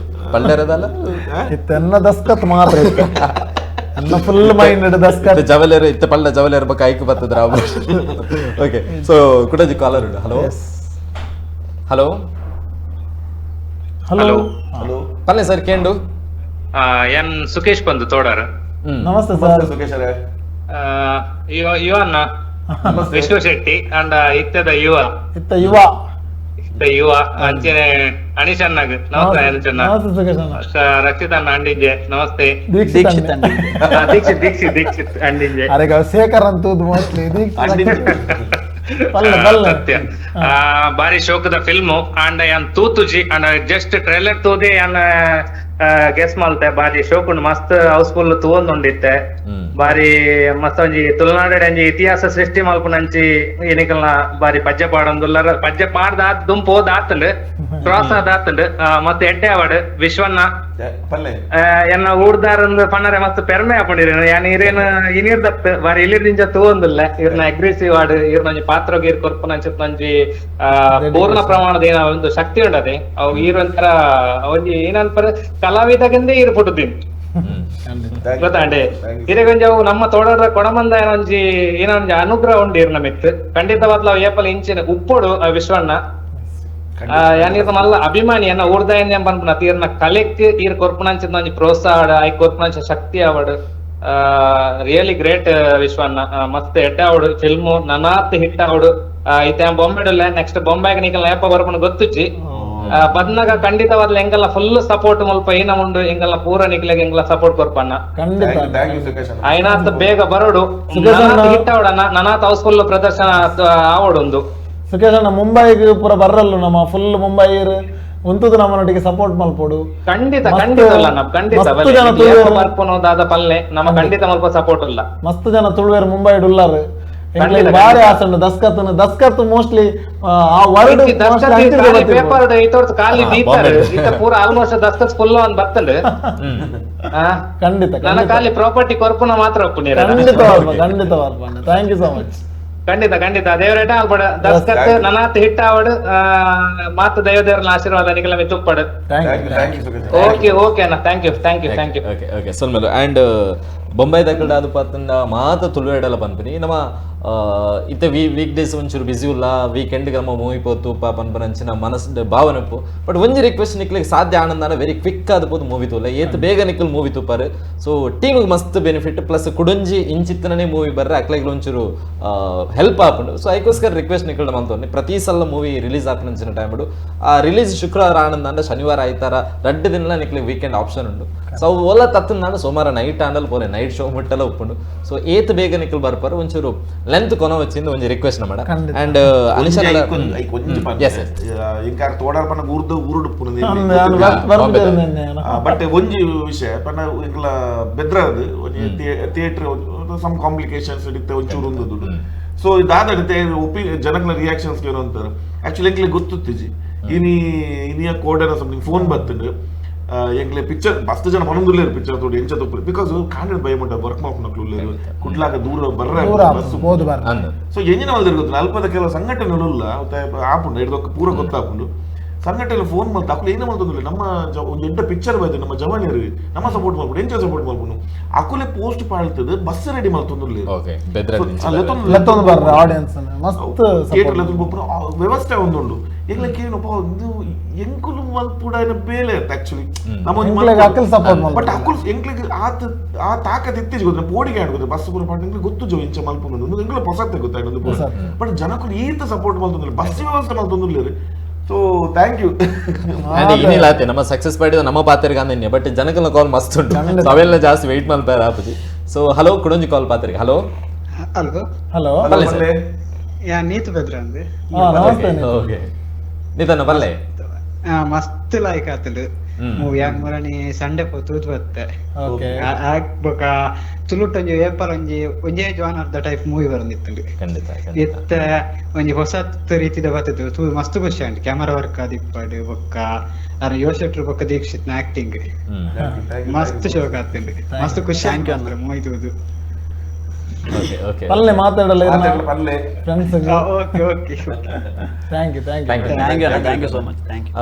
ಪಲ್ಲೆರದಲ್ಲ ಇತ್ತೆನ್ನ ದಸ್ಕತ್ ಮಾತ್ರ ಅನ್ನ ಫುಲ್ ಮೈಂಡೆಡ್ ದಸ್ಕತ್ ಜವಲೇರು ಇತ್ತ ಪಳ್ಳ ಜವಲೇರು ಬಕ್ಕ ಐಕ್ ಬರ್ತದ್ರ ಓಕೆ ಸೊ ಕುಡಜಿ ಕಾಲರ್ ಉಂಡು hello hello hello hello ಪಲ್ಲೆ ಸರ್ ಕೇಂಡು ಎನ್ ಸುಕೇಶ್ ಬಂದು ತೋಡಾರ್ ನಮಸ್ತೆ ಸರ್ ಸುಕೇಶ್ ಅವರೇ ಯುವನ್ನ ವಿಶ್ವ ಶೆಟ್ಟಿ ಅಂಡ್ ಇತ್ತದ ಯುವ ಇತ್ತ ಯುವ ಇತ್ತ ಯುವ ಅಂಚನೆ ಅನಿಶ್ ಅಣ್ಣಗ್ ನಮಸ್ತೆ ಅನಿಶ್ ಅಣ್ಣ ನಮಸ್ತೆ ಸುಕೇಶ್ ಅಣ್ಣ ರಕ್ಷಿತ್ ಅಣ್ಣ ಅಂಡಿಂಜೆ ನಮಸ್ತೆ ದೀಕ್ಷಿತ್ ದೀಕ್ಷಿತ್ ದೀಕ್ಷಿತ್ ದೀಕ್ಷಿತ್ ಅಂಡಿಂಜೆ ಅರೆ ಶೇಖರ್ ಅಂತದ್ದು ಮೋಸ್ಟ್ಲಿ ದೀಕ್ಷಿತ್ ಸತ್ಯ ಬಾರಿ ಶೋಕದ ಫಿಲ್ಮ್ ಅಂಡ್ ಯಾನ್ ತೂತುಜಿ and just trailer ತೂದೆ ಯಾನ್ ಗೆಸ್ ಮಲ್ತೆ ಬಾರಿ ಶೋಕುಂಡು ಮಸ್ತ್ ಹೌಸ್ಫುಲ್ ತೂವೊಂದುಂಡಿತ್ತೆ ಬಾರಿ ಮಸ್ತ್ ಒಂಜಿ ತುಳುನಾಡು ಒಂಜಿ ಇತಿಹಾಸ ಸೃಷ್ಟಿ ಮಲ್ಪುನಂಚಿ ಎನಿಕಲ್ನ ಬಾರಿ ಪಜ್ಜೆ ಪಾಡೊಂದುಲ್ಲರ ಪಜ್ಜೆ ಪಾಡ್ದ ಆತ್ ದುಂಪು ಹೋದ್ ಆತಂಡ್ ಕ್ರಾಸ್ ಆದ್ ಆತಂಡ್ ಮತ್ತೆ ಎಡ್ಡೆ ಅವಾಡ್ ವಿಶ್ವನ್ನ ಎನ್ನ ಊರ್ದಾರಂದು ಪಣ್ಣರೆ ಮಸ್ತ್ ಪೆರ್ಮೆ ಹಾಕೊಂಡಿರೇನು ಯಾನ್ ಇರೇನು ಇನಿರ್ದತ್ ಬಾರಿ ಇಲಿರ್ದಿಂಚ ತೂವೊಂದುಲ್ಲ ಇರ್ನ ಅಗ್ರೆಸಿವ್ ಆಡ್ ಇರ್ನ ಒಂಜಿ ಪಾತ್ರ ಗೀರ್ ಕೊರ್ಪುನಂಚಿತ್ತೊಂಜಿ ಪೂರ್ಣ ಪ್ರಮಾಣದ ಏನ ಒಂದು ಶಕ್ತಿ ಉಂಡದೆ ಅವು ಈರೊಂಥರ ಒಂಜಿ ಏನನ್ಪರ ಕಲಾವಿದಗಂದೇ ಈರು ಪುಟ್ಟುದೀನಿ ಗೊತ್ತಾಂಡೆ ಇರೆಗೊಂಜಿ ಅವು ನಮ್ಮ ತೋಡರ ಕೊಡಮಂದ ಏನೊಂಜಿ ಏನೊಂಜಿ ಅನುಗ್ರಹ ಉಂಡು ಇರ್ನ ಮಿತ್ ಖಂಡಿತವಾದ್ಲ ಅವು ಏಪಲ್ ಇಂಚಿನ ಉಪ್ಪೊಡು ವಿಶ್ವಣ್ಣ ಯಾನ್ ಮಲ್ಲ ಅಭಿಮಾನಿ ಎನ್ನ ಊರ್ದಾಯನ್ ಪನ್ಪುನ ತೀರ್ನ ಕಲೆಕ್ ಈರ್ ಕೊರ್ಪುನಂಚಿನ ಒಂಜಿ ಪ್ರೋತ್ಸಾಹ I ಕೊರ್ಪುನಂಚ ಶಕ್ತಿ ಅವಡ್ ರಿಯಲಿ ಗ್ರೇಟ್ ವಿಶ್ವಣ್ಣ ಮಸ್ತ್ ಎಡ್ಡೆ ಅವಡು ಫಿಲ್ಮ್ ನನಾತ್ ಹಿಟ್ ಅವಡು ಇತ್ತೆ ಬೊಂಬೆಡುಲ್ಲ ನೆಕ್ಸ್ಟ್ ಬೊಂಬೆಗ್ ನಿಕಲ್ನ ಏಪ ಬರ್ಪುನ ಗೊತ್ತುಜ್ಜಿ ಬದ್ನಾಗ ಖಂಡಿತವಾದ್ಲ ಎಂಗಲ್ಲ ಫುಲ್ ಸಪೋರ್ಟ್ ಮುಲ್ಪ ಏನ ಉಂಡು ಎಂಗಲ್ಲ ಪೂರ ನಿಕ್ಲೆಗ್ ಎಂಗಲ ಸಪೋರ್ಟ್ ಕೊರ್ಪಣ್ಣ ಐನಾತ್ ಬೇಗ ಬರೋಡು ಹಿಟ್ ಅವಡಣ್ಣ ನನಾತ್ ಹೌಸ್ಫುಲ್ ಪ್ರದರ್ಶನ ಆವಡೊಂದು ಸುಕೇಶ್ ಅಣ್ಣ ಮುಂಬೈಗೆ ಪೂರ ಬರ್ರಲ್ಲು ನಮ್ಮ ಫುಲ್ ಮುಂಬೈ ಉಂತುದು ನಮ್ಮನೊಟ್ಟಿಗೆ ಸಪೋರ್ಟ್ ಮಲ್ಪೋಡು ಖಂಡಿತ ಖಂಡಿತ ಅಲ್ಲ ನಮ್ಮ ಖಂಡಿತ ಬರ್ಪುನೋದಾದ ಪಲ್ಲೆ ನಮ್ಮ ಖಂಡಿತ ಮಲ್ಪ ಸಪೋರ್ಟ್ ಇಲ್ಲ ಮಸ್ತ್ ಜನ ತುಳುವೇರು ಮುಂಬೈ ಉಲ್ಲಾರು ಬಾರಿ ಆಸೆ ಉಂಟು ದಸ್ಕತ್ ದಸ್ಕತ್ ಮೋಸ್ಟ್ಲಿ ಆ ವರ್ಡ್ ಪೇಪರ್ ಇತೋರ್ತು ಖಾಲಿ ದೀತಾರೆ ಇತ ಪೂರ ಆಲ್ಮೋಸ್ಟ್ ದಸ್ಕತ್ ಫುಲ್ ಒಂದ್ ಬರ್ತಂಡು ಖಂಡಿತ ನನ್ನ ಖಾಲಿ ಪ್ರಾಪರ್ಟಿ ಕೊರ್ಪುನ ಮಾತ್ರ ಒಪ್ಪುನೀರ ಖಂಡಿತ ಖಂಡಿತ thank you so much ಖಂಡಿತ ಖಂಡಿತ ದೇವರೇಟ ಆಲ್ಪಡ ದಸ್ಕತ್ ನನಾತ್ ಹಿಟ್ ಆವಡ್ ಮಾತು ದೈವ ದೇವರನ ಆಶೀರ್ವಾದ ನಿಕಲ ತುಪ್ಪಡು ಓಕೆ ಓಕೆ ಅಣ್ಣ thank you thank you thank you okay okay ಸೊಲ್ಮೆಲು and Bombay ದಕ್ಕಲ್ಡ ಅದು ಪತ್ತಂಡ ಮಾತ ತುಳುವೆಡಲ ಪನ್ಪಿನಿ ನಮ್ಮ ಇತ್ತೆ ವೀಕ್ ಡೇಸ್ ಒಂಚೂರು ಬಿಸಿ ಉಲ್ಲ ವೀಕೆಂಡ್ ನಮ್ಮ ಮೂವಿ ಪೋತು ಪನ್ಪನಂಚಿನ ಮನಸ್ಸು ಭಾವನೆ ಉಪ್ಪು. ಬಟ್ ಒಂಜಿ ರಿಕ್ವೆಸ್ಟ್ ನಿಕ್ಲಿಗೆ ಸಾಧ್ಯ ಆನಂದಾನ ವೆರಿ ಕ್ವಿಕ್ ಆದ ಪೋದು ಮೂವಿ ತೂಲ ಏತ್ ಬೇಗ ನಿಕ್ಲು ಮೂವಿ ತೂಪಾರು. ಸೊ ಟೀಮ್ಗೆ ಮಸ್ತ್ ಬೆನಿಫಿಟ್ ಪ್ಲಸ್ ಕುಡೊಂಜಿ ಇಂಚಿತ್ತನೇ ಮೂವಿ ಬರ್ರೆ ಅಕ್ಲೆಗ್ ಒಂಚೂರು ಹೆಲ್ಪ್ ಆಪುಂಡು. ಸೊ ಐಕೋಸ್ಕರ ರಿಕ್ವೆಸ್ಟ್ ನಿಕ್ಲು ಮಂತೊನ್ನಿ ಪ್ರತಿ ಸಲ ಮೂವಿ ರಿಲೀಸ್ ಆಪುನಂಚಿನ ಟೈಮ್ ಆ ರಿಲೀಸ್ ಶುಕ್ರವಾರ ಆನಂದ ಶನಿವಾರ ಆಯ್ತಾರ ರಡ್ಡು ದಿನ ನಿಕ್ಲಿಗೆ ವೀಕೆಂಡ್ ಆಪ್ಷನ್ ಉಂಡು. ಸೊ ಓಲ ತತ್ತಂದಾಂಡ ಸೋಮವಾರ ನೈಟ್ ಆಂಡಲ್ ಪೋಲೆ ನೈಟ್ ಶೋ ಮುಟ್ಟಲ ಉಪ್ಪುಂಡು. ಸೊ ಏತ್ ಬೇಗ ನಿಕ್ಲು ಬರ್ಪಾರು ಒಂಚೂರು ಲೆಂತ್ ಕೊನ వచ్చింది ಒಂಜಿ ರಿಕ್ವೆಸ್ಟ್ ನಮಡ. ಅಂಡ್ ಅನಿಶಾ ಇಂಕಾರ ತೋಡಾರ್ ಪನ್ನ ಊರ್ದ ಊರುಡು ಬಟ್ ಒಂಜಿ ವಿಷಯ ಪನ್ನ ಇಂಕ್ಲ ಬೆದ್ರದು ಒಂಜಿ theatre some complications ಇತ್ತೆ ಒಂಚೂರು ಒಂದು ದುಡ್ಡು. ಸೊ ದಾದ ಜನಗಳ ರಿಯಾಕ್ಷನ್ಸ್ ಏನು ಅಂತಾರೆ ಆಕ್ಚುಲಿ ಎಂಕ್ಲೆ ಗೊತ್ತುತ್ತಿಜಿ ಇನಿ ಇನಿಯ ಕೋಡ್ ಏನೋ ಸಮಥಿಂಗ್ ಫೋನ್ ಬತ್ತುಂಡು ಎಂಕ್ಲೆ ಪಿಕ್ಚರ್ ಮಸ್ತ್ ಜನ ಪನೊಂದುಲ್ಲೇರು ಪಿಕ್ಚರ್ ತೋಡಿ ಎಂಚ ತೋಪು because ಕಾಂಡೆಡ್ ಭಯ ಉಂಟು ವರ್ಕ್ ಮಾಡ್ಕೊಂಡು ಕುಡ್ಲಾಗ ದೂರ ಬರ್ರ ಬಸ್ ಸೊ ಎಂಜಿನ ಮಲ್ದಿರ್ ಗೊತ್ತು ಅಲ್ಪದ ಕೆಲವು ಸಂಘಟನೆಗಳು ಆಪುಂಡು ಹಿಡ್ದೊಕ್ಕ ಪೂರ ಗೊತ್ತಾಪುಂಡು ಸಂಘಟನೆ ಫೋನ್ ಮಲ್ತ ಅಕುಲು ಏನೇ ಮಲ್ತೊಂದಿಲ್ಲ ನಮ್ಮ ಒಂದು ಎಡ್ಡ ಪಿಕ್ಚರ್ ಬೈದು ನಮ್ಮ ಜವಾನಿಯರು ನಮ್ಮ ಸಪೋರ್ಟ್ ಮಾಡ್ಕೊಂಡು ಎಂಚ ಸಪೋರ್ಟ್ ಮಾಡ್ಕೊಂಡು ಅಕುಲೆ ಪೋಸ್ಟ್ ಪಾಳ್ತದೆ ಬಸ್ ರೆಡಿ ಮಲ್ತೊಂದುಲ್ಲೇರು ಥಿಯೇಟರ್ ವ್ಯವಸ್ಥೆ ಒಂದುಂಡು ಎಂಗ್ಲಕ್ಕೆ ಏನಪ್ಪ ಇದು ಎಂಕುಲು ಮಲ್ಪುಡ ಬೇಲೆ ಆಕ್ಚುಲಿ ನಮ್ಮ ಬಟ್ ಅಕುಲು ಎಂಕ್ಲಿಗೆ ಆತ ಆ ತಾಕತ್ ಇತ್ತೀಚೆಗೆ ಗೊತ್ತ ಪೋಡಿಗೆ ಆಡ್ಬೋದು ಬಸ್ ಪೂರ ಪಾಟ್ ಎಂಕ್ಲಿಗೆ ಗೊತ್ತು ಜೋ ಇಂಚ ಮಲ್ಪುಂಡು ಎಂಕ್ಲ ಪೊಸತ್ತೆ ಗೊತ್ತಾಯ್ತು ಬಟ್ ಜನಕುಲು ಈತ ಸಪೋರ್ಟ್ ಮಲ್ತೊಂದಿಲ್ಲ ಬಸ್ ವ್ಯವಸ್ಥೆ ಮಲ್ತೊಂದುಲ್ಲೇರು. So thank you. ಏನಿಲ್ಲ ಆತೆ ನಮ್ಮ ಸಕ್ಸಸ್ ಪಾರ್ಟಿ ನಮ್ಮ ಪಾತ್ರಿಗೆ ಅಂದಿನಿ ಬಟ್ ಜನಕಲ್ನ ಕಾಲ್ ಮಸ್ತ್ ಉಂಟು ಅವೆಲ್ಲ ಜಾಸ್ತಿ ವೆಯ್ಟ್ ಮಲ್ಪಾರ ಆಪುಜಿ. ಸೊ ಹಲೋ ಕುಡೊಂಜಿ ಕಾಲ್ ಪಾತ್ರಿಗೆ. Hello hello hello ಯಾ ನೀತು ಬೆದ್ರ ಅಂದೆ. ಓಕೆ ನಿತನ ಬಲ್ಲೆ ಮಸ್ತ್ ಲೈಕ್ ಆತಂಡು ಮೂವಿ ಯಾಕ್ ಮುರಣಿ ಸಂಡೆ ಪೋ ತೂತ್ ಬತ್ತೆ ಬೊಕ ತುಳುಟ್ ಒಂಜಿ ಏಪಲ್ ಒಂಜಿ ಒಂಜೇ genre the type movie ಬರಂದಿತ್ತುಂಡು ಖಂಡಿತ ಇತ್ತ ಒಂಜಿ ಹೊಸತ್ ರೀತಿದ ಬತ್ತದು ತೂ ಮಸ್ತ್ ಖುಷಿ ಆಂಡ್ ಕ್ಯಾಮರಾ ವರ್ಕ್ ಆದಿಪ್ಪಡು ಬೊಕ್ಕ ಅರ ಯೋಶೆಟ್ರು ಬೊಕ್ಕ ದೀಕ್ಷಿತ್ ನ ಆಕ್ಟಿಂಗ್ ಮಸ್ತ್ ಶೋಕ್ ಆತುಂಡು ಮಸ್ತ್ ಖುಷಿ ಆಂಡ್ ಅಂದ್ರೆ ಮೂವಿ ತೂದು. ಓಕೆ ಓಕೆ ಪಲ್ಲೆ ಮಾತಾಡಲ್ಲ ಪಲ್ಲೆ friends. Okay okay thank you thank you thank you thank you so much thank you.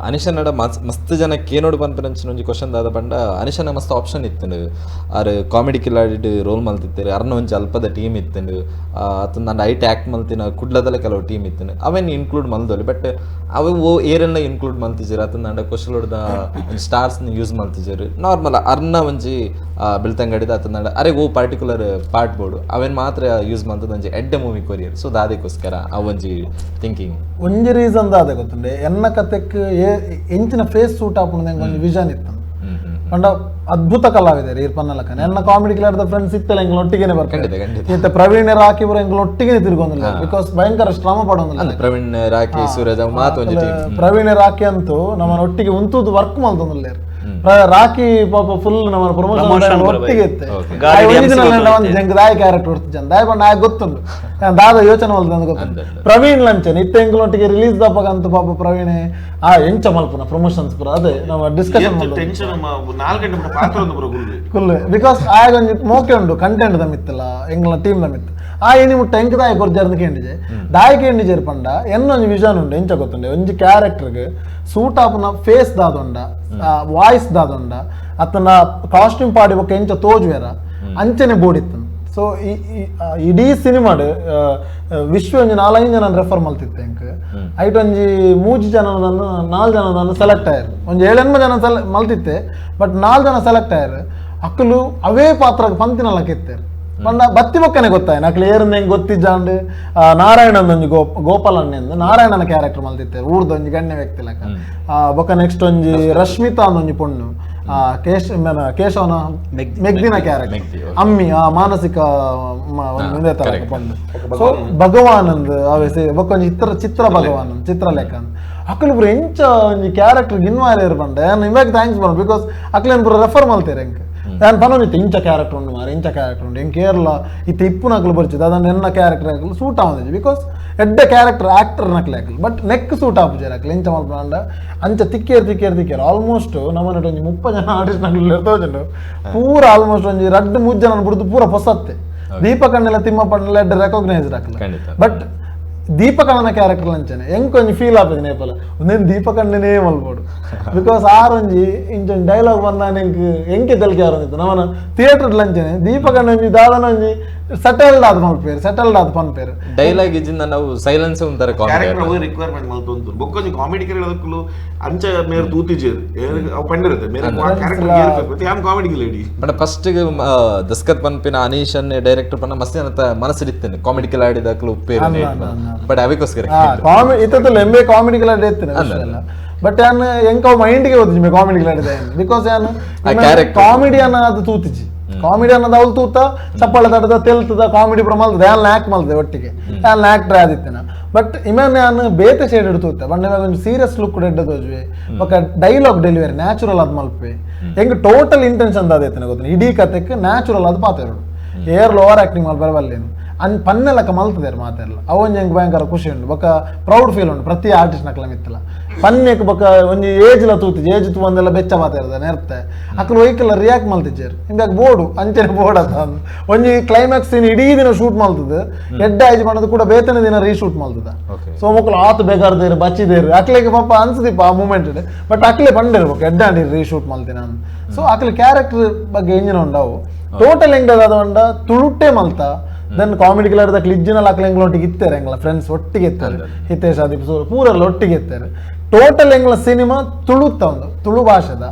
ಅನಿಶನಡ ಮಸ್ತ್ ಜನ ಕೇನೋಡು ಪನ್ಪನಂಚಿನ ಒಂಜಿ ಕ್ವಶನ್ ದಾದ ಪಂಡ ಅನಿಶನ ಮಸ್ತ್ ಆಪ್ಷನ್ ಇತ್ತುಂಡು ಆರ್ ಕಾಮಿಡಿ ಕಿಲಾಡಿಡ್ ರೋಲ್ ಮಲ್ತಿತ್ತಾರೆ ಅರ್ನ ಒಂಜಿ ಅಲ್ಪದ ಟೀಮ್ ಇತ್ತುಂಡು ಅತ್ತಂದ ಐಟ್ ಆ್ಯಕ್ಟ್ ಮಲ್ತಿನ ಕುಡ್ಲದಲ್ಲ ಕೆಲವು ಟೀಮ್ ಇತ್ತುಂಡು ಅವೇನು ಇನ್ಕ್ಲೂಡ್ ಮಲ್ದೊಲಿ ಬಟ್ ಅವು ಓ ಏರೆಲ್ಲ ಇನ್ಕ್ಲೂಡ್ ಮಲ್ತಿಜರು ಅತ್ತಂದ ಕ್ವಶಲೋಡ್ದ ಒಂಜಿ ಸ್ಟಾರ್ಸ್ನ ಯೂಸ್ ಮಲ್ತಿಜರು ನಾರ್ಮಲ್ ಅರ್ನ ಒಂಜಿ ಬೆಳ್ತಂಗಡಿದ ಅತ್ತಂದ ಅರೆ ಓ particular part board ಅವೇನು ಮಾತ್ರ ಯೂಸ್ ಮಲ್ತದ ಒಂಜಿ ಎಡ್ಡೆ movie courier. So ದಾದಕ್ಕೋಸ್ಕರ ಆ ಒಂಜಿ ಥಿಂಕಿಂಗ್ ಒಂಜಿ ರೀಸನ್ ದಾದ ಗೊತ್ತುಂಡೆ ಎನ್ನ ಕತೆಕ್ ಎಂಚಿನ ಫೇಸ್ ಸೂಟ್ ಆಪುಂಡು ಒಂಜಿ ವಿಷನ್ ಇತ್ತು ಪಂಡ ಅದ್ಭುತ ಕಲಾವಿದರು ಈರ್ಪನ್ನಲಕನ ಎನ್ನ ಕಾಮಿಡಿ ಕಿಲಾಡಿದ ಫ್ರೆಂಡ್ಸ್ ಇತ್ತಲ್ಲ ಎಂಗ್ಲ ಒಟ್ಟಿಗೆನೆ ಬರ್ತಾರೆ ಇತ್ತೆ ಪ್ರವೀಣ್ ರಾಕಿ ಪೂರ ಎಂಗ್ಲ ಒಟ್ಟಿಗೆನೆ ತಿರ್ಗೊಂದಿಲ್ಲ because ಭಯಂಕರ ಶ್ರಮ ಪಡೊಂದಿಲ್ಲ ಪ್ರವೀಣ್ ರಾಕಿ ಸೂರಜ್ ಮಾತು ಒಂಜಿ ಪ್ರವೀಣ್ ರಾಕಿ ಅಂತೂ ನಮ್ಮನ್ನ ಒಟ್ಟಿಗೆ ಉಂತುದು ವರ್ಕ್ ಮಲ್ತೊಂದಿಲ್ಲ ರಾಕಿ ಪಾಪ ಫುಲ್ ನಮ್ಮ ಪ್ರಮೋಷನ್ ಒಟ್ಟಿಗೆ ಇತ್ತೆ ದಾಯ ಕ್ಯಾರೆಕ್ಟರ್ ಹೊರ್ತು ಜನ ದಾಯ ಪಂಡ ಆಗ ಗೊತ್ತುಂಡು ದಾದ ಯೋಚನೆ ಮಲ್ತಂದು ಗೊತ್ತುಂಡು ಪ್ರವೀಣ್ ಲಂಚನ್ ಇತ್ತೆ ಎಂಗ್ಲೊಟ್ಟಿಗೆ ರಿಲೀಸ್ ದಪ್ಪಗಂತೂ ಪಾಪ ಪ್ರವೀಣ್ ಆ ಎಂಚ ಮಲ್ಪುನ ಪ್ರಮೋಷನ್ಸ್ ಪೂರ ಅದೇ ನಮ್ಮ ಡಿಸ್ಕಷನ್ ಕುಲ್ಲು because ಆಗ ಒಂಜಿ ಮೋಕೆ ಉಂಡು ಕಂಟೆಂಟ್ ದಮಿತ್ತಲ್ಲ ಎಂಗ್ಲ ಟೀಮ್ ದಮಿತ್ತು ಆ ಏನಿ ಮುಟ್ಟ ಎಂಕ್ ದಾಯ ಕೊರ್ಜಾರ್ದು ಕೇಂಡಿಜೆ ದಾಯ ಕೇಂಡಿಜೇರ್ ಪಂಡ ಎನ್ನೊಂಜಿ ವಿಷನ್ ಉಂಡು ಎಂಚ ಗೊತ್ತುಂಡೆ ಒಂಜಿ ಕ್ಯಾರೆಕ್ಟರ್ಗೆ ಸೂಟ್ ಆಪುನ ಫೇಸ್ ದಾದೊಂಡ ವಾಯ್ಸ್ ದಾದೊಂಡ ಅತನ ಕಾಸ್ಟ್ಯೂಮ್ ಪಾಡಿ ಬೊಕ್ಕ ಎಂಚ ತೋಜುವೆರ ಅಂಚನೆ ಬೋಡಿತ್ತು. ಸೊ ಇಡೀ ಸಿನಿಮಾಡ್ ವಿಶ್ವ ಒಂಜಿ ನಾಲೈದು ಜನ ರೆಫರ್ ಮಲ್ತಿತ್ತೆ ಎಂಕ್ ಐಟ್ ಒಂಜಿ ಮೂಜಿ ಜನ ನಾಲ್ ಜನದನ್ನು ಸೆಲೆಕ್ಟ್ ಆಯರು ಒಂಜಿ ಏಳೆನ್ಮ ಜನ ಸೆಲೆ ಮಲ್ತಿತ್ತೆ ಬಟ್ ನಾಲ್ ಜನ ಸೆಲೆಕ್ಟ್ ಆಯರು ಅಕ್ಕಲು ಅವೇ ಪಾತ್ರ ಪಂತಿನಲ್ಲ ಕೆತ್ತೇರು ಪಂಡ ಬತ್ತಿ ಬೊಕ್ಕನೆ ಗೊತ್ತಾಯ್ನ ಅಕ್ಲು ಏರಿಂದ ಹೆಂಗೆ ಗೊತ್ತಿಜ್ಜಾಂಡ್ ನಾರಾಯಣನ ಒಂಜಿ ಗೋಪಾಲ್ ಅಣ್ಣೆಂದು ನಾರಾಯಣನ ಕ್ಯಾರೆಕ್ಟರ್ ಮಲ್ತಿತ್ತಾರೆ ಊರ್ದ ಒಂಜಿ ಗಣ್ಯ ವ್ಯಕ್ತಿ ಲೆಕ್ಕ ಬೊಕ್ಕ ನೆಕ್ಸ್ಟ್ ಒಂಜಿ ರಶ್ಮಿತಾ ಒಂಜಿ ಪೊಣ್ಣು ಕೇಶವನ ಮೆಗ್ದಿನ ಕ್ಯಾರೆಕ್ಟರ್ ಅಮ್ಮಿ ಆ ಮಾನಸಿಕ ಪೊಣ್ಣು ಸೊ ಭಗವಾನ್ ಅಂದ್ ಅವೇ ಬೊಕ್ಕ ಒಂಜಿ ಚಿತ್ರ ಭಗವಾನ್ ಚಿತ್ರಲೇಖ ಅಂದ್ ಅಕ್ಲು ಪೂರ ಎಂಚ ಒಂಜಿ ಕ್ಯಾರೆಕ್ಟರ್ ಗಿನ್ವಾರ ಪಂಡ ಇವಾಗ thanks ಬರೋಣ because ಅಕ್ಲೇನ್ ಪೂರ ರೆಫರ್ ಮಲ್ತೇರೆ ಎಂಕ್ ನಾನು ಪನೊಂದಿತ್ತು ಇಂಚ ಕ್ಯಾರೆಕ್ಟರ್ ಉಂಡು ಮಾರೆ ಇಂಚ ಕ್ಯಾರೆಕ್ಟರ್ ಉಂಡು ಎಂಕ್ ಕೇರಳ ಇತ್ತೆ ಇಪ್ಪುನಕ್ಲು ಬರ್ಚಿದ್ದು ಅದನ್ನು ಎನ್ನ ಕ್ಯಾರೆಕ್ಟರ್ ಹಾಕಲು ಸೂಟ್ ಆವೊಂದಿಜ್ಜಿ because ಎಡ್ಡೆ ಕ್ಯಾರೆಕ್ಟರ್ ಆಕ್ಟರ್ ನಕ್ಲೆ ಹಾಕಲು but neck suit ಆಪುಜೆರ್ ಅಕ್ಲು ಎಂಚ ಮಲ್ಪುನಾಂಡ ಅಂಚ ತಿಕ್ಕೇರ್ ತಿಕ್ಕೇರ್ ತಿಕ್ಕೇರ್ ಆಲ್ಮೋಸ್ಟ್ ನಮ್ಮನೆಟ್ ಒಂಜಿ 30 ಜನ ಆರ್ಟಿಸ್ಟ್ ನಕ್ಲು ತೋಜುಂಡು ಪೂರ ಆಲ್ಮೋಸ್ಟ್ ಒಂಜಿ ರಡ್ಡ್ ಮೂಜ್ ಜನ ಬುಡ್ದು ಪೂರ ಪೊಸತ್ತೆ ದೀಪಕಣ್ಣೆಲ್ಲ ತಿಮ್ಮಪ್ಪಣ್ಣೆಲ್ಲ ಎಡ್ಡೆ ರೆಕಾಗ್ನೈಸ್ಡ್ ಅಕ್ಲು ಬಟ್ ದೀಪಕಣ್ಣನ ಕ್ಯಾರೆಕ್ಟರ್ ಅಂಚನೆ ಎಂಕ್ ಒಂಜಿ ಫೀಲ್ ಆಪುಜಿ ನೇಪಲ ಉಂದೆನ್ ದೀಪಕಣ್ಣನೇ ಮಲ್ಪೊಡು because are ಒಂಜಿ ಇಂಚೊಂಜಿ ಡೈಲಾಗ್ ಬಂದಾನೆ ಎಂಕ್ ಎಂಕೆ ತೆಲಿಕೆ ಆರೊಂದಿತ್ತು ನಮನ ಥಿಯೇಟರ್ ಲಂಚನೆ ದೀಪಕಣ್ಣ ಒಂಜಿ ದಾದನ ಒಂಜಿ ಸೆಟಲ್ಡ್ ಆದ್ ಮಲ್ಪೇರು ಸೆಟಲ್ಡ್ ಆದ್ ಪನ್ಪೇರು ಡೈಲಾಗ್ ಇಜ್ಜಿಂದ ನಾವು ಸೈಲೆನ್ಸ್ ಒಂಥರ ಕ್ಯಾರೆಕ್ಟರ್ ಅವು ರಿಕ್ವೈರ್ಮೆಂಟ್ ಮಲ್ತೊಂತು ಬೊಕ್ಕೊಂಜಿ ಕಾಮಿಡಿ ಕೇಳದಕ್ಕೂ ಅಂಚ ಮೇರ್ ತೂತಿಜೇರು ಅವು ಪಂಡಿರುತ್ತೆ ಮೇರೆ ಕ್ಯಾರೆಕ್ಟರ್ ಏರ್ಪೆ ಯಾಮ್ comedy lady but first ದಸ್ಕತ್ ಪನ್ಪಿನ ಅನೀಶ್ ಅನ್ನೇ ಡೈರೆಕ್ಟರ್ ಪನ್ನ ಮಸ್ತ್ ಏನತ್ತ ಮನಸ್ಸಿಡಿತ್ತೇನೆ ಕಾಮಿಡಿ ಆಡಿದಾಕಲು ಉಪ್ಪೇರು ಬಟ್ ಅವಕ್ಕೋಸ್ಕರ ಕಾಮಿಡಿ ಇತ್ತಲ್ಲ ಎಂಬೆ ಕಾಮಿಡಿ ಆಡಿ ಇತ್ತೇನೆ ಬಟ್ ಯಾನ್ ಎಂಕ ಮೈಂಡ್ಗೆ ಓದಿಜಿ ಕಾಮಿಡಿ ಆಡಿದ because ಯಾನ್ ಕಾಮಿಡಿ ಅನ್ನೋದು ತೂತಿಜಿ ಕಾಮಿಡಿ ಅನ್ನೋದು ಅವಳು ತೂತ ಚಪ್ಪಾಳೆ ತಡದ ತೆಲ್ತದ ಕಾಮಿಡಿ ಪೂರ ಮಲ್ತದೆ ಯಾನ್ ಆಕ್ಟ್ ಮಲ್ತದೆ ಒಟ್ಟಿಗೆ ಯಾನ್ ಆಕ್ಟರ್ ಆದಿತ್ತೇನ ಬಟ್ ಇಮೇನ್ ಯಾನ್ ಬೇತೆ ಶೇಡ್ ತೂತ ಬಟ್ ಇವಾಗ ಒಂಜಿ ಸೀರಿಯಸ್ ಲುಕ್ ಎಡ್ಡೆ ತೋಜುವೆ ಬೊಕ dialogue delivery natural ಆದ್ ಮಲ್ಪೆ ಎಂಕ್ ಟೋಟಲ್ ಇಂಟೆನ್ಷನ್ ದಾದ ಗೊತ್ತ ಇಡೀ ಕತೆಕ್ ನ್ಯಾಚುರಲ್ ಆದ್ ಪಾತೆರಡು ಏರ್ಲ ಓವರ್ ಆಕ್ಟಿಂಗ್ ಮಲ್ಪರೆ ಬಲ್ಲೇನು ಅನ್ ಪನ್ನೆಲಕ್ಕ ಮಲ್ತದೇರು ಮಾತೆಲ್ಲ ಅವೊಂಜಿ ಎಂಕ್ ಭಯಂಕರ ಖುಷಿ ಉಂಡು ಬೊಕ ಪ್ರೌಡ್ ಫೀಲ್ ಉಂಡು ಪ್ರತಿ ಆರ್ಟಿಸ್ಟ್ ನಕಲ ಮಿತ್ತಲ ಪನ್ನೆಕ್ ಬೊಕ ಒಂಜಿ ಏಜ್ಲ ತೂತಿಜಿ ಏಜ್ ತೂವಂದೆಲ್ಲ ಬೆಚ್ಚ ಮಾತಾಡ್ದ ನೆರ್ತೆ ಅಕ್ಲು ಒಯ್ಕೆಲ್ಲ ರಿಯಾಕ್ಟ್ ಮಲ್ತಿಜ್ಜೇರು ಇಂದಾಗ ಬೋರ್ಡು ಅಂಚನೆ ಬೋರ್ಡ್ ಅತ್ತ ಒಂಜಿ ಕ್ಲೈಮ್ಯಾಕ್ಸ್ ಸೀನ್ ಇಡೀ ದಿನ ಶೂಟ್ ಮಲ್ತದ ಎಡ್ಡೆ ಆಯ್ಜಿ ಮಾಡೋದು ಕೂಡ ಬೇತನೆ ದಿನ ರೀಶೂಟ್ ಮಲ್ತದ ಸೊ ಮೊಕ್ಕಲು ಆತು ಬೇಕಾರ್ದೇರು ಬಚ್ಚಿದೇರು ಅಕ್ಲೆಗೆ ಪಾಪ ಅನ್ಸದಿಪ್ಪ ಆ ಮೂಮೆಂಟ್ ಬಟ್ ಅಕ್ಲೆ ಪಂಡಿರ್ಬೇಕು ಎಡ್ಡೆ ಅಂಡಿ ರೀಶೂಟ್ ಮಲ್ತಿನ ಸೊ ಅಕ್ಲೆ ಕ್ಯಾರೆಕ್ಟರ್ ಬಗ್ಗೆ ಎಂಜಿನ ಉಂಡವು ಟೋಟಲ್ ಹೆಂಗದ ಉಂಡ ತುಳುಟ್ಟೆ ಮಲ್ತ then comedy ಕಿಲಾಡಿದ ಕ್ಲಿಜ್ಜಿನಲ್ಲಿ ಅಕ್ಲೆ ಎಂಗ್ಲ ಒಟ್ಟಿಗೆ ಇತ್ತಾರೆ ಎಂಗ್ಲ ಫ್ರೆಂಡ್ಸ್ ಒಟ್ಟಿಗೆ ಇತ್ತಾರೆ ಹಿತೇಶ್ ಆದಿಪ್ ಸೂರ್ ಪೂರೆಲ್ಲ ಒಟ್ಟಿಗೆ ಇತ್ತಾರೆ ಟೋಟಲ್ ಎಂಗ್ಲ ಸಿನಿಮಾ ತುಳುತ್ತ ಒಂದು ತುಳು ಭಾಷೆದ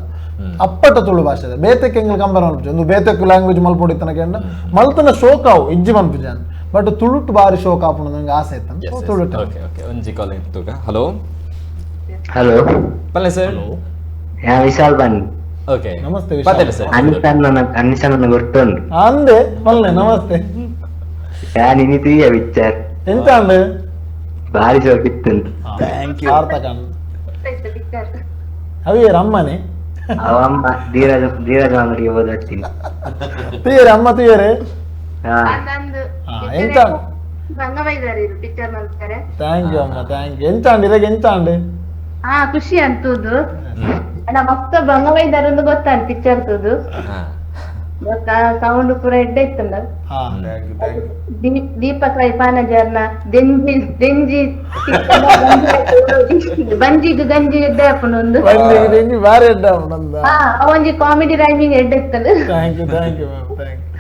ಅಪ್ಪಟ ತುಳು ಭಾಷೆದ ಬೇತೆಕ್ ಎಂಗ್ಲ ಕಂಪೇರ್ ಮಲ್ಪುಜಿ ಒಂದು ಬೇತೆಕ್ ಲ್ಯಾಂಗ್ವೇಜ್ ಮಲ್ಪೊಡಿ ತನಕ ಮಲ್ತನ ಶೋಕ್ ಅವು ಇಜ್ಜಿ ಮನ್ಪುಜಾನ್ ಬಟ್ ತುಳುಟ್ ಬಾರಿ ಶೋಕ್ ಆಪುಂಡು ನಂಗೆ ಆಸೆ ಇತ್ತು ತುಳುಟ್. ಓಕೆ ಓಕೆ ಒಂಜಿ ಕಾಲ್ ಇತ್ತುಗ. ಹಲೋ ಹಲೋ ಪಲ್ಲೆ ಸರ್ ಯಾ ವಿಶಾಲ್ ಬನ್ನಿ. ಓಕೆ ನಮಸ್ತೆ ವಿಶಾಲ್ ಸರ್. ಅನಿಸಾ ನನ್ನ ಗೊತ್ತುಂಟು ಅಂದೆ ಪಲ್ಲೆ ನಮಸ್ತೆ. ಯಾನ್ ಇನಿ ತೂಯ ಪಿಕ್ಚರ್ ಎಂತ ಅಂದೆ ಬಾರಿ ಶೋಕ್ ಇತ್ತು. Thank you. ಸಾರ್ಥಕ ಅವಿಯರ್ ಅಮ್ಮನೆ ಅವ ಅಮ್ಮ ಧೀರಜ್ ಧೀರಜ್ ಅಂಗಡಿಗೆ ಓದಾಡ್ತೀನಿ ತುಯ್ಯರೆ ಅಮ್ಮ ತುಯ್ಯರೆ ಎಂತ ಪಿಕ್ಚರ್ ಮಾಡ್ತಾರೆ. Thank you ಅಮ್ಮ thank you. ಎಂತ ಅಂಡ್ ಇದಾಗ ಎಂತ ಅಂಡ್ ಹಾ ಖುಷಿ ಅಂತುದು ಅಣ್ಣ ಮಸ್ತ್ ಬಂಗವೈದಾರ ಒಂದು ಗೊತ್ತಾಂಡ್ ಪಿಕ್ಚರ್ ತೂದು ಸೌಂಡ್ ಪೂರ ಎಡ್ಡೆ ಇತ್ತುಂಡ. ದೀಪಕ್ ರೈ ಪಾನಜರ್ನ ದೆಂಜಿ ದೆಂಜಿ ಬಂಜಿಗ್ ಗಂಜಿ ಎಡ್ಡೆ ಆಪುಂಡು ಒಂದು ದೆಂಜಿ ಬಾರಿ ಎಡ್ಡೆ ಆಪುಂಡು. ಹಾ ಒಂಜಿ ಕಾಮಿಡಿ ರೈಮಿಂಗ್ ಎಡ್ಡೆ ಇತ್ತುಂಡು. Thank you thank you ma'am thank you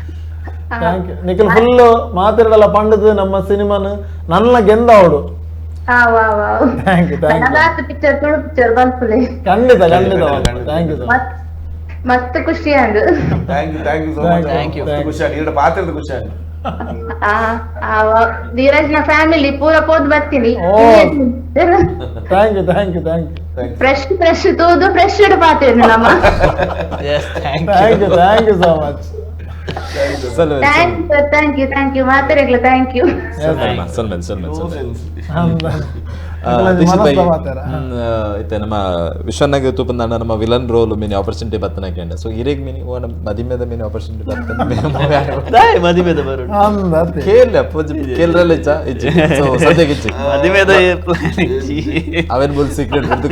thank you. Nikhil full ಮಾತಿರಡಲ್ಲ ಪಂಡದು ನಮ್ಮ ಸಿನಿಮಾನ ನನ್ನ ಗೆಂದ ಅವಡು. Thank you thank you. Picture Tulu picture ಬಲ್ಪುಲೆ ಖಂಡಿತ ಖಂಡಿತ thank you sir. ಮಸ್ತ್ ಖುಷಿ ಆಂಡ್. Thank you thank you so much. Thank you ಖುಷಿ ಆಂಡ್ ಎರಡು ಪಾತ್ರದ ಖುಷಿ ಆಂಡ್. ಧೀರಜ್ ನ ಫ್ಯಾಮಿಲಿ ಪೂರ ಪೋದ್ ಬರ್ತೀನಿ. Thank you thank you thank you. Fresh fresh ತೂದು ಫ್ರೆಶ್ ಇಡು ಪಾತೇನು ನಮ್ಮ. Yes thank you thank you so much. Thank you thank you thank you ಮಾತಾಡಗ್ಲ thank you. Salman Salman Salman ಇತ್ತೆ ನಮ್ಮ ವಿಶ್ವನಾಗ ತೂಪಂದಾಂಡ ನಮ್ಮ villain roll mini opportunity ಬತ್ತನ ಕೇಂಡ so ಇರೇಗ್ mini ಓ ನಮ್ಮ ಮದಿಮೆದ ಮಿನಿ ಆಪರ್ಚುನಿಟಿ ಬತ್ತನ ಮದಿಮೆದ ಬರು ಕೇಳ ಕೇಳ್ರಲ್ಲ ಇಚ್ಚ ಇಚ್ಚಿ ಸೊ ಸದ್ಯಕ್ಕೆ ಇಚ್ಚಿ ಮದಿಮೆದ ಪ್ಲಾನ್ ಇಚ್ಚಿ ಅವೇನ್ ಬುಲ್ ಸೀಕ್ರೆಟ್ ಬಿಡ್ತು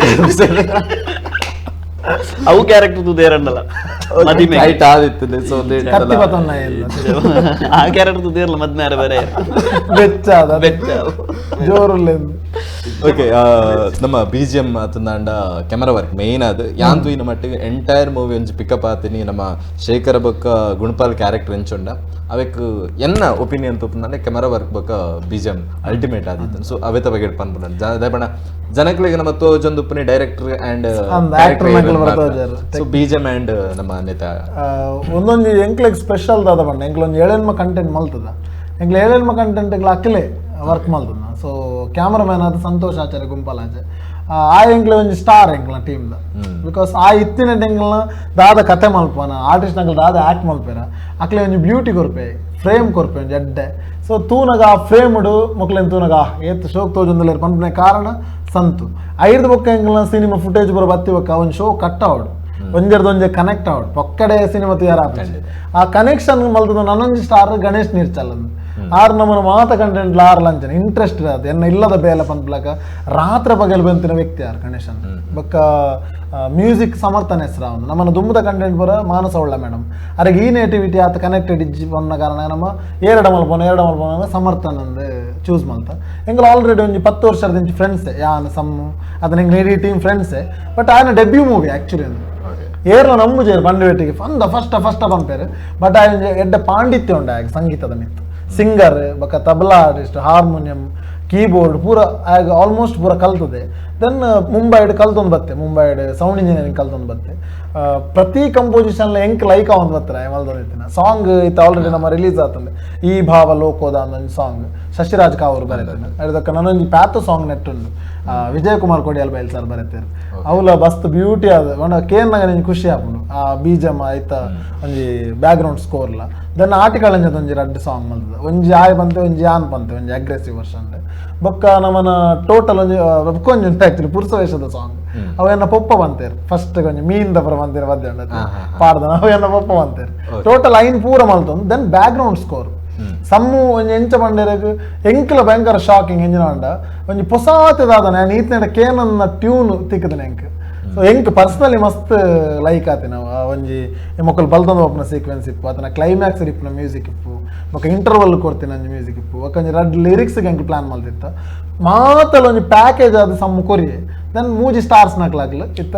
ಅವು ಕ್ಯಾರೆಕ್ಟರ್ ತುದೇರನ್ನಲ್ಲ ಮದಿಮೆ ಹೈಟ್ ಆದಿತ್ತು ಸೊ ಕತ್ತಿ ಬತ್ತನ್ನ ಇಲ್ಲ ಆ ಕ್ಯಾರೆಕ್ಟರ್ ತುದೇರಲ್ಲ ಮದ್ಮೇರ ಬೇರೆ ಬೆಚ್ಚ ಅದ ಬೆಚ್ಚ ಜೋರುಲ್ಲ. ಓಕೆ ನಮ್ಮ BGM ಆತಂದಾಂಡ camera work main ಅದು ಯಾಂತು ಇನ್ನು ಮಟ್ಟಿಗೆ ಎಂಟೈರ್ ಮೂವಿ ಒಂಜಿ ಪಿಕಪ್ ಆತೀನಿ ನಮ್ಮ ಶೇಖರ ಬೊಕ್ಕ ಗುಣಪಾಲ್ ಕ್ಯಾರೆಕ್ಟರ್ ಎಂಚುಂಡ ಅವೆಕ್ ಎನ್ನ ಒಪಿನಿಯನ್ ತೂಪಂದಾಂಡ ಕ್ಯಾಮರಾ ವರ್ಕ್ ಬೊಕ್ಕ BGM ultimate ಆದಿತ್ತು. ಸೊ ಅವೆತ ಬಗ್ಗೆ ಪನ್ಪುಂಡ ದಯಪಣ ಜನಗಳಿಗೆ ನಮ್ಮ ತೋಜೊಂದು director and so BGM and ನಮ್ಮ ನೇತಾ ಒಂದೊಂದು ಎಂಕ್ಲೆಗ್ ಸ್ಪೆಷಲ್ ದಾದ ಪಂಡ ಎಂಕ್ಲೊಂದು ಏಳೆನ್ಮ ಕಂಟೆಂಟ್ ಮಲ್ತದ ಎಂಕ್ಲೆ ಏಳೆನ್ಮ ಕಂಟೆಂಟ್ ಅಕ್ಲೆ ವರ್ಕ್ ಮಲ್ತದ. ಸೊ ಕ್ಯಾಮರಾಮ್ಯಾನ್ ಆದ ಸಂತೋಷ್ ಆಚಾರ್ಯ ಗುಂಪಾಲಾಚೆ ಆ ಎಂಕ್ಲೆ ಒಂಜಿ ಸ್ಟಾರ್ ಎಂಕ್ಲ ಟೀಮ್ದ because ಆ ಇತ್ತಿನ ಎಂಕ್ಲನ ದಾದ ಕತೆ ಮಲ್ಪನ ಆರ್ಟಿಸ್ಟ್ ನಂಗೆ ದಾದ ಆ್ಯಕ್ಟ್ ಮಲ್ಪೇರ ಅಕ್ಲೆ ಒಂಜಿ ಬ್ಯೂಟಿ ಕೊರ್ಪೆ ಫ್ರೇಮ್ ಕೊರ್ಪೆ ಒಂಜಿ ಎಡ್ಡೆ. ಸೊ ತೂನಗ ಆ ಫ್ರೇಮ್ಡು ಮೊಕ್ಲೆನ್ ತೂನಗ ಏತ್ ಶೋಕ್ ತೋಜೊಂದುಲ್ಲೆರ್ ಪನ್ಪುನೆ ಕಾರಣ ಸಂತು ಐದು ಬೊಕ್ಕ ಎಂಕ್ಲನ ಸಿನಿಮಾ ಫುಟೇಜ್ ಪೂರ ಬತ್ತಿ ಬೊಕ್ಕ ಒಂಜಿ ಶೋ ಕಟ್ ಆವಡು ಒಂಜೆರ್ದು ಒಂಜೆ ಕನೆಕ್ಟ್ ಆವಡು ಪೊಕ್ಕಡೆ ಸಿನಿಮಾ ತಯಾರ ಆಪುಜಿ. ಆ ಕನೆಕ್ಷನ್ ಮಲ್ತದ ನನೊಂಜಿ ಸ್ಟಾರ್ ಗಣೇಶ್ ನೀರ್ಚಲ್. ಆರ್ ನಮ್ಮನ ಮಾತ ಕಂಟೆಂಟ್ ಆರ್ ಲಂಚನ ಇಂಟ್ರೆಸ್ಟ್ ಅದು ಎನ್ನ ಇಲ್ಲದ ಬೇಲೆ ಪನ್ಪಲಕ ರಾತ್ರಿ ಪಗಲ್ ಬಂತಿನ ವ್ಯಕ್ತಿ ಆರ್ ಗಣೇಶನ್. ಬೊಕ್ಕ ಮ್ಯೂಸಿಕ್ ಸಮರ್ಥನ ಹೆಸರು ಅವನು ನಮ್ಮನ ದುಮ್ಮದ ಕಂಟೆಂಟ್ ಬರ ಮಾನಸ ಉಳ್ಳ ಮೇಡಮ್ ಅರೆಗೆ ಈ ನೇಟಿವಿಟಿ ಆತ ಕನೆಕ್ಟೆಡ್ ಇಜ್ಜಿ ಪನ್ನ ಕಾರಣ ನಮ್ಮ ಏರಡ ಮಲ್ಪೋನ ಎರಡ ಮಲ್ಪೋನ ಸಮರ್ಥನ್ ಅಂದ್ ಚೂಸ್ ಮಲ್ತ. ಎಂಗ್ಲ ಆಲ್ರೆಡಿ ಒಂಜಿ 10 ವರ್ಷದ ಇಂಚಿ ಫ್ರೆಂಡ್ಸೆ ಯಾನ್ ಸಮ್ಮು ಅದನ್ನ ಎಂಗ್ಲ ಇಡೀ ಟೀಮ್ ಫ್ರೆಂಡ್ಸೆ. ಬಟ್ ಆಯನ debut movie actually ಏರ್ಲ ನಂಬುಜೇರು ಬಂಡುವೆಟ್ಟಿಗೆ ಫಂದ ಫಸ್ಟ್ ಫಸ್ಟ್ ಪಂಪೇರು. ಬಟ್ ಆಯನ ಎಡ್ಡ ಪಾಂಡಿತ್ಯ ಉಂಡು ಆಗ ಸಂಗೀತದ ಮಿತ್ತು ಸಿಂಗರ್ ಬೊಕ್ಕ ತಬಲಾ artist harmonium keyboard ಪೂರ ಆಗ ಆಲ್ಮೋಸ್ಟ್ ಪೂರ ಕಲ್ತದೆ. Then ಮುಂಬೈಡ್ ಕಲ್ತೊಂದು ಬತ್ತೆ, ಮುಂಬೈಡ್ ಸೌಂಡ್ ಇಂಜಿನಿಯರಿಂಗ್ ಕಲ್ತೊಂದು ಬತ್ತೆ. ಪ್ರತಿ ಕಂಪೋಸಿಷನ್ ಎಂಕ್ ಲೈಕ್ ಆವೊಂದು ಬತ್ತಾರೆ ಮಲ್ದೊಂದಿತ್ತಿನ ಸಾಂಗ್ ಇತ್ತು ಆಲ್ರೆಡಿ ನಮ್ಮ ರಿಲೀಸ್ ಆತಂದೆ ಈ ಭಾವ ಲೋಕೋದ ಒಂದೊಂದು ಸಾಂಗ್ ಶಶಿರಾಜ್ ಕಾವೂರು ಬರೀತಾನೆ. ಅದಕ್ಕೆ ನನ್ನೊಂದು ಪ್ಯಾತು ಸಾಂಗ್ ನೆಟ್ಟುಂಡು ವಿಜಯ್ ಕುಮಾರ್ ಕೊಡಿಯಲ್ ಬೈಲ್ ಸರ್ ಬರೀತಾರೆ. ಅವಲ ಬಸ್ತ್ ಬ್ಯೂಟಿ ಆದ ಒಂಡ ಕೇನ್ನಾಗ ನಿಂಗೆ ಖುಷಿ ಆಪುಂಡು ಆ ಬೀಜಮ್ ಆಯ್ತ ಒಂಜಿ ಬ್ಯಾಕ್ಗ್ರೌಂಡ್ ಸ್ಕೋರ್ಲ. Then ಆಟಿಕಳಂಜದ ಒಂಜಿ ರಡ್ಡ್ ಸಾಂಗ್ ಮಲ್ತದೆ, ಒಂಜಿ ಆಯ್ ಬಂತೆ ಒಂಜಿ ಆನ್ ಬಂತೆ ಒಂಜಿ ಅಗ್ರೆಸಿವ್ ವರ್ಷನ್. ಬೊಕ್ಕ ನಮ್ಮನ ಟೋಟಲ್ ಒಂಜಿ ಬೊಕ್ಕೊಂಜಿ ಉಂಟು ಆಕ್ಚುಲಿ ಪುರುಷ ವೇಷದ ಸಾಂಗ್ ಅವೆನ್ನ ಪೊಪ್ಪ ಬಂತೇರು ಫಸ್ಟ್ ಒಂಜಿ ಮೀನ್ ದಪರ ಬಂತೇರು ಪದ್ಯ ಉಂಟು ಪಾಡ್ದನ ಅವೆನ್ನ ಪೊಪ್ಪ ಬಂತೇರು ಟೋಟಲ್ ಐನ್ ಪೂರ ಮಲ್ತೊಂದು. Then background score ಸಮ್ಮು ಒಂಜಿ ಎಂಚ ಪಂಡೇರಗ್ ಎಂಕ್ಲ ಭಯಂಕರ ಶಾಕಿಂಗ್ ಎಂಜಿನ ಉಂಡ ಒಂಜಿ ಪೊಸಾತದಾದನೆ ನೀತ್ನೆಡ ಕೇನನ್ನ ಟ್ಯೂನ್ ತಿಕ್ಕದನೆ ಎಂಕ್. ಸೊ ಎಂಕ್ ಪರ್ಸನಲಿ ಮಸ್ತ್ ಲೈಕ್ ಆತಿನ ಒಂಜಿ ಮೊಕ್ಕಲು ಬಲ್ತೊಂದು ಒಪ್ಪುನ ಸೀಕ್ವೆನ್ಸ್ ಇಪ್ಪು ಅದನ್ನ ಕ್ಲೈಮ್ಯಾಕ್ಸ್ ಇಪ್ಪುನ ಮ್ಯೂಸಿಕ್ ಇಪ್ಪು ಬೊಕ್ಕ ಇಂಟರ್ವಲ್ ಕೊಡ್ತೀನಿ ಒಂಜಿ ಮ್ಯೂಸಿಕ್ ಇಪ್ಪು ಬೊಕ್ಕ ಒಂಜಿ ರಡ್ಡ್ ಲಿರಿಕ್ಸ್ ಎಂಕ್ ಪ್ಲಾನ್ ಮಲ್ತಿತ್ತ ಮಾತಲ್ಲ ಒಂಜಿ ಪ್ಯಾಕೇಜ್ ಅದು ಸಮ್ಮು ಕೊರಿಯೆ. Then ಮೂಜಿ ಸ್ಟಾರ್ಸ್ ನಕ್ಲಾಗ್ಲು ಇತ್ತ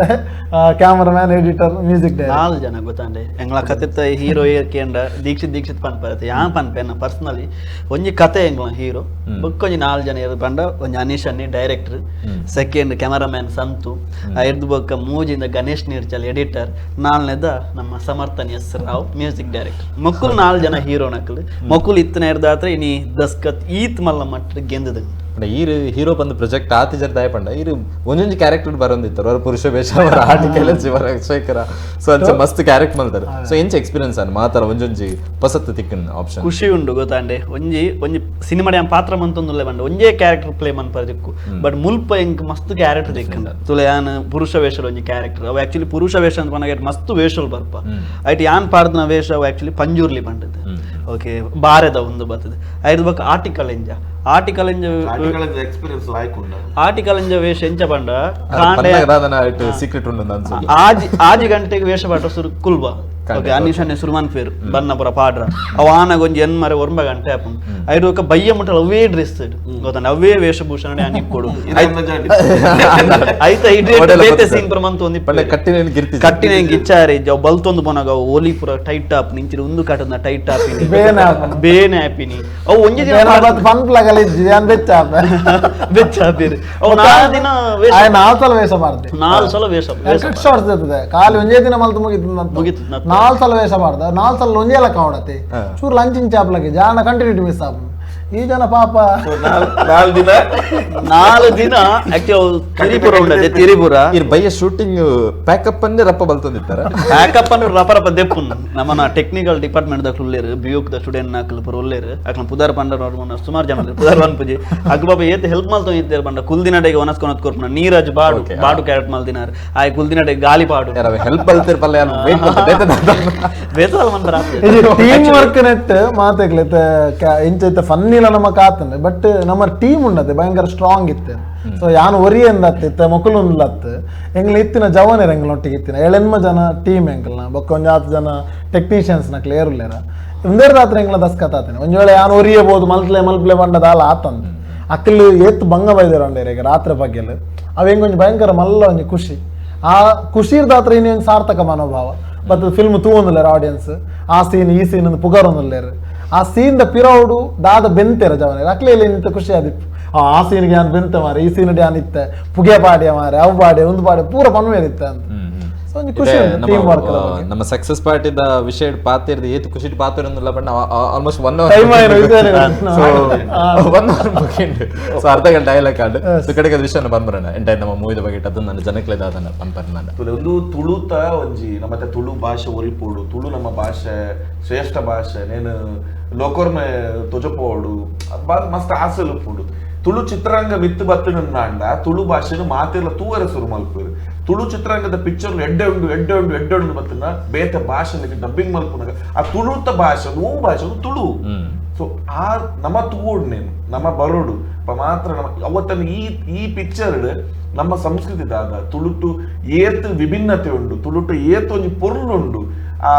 cameraman editor music director ನಾಲ್ ಜನ ಗೊತ್ತಾಂಡೆ ಎಂಗ್ಲ ಕತೆತ್ತ ಹೀರೋ ಕೇಂದ್ರ ದೀಕ್ಷಿತ್ ದೀಕ್ಷಿತ್ ಪನ್ಪರತ್ತೆ ಯಾ ಪನ್ಪೆನ ಪರ್ಸನಲಿ ಒಂಜಿ ಕತೆ ಎಂಗ್ಲ ಹೀರೋ ಬೊಕ್ಕೊಂಜಿ ನಾಲ್ ಜನ ಇರು ಪಂಡ ಒಂಜಿ ಅನೀಶ್ ಅನ್ನಿ director, second cameraman Santhu, ಐದು ಬೊಕ್ಕ ಮೂಜಿಂದ ಗಣೇಶ್ ನೀರ್ಚಲ್ ಎಡಿಟರ್, ನಾಲ್ನೇದ ನಮ್ಮ Samarthan S Rao music director. ಮೊಕ್ಕುಲು ನಾಲ್ ಜನ ಹೀರೋ ನಕ್ಲು ಮೊಕ್ಕುಲು ಇತ್ತನ ಇರ್ದಾತ್ರ ಇನಿ ದಸ್ಕತ್ ಈತ್ ಮಲ್ಲ ಮಟ್ಟ ಗೆಂದದ. ಈರು ಹೀರೋ ಬಂದು ಪ್ರೊಜೆಕ್ಟ್ ಆತಿಜರ್ ದಾಯ ಪಂಡ ಈರು ಒಂದೊಂದು ಕ್ಯಾರೆಕ್ಟರ್ ಬರೋಂದಿತ್ತರು ಅವರ ಪುರುಷ ವೇಷ ಅವರ ಆಟಿಕೆಲ್ಲ ಶಿವರ ಶೇಖರ ಸೊ ಅಂಚ ಮಸ್ತ್ ಕ್ಯಾರೆಕ್ಟರ್ ಮಲ್ತಾರೆ. ಸೊ ಎಂಚ ಎಕ್ಸ್ಪೀರಿಯನ್ಸ್ ಅನ್ ಮಾತರ ಒಂಜೊಂಜಿ ಪಸತ್ತು ತಿಕ್ಕನ್ ಆಪ್ಷನ್ ಖುಷಿ ಉಂಡು ಗೊತ್ತಾಂಡೆ. ಒಂಜಿ ಒಂಜಿ ಸಿನಿಮಾ ಪಾತ್ರ ಮಂತೊಂದುಲ್ಲ ಬಂಡ ಒಂಜೇ ಕ್ಯಾರೆಕ್ಟರ್ ಪ್ಲೇ ಮನ್ಪರ ದಿಕ್ಕು ಬಟ್ ಮುಲ್ಪ ಎಂಕ್ ಮಸ್ತ್ ಕ್ಯಾರೆಕ್ಟರ್ ದಿಕ್ಕಂಡ ತುಲೆ ಯಾನ್ ಪುರುಷ ವೇಷ ಒಂಜಿ ಕ್ಯಾರೆಕ್ಟರ್ ಅವು ಆಕ್ಚುಲಿ ಪುರುಷ ವೇಷ ಅಂತ ಪನಗ ಮಸ್ತ್ ವೇಷಲು ಬರ್ಪ ಐಟ್ ಯಾನ್ ಪಾಡ್ದನ ವೇಷ ಅವು ಆಕ್ಚುಲಿ ಪಂಜುರ್ಲಿ ಬಂಡದು ಓಕೆ ಬಾರೆದ ಒಂದು ಬರ್ತದೆ. ಐದು ಬೊಕ್ಕ ಆಟಿಕಲೆಂಜ ಆಟಿಕಲೆಂಜ ಎಕ್ಸ್ಪೀರಿಯನ್ಸ್ ಲಾಯ್ಕ್ ಉಂಡು ಆಟಿಕಲೆಂಜ ವೇಷ ಎಂಚ ಪಂಡ ಸೀಕ್ರೆಟ್ ಉಂಡು ಅನ್ಸುತ್ತೆ. ಆಜಿ ಆಜಿ ಗಂಟೆಗೆ ವೇಷ ಪಾಠ ಸುರು ಕುಲ್ಬ ಓಕೆ ಅನೀಶ್ ಅನ್ನೆ ಸುರುಮಾನ್ ಫೇರು ಬನ್ನಪುರ ಪಾಡ್ರ ಅವ ಆನಗ ಒಂಜಿ ಎನ್ಮರೆ ಒಂಬ ಗಂಟೆ ಆಪುಂಡು ಐದು ಬೊಕ್ಕ ಬಯ್ಯ ಮುಟ್ಟಲ ಅವೇ ಡ್ರೆಸ್ ಗೊತ್ತಾಂಡ ಅವೇ ವೇಷಭೂಷಣ ಅನಿಪ್ಪೊಡು ಐತ ಬೇತೆ ಸೀನ್ ಪುರ ಮಂತೊಂದು ಕಟ್ಟಿನ ಕಟ್ಟಿನ ಗಿಚ್ಚಾರೆ ಇಜ್ಜ ಬಲ್ತೊಂದು ಪೋನಾಗ ಒಲಿ ಪುರ ಟೈಟ್ ಟಾಪ್ ನಿಂಚಿನ ಒಂದು ಕಟ್ಟದ ಟೈಟ್ ಟಾಪ್ ಬೇನೆ ಆಪಿನಿ ಅವು ಒಂಜಿ ದಿನ ಬೆಚ್ಚ ಆಪಿರಿ ಅವು ನಾಲ್ ದಿನ ವೇಷ ನಾಲ್ ಸಲ ವೇಷ ಮಾಡ್ದೆ ನಾಲ್ ಸಲ ವೇಷ ಶಾರ್ಟ್ಸ್ ಇರ್ತದೆ ಖಾಲಿ ಒಂಜೇ ದಿನ ಮಲ್ತು ಮುಗಿತು ಮುಗಿತು ನಾಲ್ ಸಲ ವೇಷ ಮಾಡ್ದ ನಾಲ್ ಸಲ ಒಂಜೇ ಲೆಕ್ಕ ಹೊಡತೆ ಚೂರು ಲಂಚಿನ ಚಾಪ್ಲಕ್ಕೆ ಜಾನ ಕಂಟಿನ್ಯೂಟಿ ಮಿಸ್ ಆಪುಂಡು. ಈ ಜನ ಪಾಪ ನಾಲ್ ದಿನ ಆಕ್ಚುಲಿ ತಿರಿಪುರ ಉಂಡದೆ ತಿರಿಪುರ ಇರ್ ಬಯ್ಯ shooting pack up ಅನ್ನೇ ರಪ್ಪ ಬಲ್ತೊಂದಿತ್ತಾರೆ ಪ್ಯಾಕಪ್ ಅನ್ನು ರಪ ರಪ ದೆಪ್ಪುನ್ ನಮ್ಮನ ಟೆಕ್ನಿಕಲ್ ಡಿಪಾರ್ಟ್ಮೆಂಟ್ ದಕ್ಲು ಉಲ್ಲೇರು ಬಿಯೋಕ್ the student ನಾಕಲ್ ಪುರ ಉಲ್ಲೇರು ಅಕ್ಲ ಪುದಾರ್ ಪಂಡರ್ ಸುಮಾರು ಜನ ಪುದಾರ್ ಪನ್ಪುಜಿ ಅಕ್ಲು ಪಾಪ ಏತ್ ಹೆಲ್ಪ್ ಮಲ್ತೊಂದಿತ್ತೇರು ಪಂಡ ಕುಲ್ದಿನಡೆಗೆ ಒನಸ್ಕೊನತ್ ಕೊರ್ಪುನ ನೀರಜ್ ಬಾಡು ಬಾಡು ಕ್ಯಾರೆಟ್ ಮಲ್ದಿನಾರ್ ಆಯ್ ಕುಲ್ದಿನಡೆಗೆ ಗಾಲಿ ಪಾಡು ಹೆಲ್ಪ್ ಬಲ್ತಿರ್ ಪಲ್ಲೆ ಬೇತಲ್ ಮನ್ಪರ team work net ಮಾತೆಗ್ಲೆ ಇಂಚೈತೆ ಫನ್ನಿಲ ನಮ್ಮ ಕಾತಂದೆ ಬಟ್ ನಮ್ಮ ಟೀಮ್ ಉಂಡತೆ ಭಯಂಕರ ಸ್ಟ್ರಾಂಗ್ ಇತ್ತೆ. ಸೊ ಯಾನು ಒರಿ ಎಂದತ್ತು ಇತ್ತೆ ಮೊಕಲು ಉಂಡ್ಲತ್ತು ಎಂಗ್ಲ ಇತ್ತಿನ ಜವನೇರ್ ಎಂಗ್ಲೊಟ್ಟಿಗೆ ಇತ್ತಿನ ಏಳೆನ್ಮ ಜನ ಟೀಮ್ ಎಂಕಲ್ನ ಬೊಕ್ಕ ಒಂಜಿ ಆತು ಜನ ಟೆಕ್ನಿಷಿಯನ್ಸ್ ನಕ್ಲು ಏರುಲ್ಲೇರ ಒಂದೇ ರಾತ್ರಿ ಎಂಗ್ಲ ದಸ್ಕತ್ ಆತನೆ ಒಂಜಿ ವೇಳೆ ಯಾನು ಒರಿಯಬಹುದು ಮಲ್ತ್ಲೆ ಮಲ್ಪ್ಲೆ ಬಂಡದ ಅಲ್ಲ ಆತಂದು ಅಕ್ಕಲು ಏತ್ ಬಂಗ ಬೈದೇರ ಉಂಡೇರ್ ಈಗ ರಾತ್ರಿ ಪಗ್ಗೆಲ್ ಅವು ಹೆಂಗೊಂಜಿ ಭಯಂಕರ ಮಲ್ಲ ಒಂಜಿ ಖುಷಿ ಆ ಖುಷಿರ್ದಾತ್ರ ಇನ್ನೊಂದು ಸಾರ್ಥಕ ಮನೋಭಾವ ಬಟ್ ಫಿಲ್ಮ್ ತೂವೊಂದುಲ್ಲೇರ್ ಆಡಿಯನ್ಸ್ ಆ ಸೀನ್ ಈ ಸೀನ್ ಪುಗರ್ ಒಂದುಲ್ಲೇರು ಆ ಸೀನ್ the ಪಿರೌಡು ದಾದ ಬೆಂತೆರ ಜವನೇರ್ ಅಕ್ಲೇಲಿ ನಿಂತ ಖುಷಿ ಆದಿಪ್ಪು ಆ ಸೀನ್ಗೆ ಯಾನ್ ಬೆಂತ ಮಾರೆ ಈ ಸೀನ್ ಯಾನ್ ಇತ್ತೆ ಪುಗೆ ಪಾಡ್ಯ ಮಾರೆ ಅವು ಪಾಡ್ಯ ಒಂದು ಪಾಡ್ಯ ಪೂರ ಪನ್ವೇರ್ ಇತ್ತ ಅಂತ. ಸೊ ಒಂಜಿ ಖುಷಿ ಟೀಮ್ ವರ್ಕ್ ನಮ್ಮ ಸಕ್ಸಸ್ ಪಾರ್ಟಿದ ವಿಷಯ ಪಾತಿರ್ದು ಏತು ಖುಷಿ ಪಾತಿರೊಂದುಲ್ಲ but almost 1 hour time ಆಯ್ತು ಸೊ 1 ಅವರ್ ಮುಗಿಂಡು ಸೊ ಅರ್ಧ ಗಂಟೆ ಡೈಲಾಗ್ ಆಂಡ್ ಸೊ ಕಡೆಗೆ ವಿಷಯನ ಬಂದ್ಬರೋಣ ಎಂಟೈರ್ ನಮ್ಮ ಮೂವಿದ ಬಗ್ಗೆ ಅದನ್ನ ನನ್ನ ಜನಕ್ಲೆ ದಾದನ ಪನ್ಪರ್ನ ಒಂದು ತುಳುತ ಒಂಜಿ ನಮ್ಮ ತುಳು ಭಾಷೆ ಒರಿಪೋಡು ತುಳು ನಮ್ಮ ಭಾಷೆ ಶ್ರೇಷ್ಠ ಭಾಷೆ ನೇನು ಲೋಕೊರ್ಮೆ ತೊಜಪೋಡು ಮಸ್ತ್ ಆಸೆ ಉಪ್ಪುಂಡು ತುಳು ಚಿತ್ರರಂಗ ಮಿತ್ತು ಬತ್ತಿನಂದಾಂಡ ತುಳು ಭಾಷೆನು ಮಾತೆಲ್ಲ ತೂವರೆ ಸುರು ಮಲ್ಪುವೆರ್ ತುಳು ಚಿತ್ರರಂಗದ ಪಿಕ್ಚರ್ ಎಡ್ಡೆ ಉಂಡು ಎಡ್ಡೆ ಉಂಡು ಎಡ್ಡೆ ಉಂಡು ಬತ್ತಿನ ಬೇತೆ ಭಾಷೆಗೆ ಡಬ್ಬಿಂಗ್ ಮಲ್ಪುನಗ ಆ ತುಳುತ ಭಾಷೆ ನೂ ಭಾಷೆ ತುಳು ಸೊ ಆ ನಮ್ಮ ತೂವೋಡು ನೇನು ನಮ್ಮ ಬರೋಡು ಮಾತ್ರ ನಮ್ಮ ಅವತ್ತನ್ನು ಈ ಈ ಪಿಕ್ಚರ್ ನಮ್ಮ ಸಂಸ್ಕೃತಿ ದಾದ ತುಳುಟು ಏತ್ ವಿಭಿನ್ನತೆ ಉಂಡು, ತುಳುಟು ಏತ್ ಒಂಜಿ ಪೊರ್ಲುಂಡು, ಆ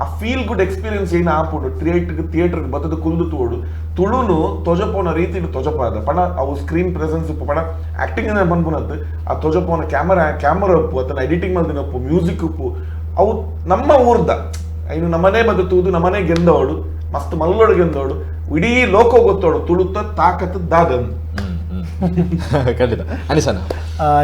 ಆ ಫೀಲ್ ಗುಡ್ ಎಕ್ಸ್ಪೀರಿಯನ್ಸ್ ಏನು ಆಪುಂಡು ಥಿಯೇಟರ್ ಥಿಯೇಟರ್ ಬತ್ತದ ಕುಲ್ದು ತೋಡು ತುಳುನು ತೊಜಪೋನ ರೀತಿಡ್ ತೊಜಪಾದ ಪಣ ಅವು ಸ್ಕ್ರೀನ್ ಪ್ರೆಸೆನ್ಸ್ ಉಪ್ಪು ಪಣ ಆಕ್ಟಿಂಗ್ ಪನ್ಪುನತ್ತು ಆ ತೊಜಪೋನ ಕ್ಯಾಮರಾ ಕ್ಯಾಮರಾ ಉಪ್ಪು ಅತನ ಎಡಿಟಿಂಗ್ ಮಲ್ದಿನ ಉಪ್ಪು ಮ್ಯೂಸಿಕ್ ಉಪ್ಪು ಅವು ನಮ್ಮ ಊರ್ದ ಇನ್ನು ನಮ್ಮನೆ ಬದ ತೂದು ನಮ್ಮನೆ ಗೆಂದವಳು ಮಸ್ತ್ ಮಲ್ಲೋಡು ಗೆಂದವಳು ಇಡೀ ಲೋಕ ಗೊತ್ತೋಡು ತುಳುತ್ತ ತಾಕತ್ ದಾದನ್. ಖಂಡಿತ ಅನಿಸನ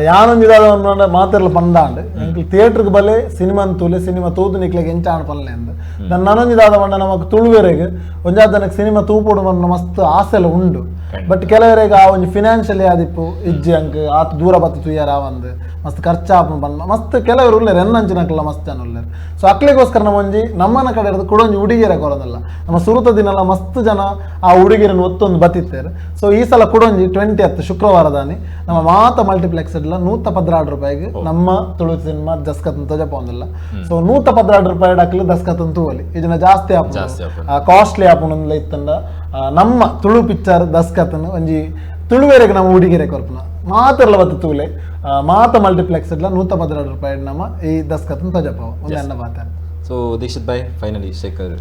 ಯಾನೊಂದು ಮಾತೆರ್ಲ ಪಂದಾಂಡ್ ಎಂಕ್ಲು ಥಿಯೇಟರ್ಗೆ ಬಲೆ ಸಿನಿಮಾ ತೂಲೆ ಸಿನಿಮಾ ತೂದು ನಿಕ್ಲೆಗ್ ಎಂಚ ಆಂಡ್ ಪನ್ಲೆ ಅಂದ್ ನನ್ ನನೊಂಜಿದಾದ ಪಂಡ ನಮಕ್ ತುಳುವೆರೆಗ್ ಒಂಜಾದ ನನಗೆ ಸಿನಿಮಾ ತೂಪೊಡು ಪನ್ಪುನ ಮಸ್ತ್ ಆಸೆಲ ಉಂಡು. ಬಟ್ ಕೆಲವರೆಗ್ ಆ ಒಂಜಿ ಫಿನಾನ್ಷಿಯಲಿ ಆದಿಪ್ಪು ಇಜ್ಜಿ ಅಂಕ್ ಆತ್ ದೂರ ಬತ್ತು ತೂಯರ ಆವಂದ್ ಮಸ್ತ್ ಖರ್ಚಾಪುಂಡು ಪನ್ಪ ಮಸ್ತ್ ಕೆಲವರು ಉಲ್ಲೆರ್ ಎನ್ನಂಚಿನಕ್ಲ ಮಸ್ತ್ ಜನ ಉಲ್ಲೆರ್. ಸೊ ಅಕ್ಲೆಗೋಸ್ಕರ ನಮ್ಮ ಒಂಜಿ ನಮ್ಮನ ಕಡೆ ಕುಡೊಂಜಿ ಉಡುಗೆರೆ ಕೊರೊಂದಲ್ಲ ನಮ್ಮ ಸುರುತ ದಿನಲ ಮಸ್ತ್ ಜನ ಆ ಉಡುಗೆರೆನ್ ಒತ್ತೊಂದು ಬತ್ತಿತ್ತೇರ್. ಸೊ ಈ ಸಲ ಕುಡೊಂಜಿ 20th ಶುಕ್ರವಾರದಾನಿ ನಮ್ಮ ಮಾತ ಮಲ್ಟಿಪ್ಲೆಕ್ಸ್ ಇಡ್ಲ 112 ರೂಪಾಯಿಗೆ ನಮ್ಮ ತುಳು ಸಿನಿಮಾ ದಸ್ಕತ್ ತೊಜಪೊಂದಿಲ್ಲ. ಸೊ 112 ರೂಪಾಯಿ ಅಕ್ಲು ದಸ್ಕತ್ ತೂವಲಿ ಇದನ್ನ ಜಾಸ್ತಿ ಆಪುಂಡು ಕಾಸ್ಟ್ಲಿ ಆಪುಂಡು ಇತ್ತಂಡ ನಮ್ಮ ತುಳು ಪಿಕ್ಚರ್ ದಸ್ಕತ್ನ ಒಂಜಿ ತುಳುವೆರೆಗ್ ನಮ್ಮ ಉಡುಗೆರೆ ಕೊರ್ಪುನ ಮಾತೆರ್ಲ ಬತ್ತು ತೂಲೆ ಮಾತ ಮಲ್ಟಿಪ್ಲೆಕ್ಸ್ ಇಡ್ಲ 112 ರೂಪಾಯಿ ನಮ್ಮ ಈ ದಸ್ಕತ್ನ ತೊಜಪಾವ ಒಂದೆಣ್ಣ ಮಾತಾಡ. ಸೊ ದೀಕ್ಷಿತ್ ಭಾಯ್ ಫೈನಲಿ ಶೇಖರ್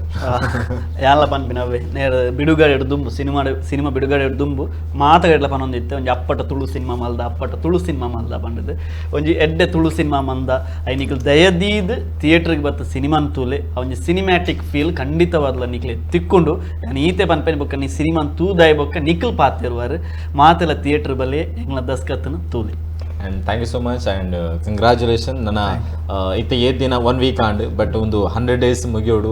ಯಾನ್ಲ ಪನ್ಪಿನ ಅವೇ ನೇರ ಬಿಡುಗಡೆ ದುಂಬು ಸಿನಿಮಾ ಸಿನಿಮಾ ಬಿಡುಗಡೆ ದುಂಬು ಮಾತಗಡ್ಲ ಪನೊಂದಿತ್ತೆ ಒಂಜಿ ಅಪ್ಪಟ ತುಳು ಸಿನಿಮಾ ಮಲ್ದ ಅಪ್ಪಟ ತುಳು ಸಿನಿಮಾ ಮಲ್ದ ಪಂಡದು ಒಂಜಿ ಎಡ್ಡೆ ತುಳು ಸಿನಿಮಾ ಮಂದ ಐನಿಕ್ಲು ದಯದೀದ್ ಥಿಯೇಟ್ರಿಗೆ ಬತ್ತ ಸಿನಿಮಾನ್ ತೂಲೆ ಒಂಜಿ ಸಿನಿಮ್ಯಾಟಿಕ್ ಫೀಲ್ ಖಂಡಿತವಾದ್ಲ ನಿಕ್ಲೆ ತಿಕ್ಕೊಂಡು ನಾನು ಈತೆ ಪನ್ಪೆನ್ ಬೊಕ್ಕ ನೀ ಸಿನಿಮಾನ್ ತೂದಾಯ ಬೊಕ್ಕ ನಿಕ್ಲ್ ಪಾತಿರುವಾರು ಮಾತೆಲ್ಲ ಥಿಯೇಟರ್ ಬಲೆ ಎಂಗ್ಲ ದಸ್ಕತ್ನ ತೂಲೆ. And thank you so much and congratulations. ನನ್ನ ಇತ್ತ ಏತ್ ದಿನ 1 ವೀಕ್ ಆಂಡ್ ಬಟ್ ಒಂದು 100 ಡೇಸ್ ಮುಗಿಯೋಡು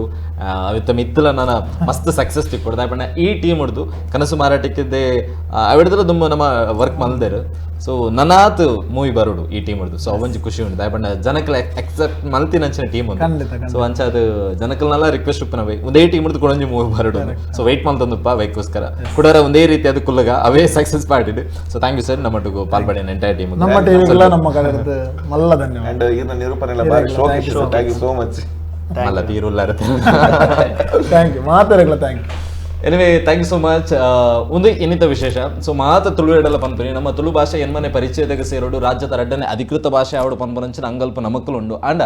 ಅವಿತ್ತ ಮಿತ್ತಲ ನನ್ನ ಮಸ್ತ್ ಸಕ್ಸಸ್ ತಿಕ್ಕೊಡು ದಾಯೆ ಪಂಡ ಈ ಟೀಮ್ ಹಿಡ್ದು ಕನಸು ಮಾರಾಟಕ್ಕಿದ್ದೆ ಅವಿಡ್ದಲ ದುಂಬು ನಮ್ಮ ವರ್ಕ್ ಮಲ್ದೇರು. ಸೊ ನನಾತ್ ಮೂವಿ ಬರೋಡು ಈ ಟೀಮ್ ಹಿಡ್ದು ಸೊ ಅವೊಂಜಿ ಖುಷಿ ಉಂಟು ದಾಯೆ ಪಂಡ ಜನಕ್ಲ ಎಕ್ಸೆಪ್ಟ್ ಮಲ್ತಿನಂಚಿನ ಟೀಮ್ ಉಂಟು. ಸೊ ಅಂಚ ಅದು ಜನಕಲ್ನೆಲ್ಲ ರಿಕ್ವೆಸ್ಟ್ ಉಪ್ಪುನವೇ ಒಂದೇ ಟೀಮ್ ಹಿಡ್ದು ಕೊಡೊಂಜಿ ಮೂವಿ ಬರೋಡು. ಸೊ ವೆಯ್ಟ್ ಮಲ್ತೊಂದುಪ್ಪ ವೈಕೋಸ್ಕರ ಕುಡರ ಒಂದೇ ರೀತಿ ಅದು ಕುಲ್ಲಗ ಅವೇ ಸಕ್ಸಸ್ ಪಾರ್ಟಿಡ್. ಸೊ thank you sir ನಮ್ಮೊಟ್ಟಿಗೆ ಪಾಲ್ಪಡಿನ ಎಂಟೈರ್ ಟೀಮ್ ನಮ್ಮ ಟಿವಿಗೆಲ್ಲ ನಮ್ಮ ಕಡೆ ಮಲ್ಲ ಧನ್ಯವಾದ. ಅಂಡ್ ಈರ್ನ ನಿರೂಪಣೆ ಎಲ್ಲ ಬಾರಿ ಶೋಕ್ ಇತ್ತು. Thank you so much. ಮಲ್ಲ ತೀರುಲ್ಲಾರ thank you ಮಾತಾಡಲ್ಲ thank you. Anyway thank you so much. ಒಂದು ಇನ್ನಿತ ವಿಶೇಷ ಸೊ ಮಾತ ತುಳು ಎಡಲ ಪನ್ಪುನಿ ನಮ್ಮ ತುಳು ಭಾಷೆ ಎನ್ಮನೆ ಪರಿಚಯದಾಗ ಸೇರೋಡು ರಾಜ್ಯದ ರಡ್ಡನೆ ಅಧಿಕೃತ ಭಾಷೆ ಆವಡು ಪನ್ಪುನಂಚಿನ ಅಂಗಲ್ಪ ನಮಕ್ಕಲು ಉಂಡು ಅಂಡ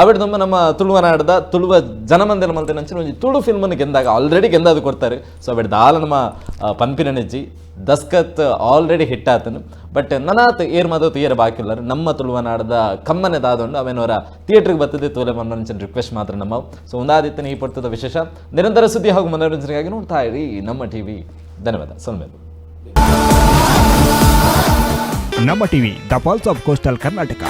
ಆವಿಡ ನಮ್ಮ ನಮ್ಮ ತುಳುವನಾಡದ ತುಳುವ ಜನಮಂದಿರ ಮಲ್ತಿನಂಚಿನ ಒಂಜಿ ತುಳು ಫಿಲ್ಮನ್ನು ಗೆಂದಾಗ ಆಲ್ರೆಡಿ ಗೆಂದಾದು ಕೊಡ್ತಾರೆ. ಸೊ ಅವಿಡ ದಾಲ ನಮ್ಮ ಪನ್ಪಿನ ನೆಜ್ಜಿ ದಸ್ಕತ್ ಆಲ್ರೆಡಿ ಹಿಟ್ ಆತನು ಬಟ್ ನನಾತ್ ಏರ್ ಮಾತ ತುಯರ ಬಾಕಿ ಉಲ್ಲರು ನಮ್ಮ ತುಳುವನಾಡದ ಕಮ್ಮನೆ ದಾದೊಂಡು ಅವೇನವರ ಥಿಯೇಟ್ರಿಗೆ ಬರ್ತದೆ ತೋಲೆ ಮನೋರಂಜನೆ ರಿಕ್ವೆಸ್ಟ್ ಮಾತ್ರ ನಮ್ಮ. ಸೊ ಒಂದಾದಿತ್ತನ ಈ ಪಡ್ತದ ವಿಶೇಷ ನಿರಂತರ ಸುದ್ದಿ ಹಾಗೂ ಮನೋರಂಜನೆಗಾಗಿ ನೋಡ್ತಾ ಇರಿ ನಮ್ಮ ಟಿವಿ. ಧನ್ಯವಾದ. ಸೊನ್ನೆ ನಮ್ಮ TV, the pulse of coastal Karnataka.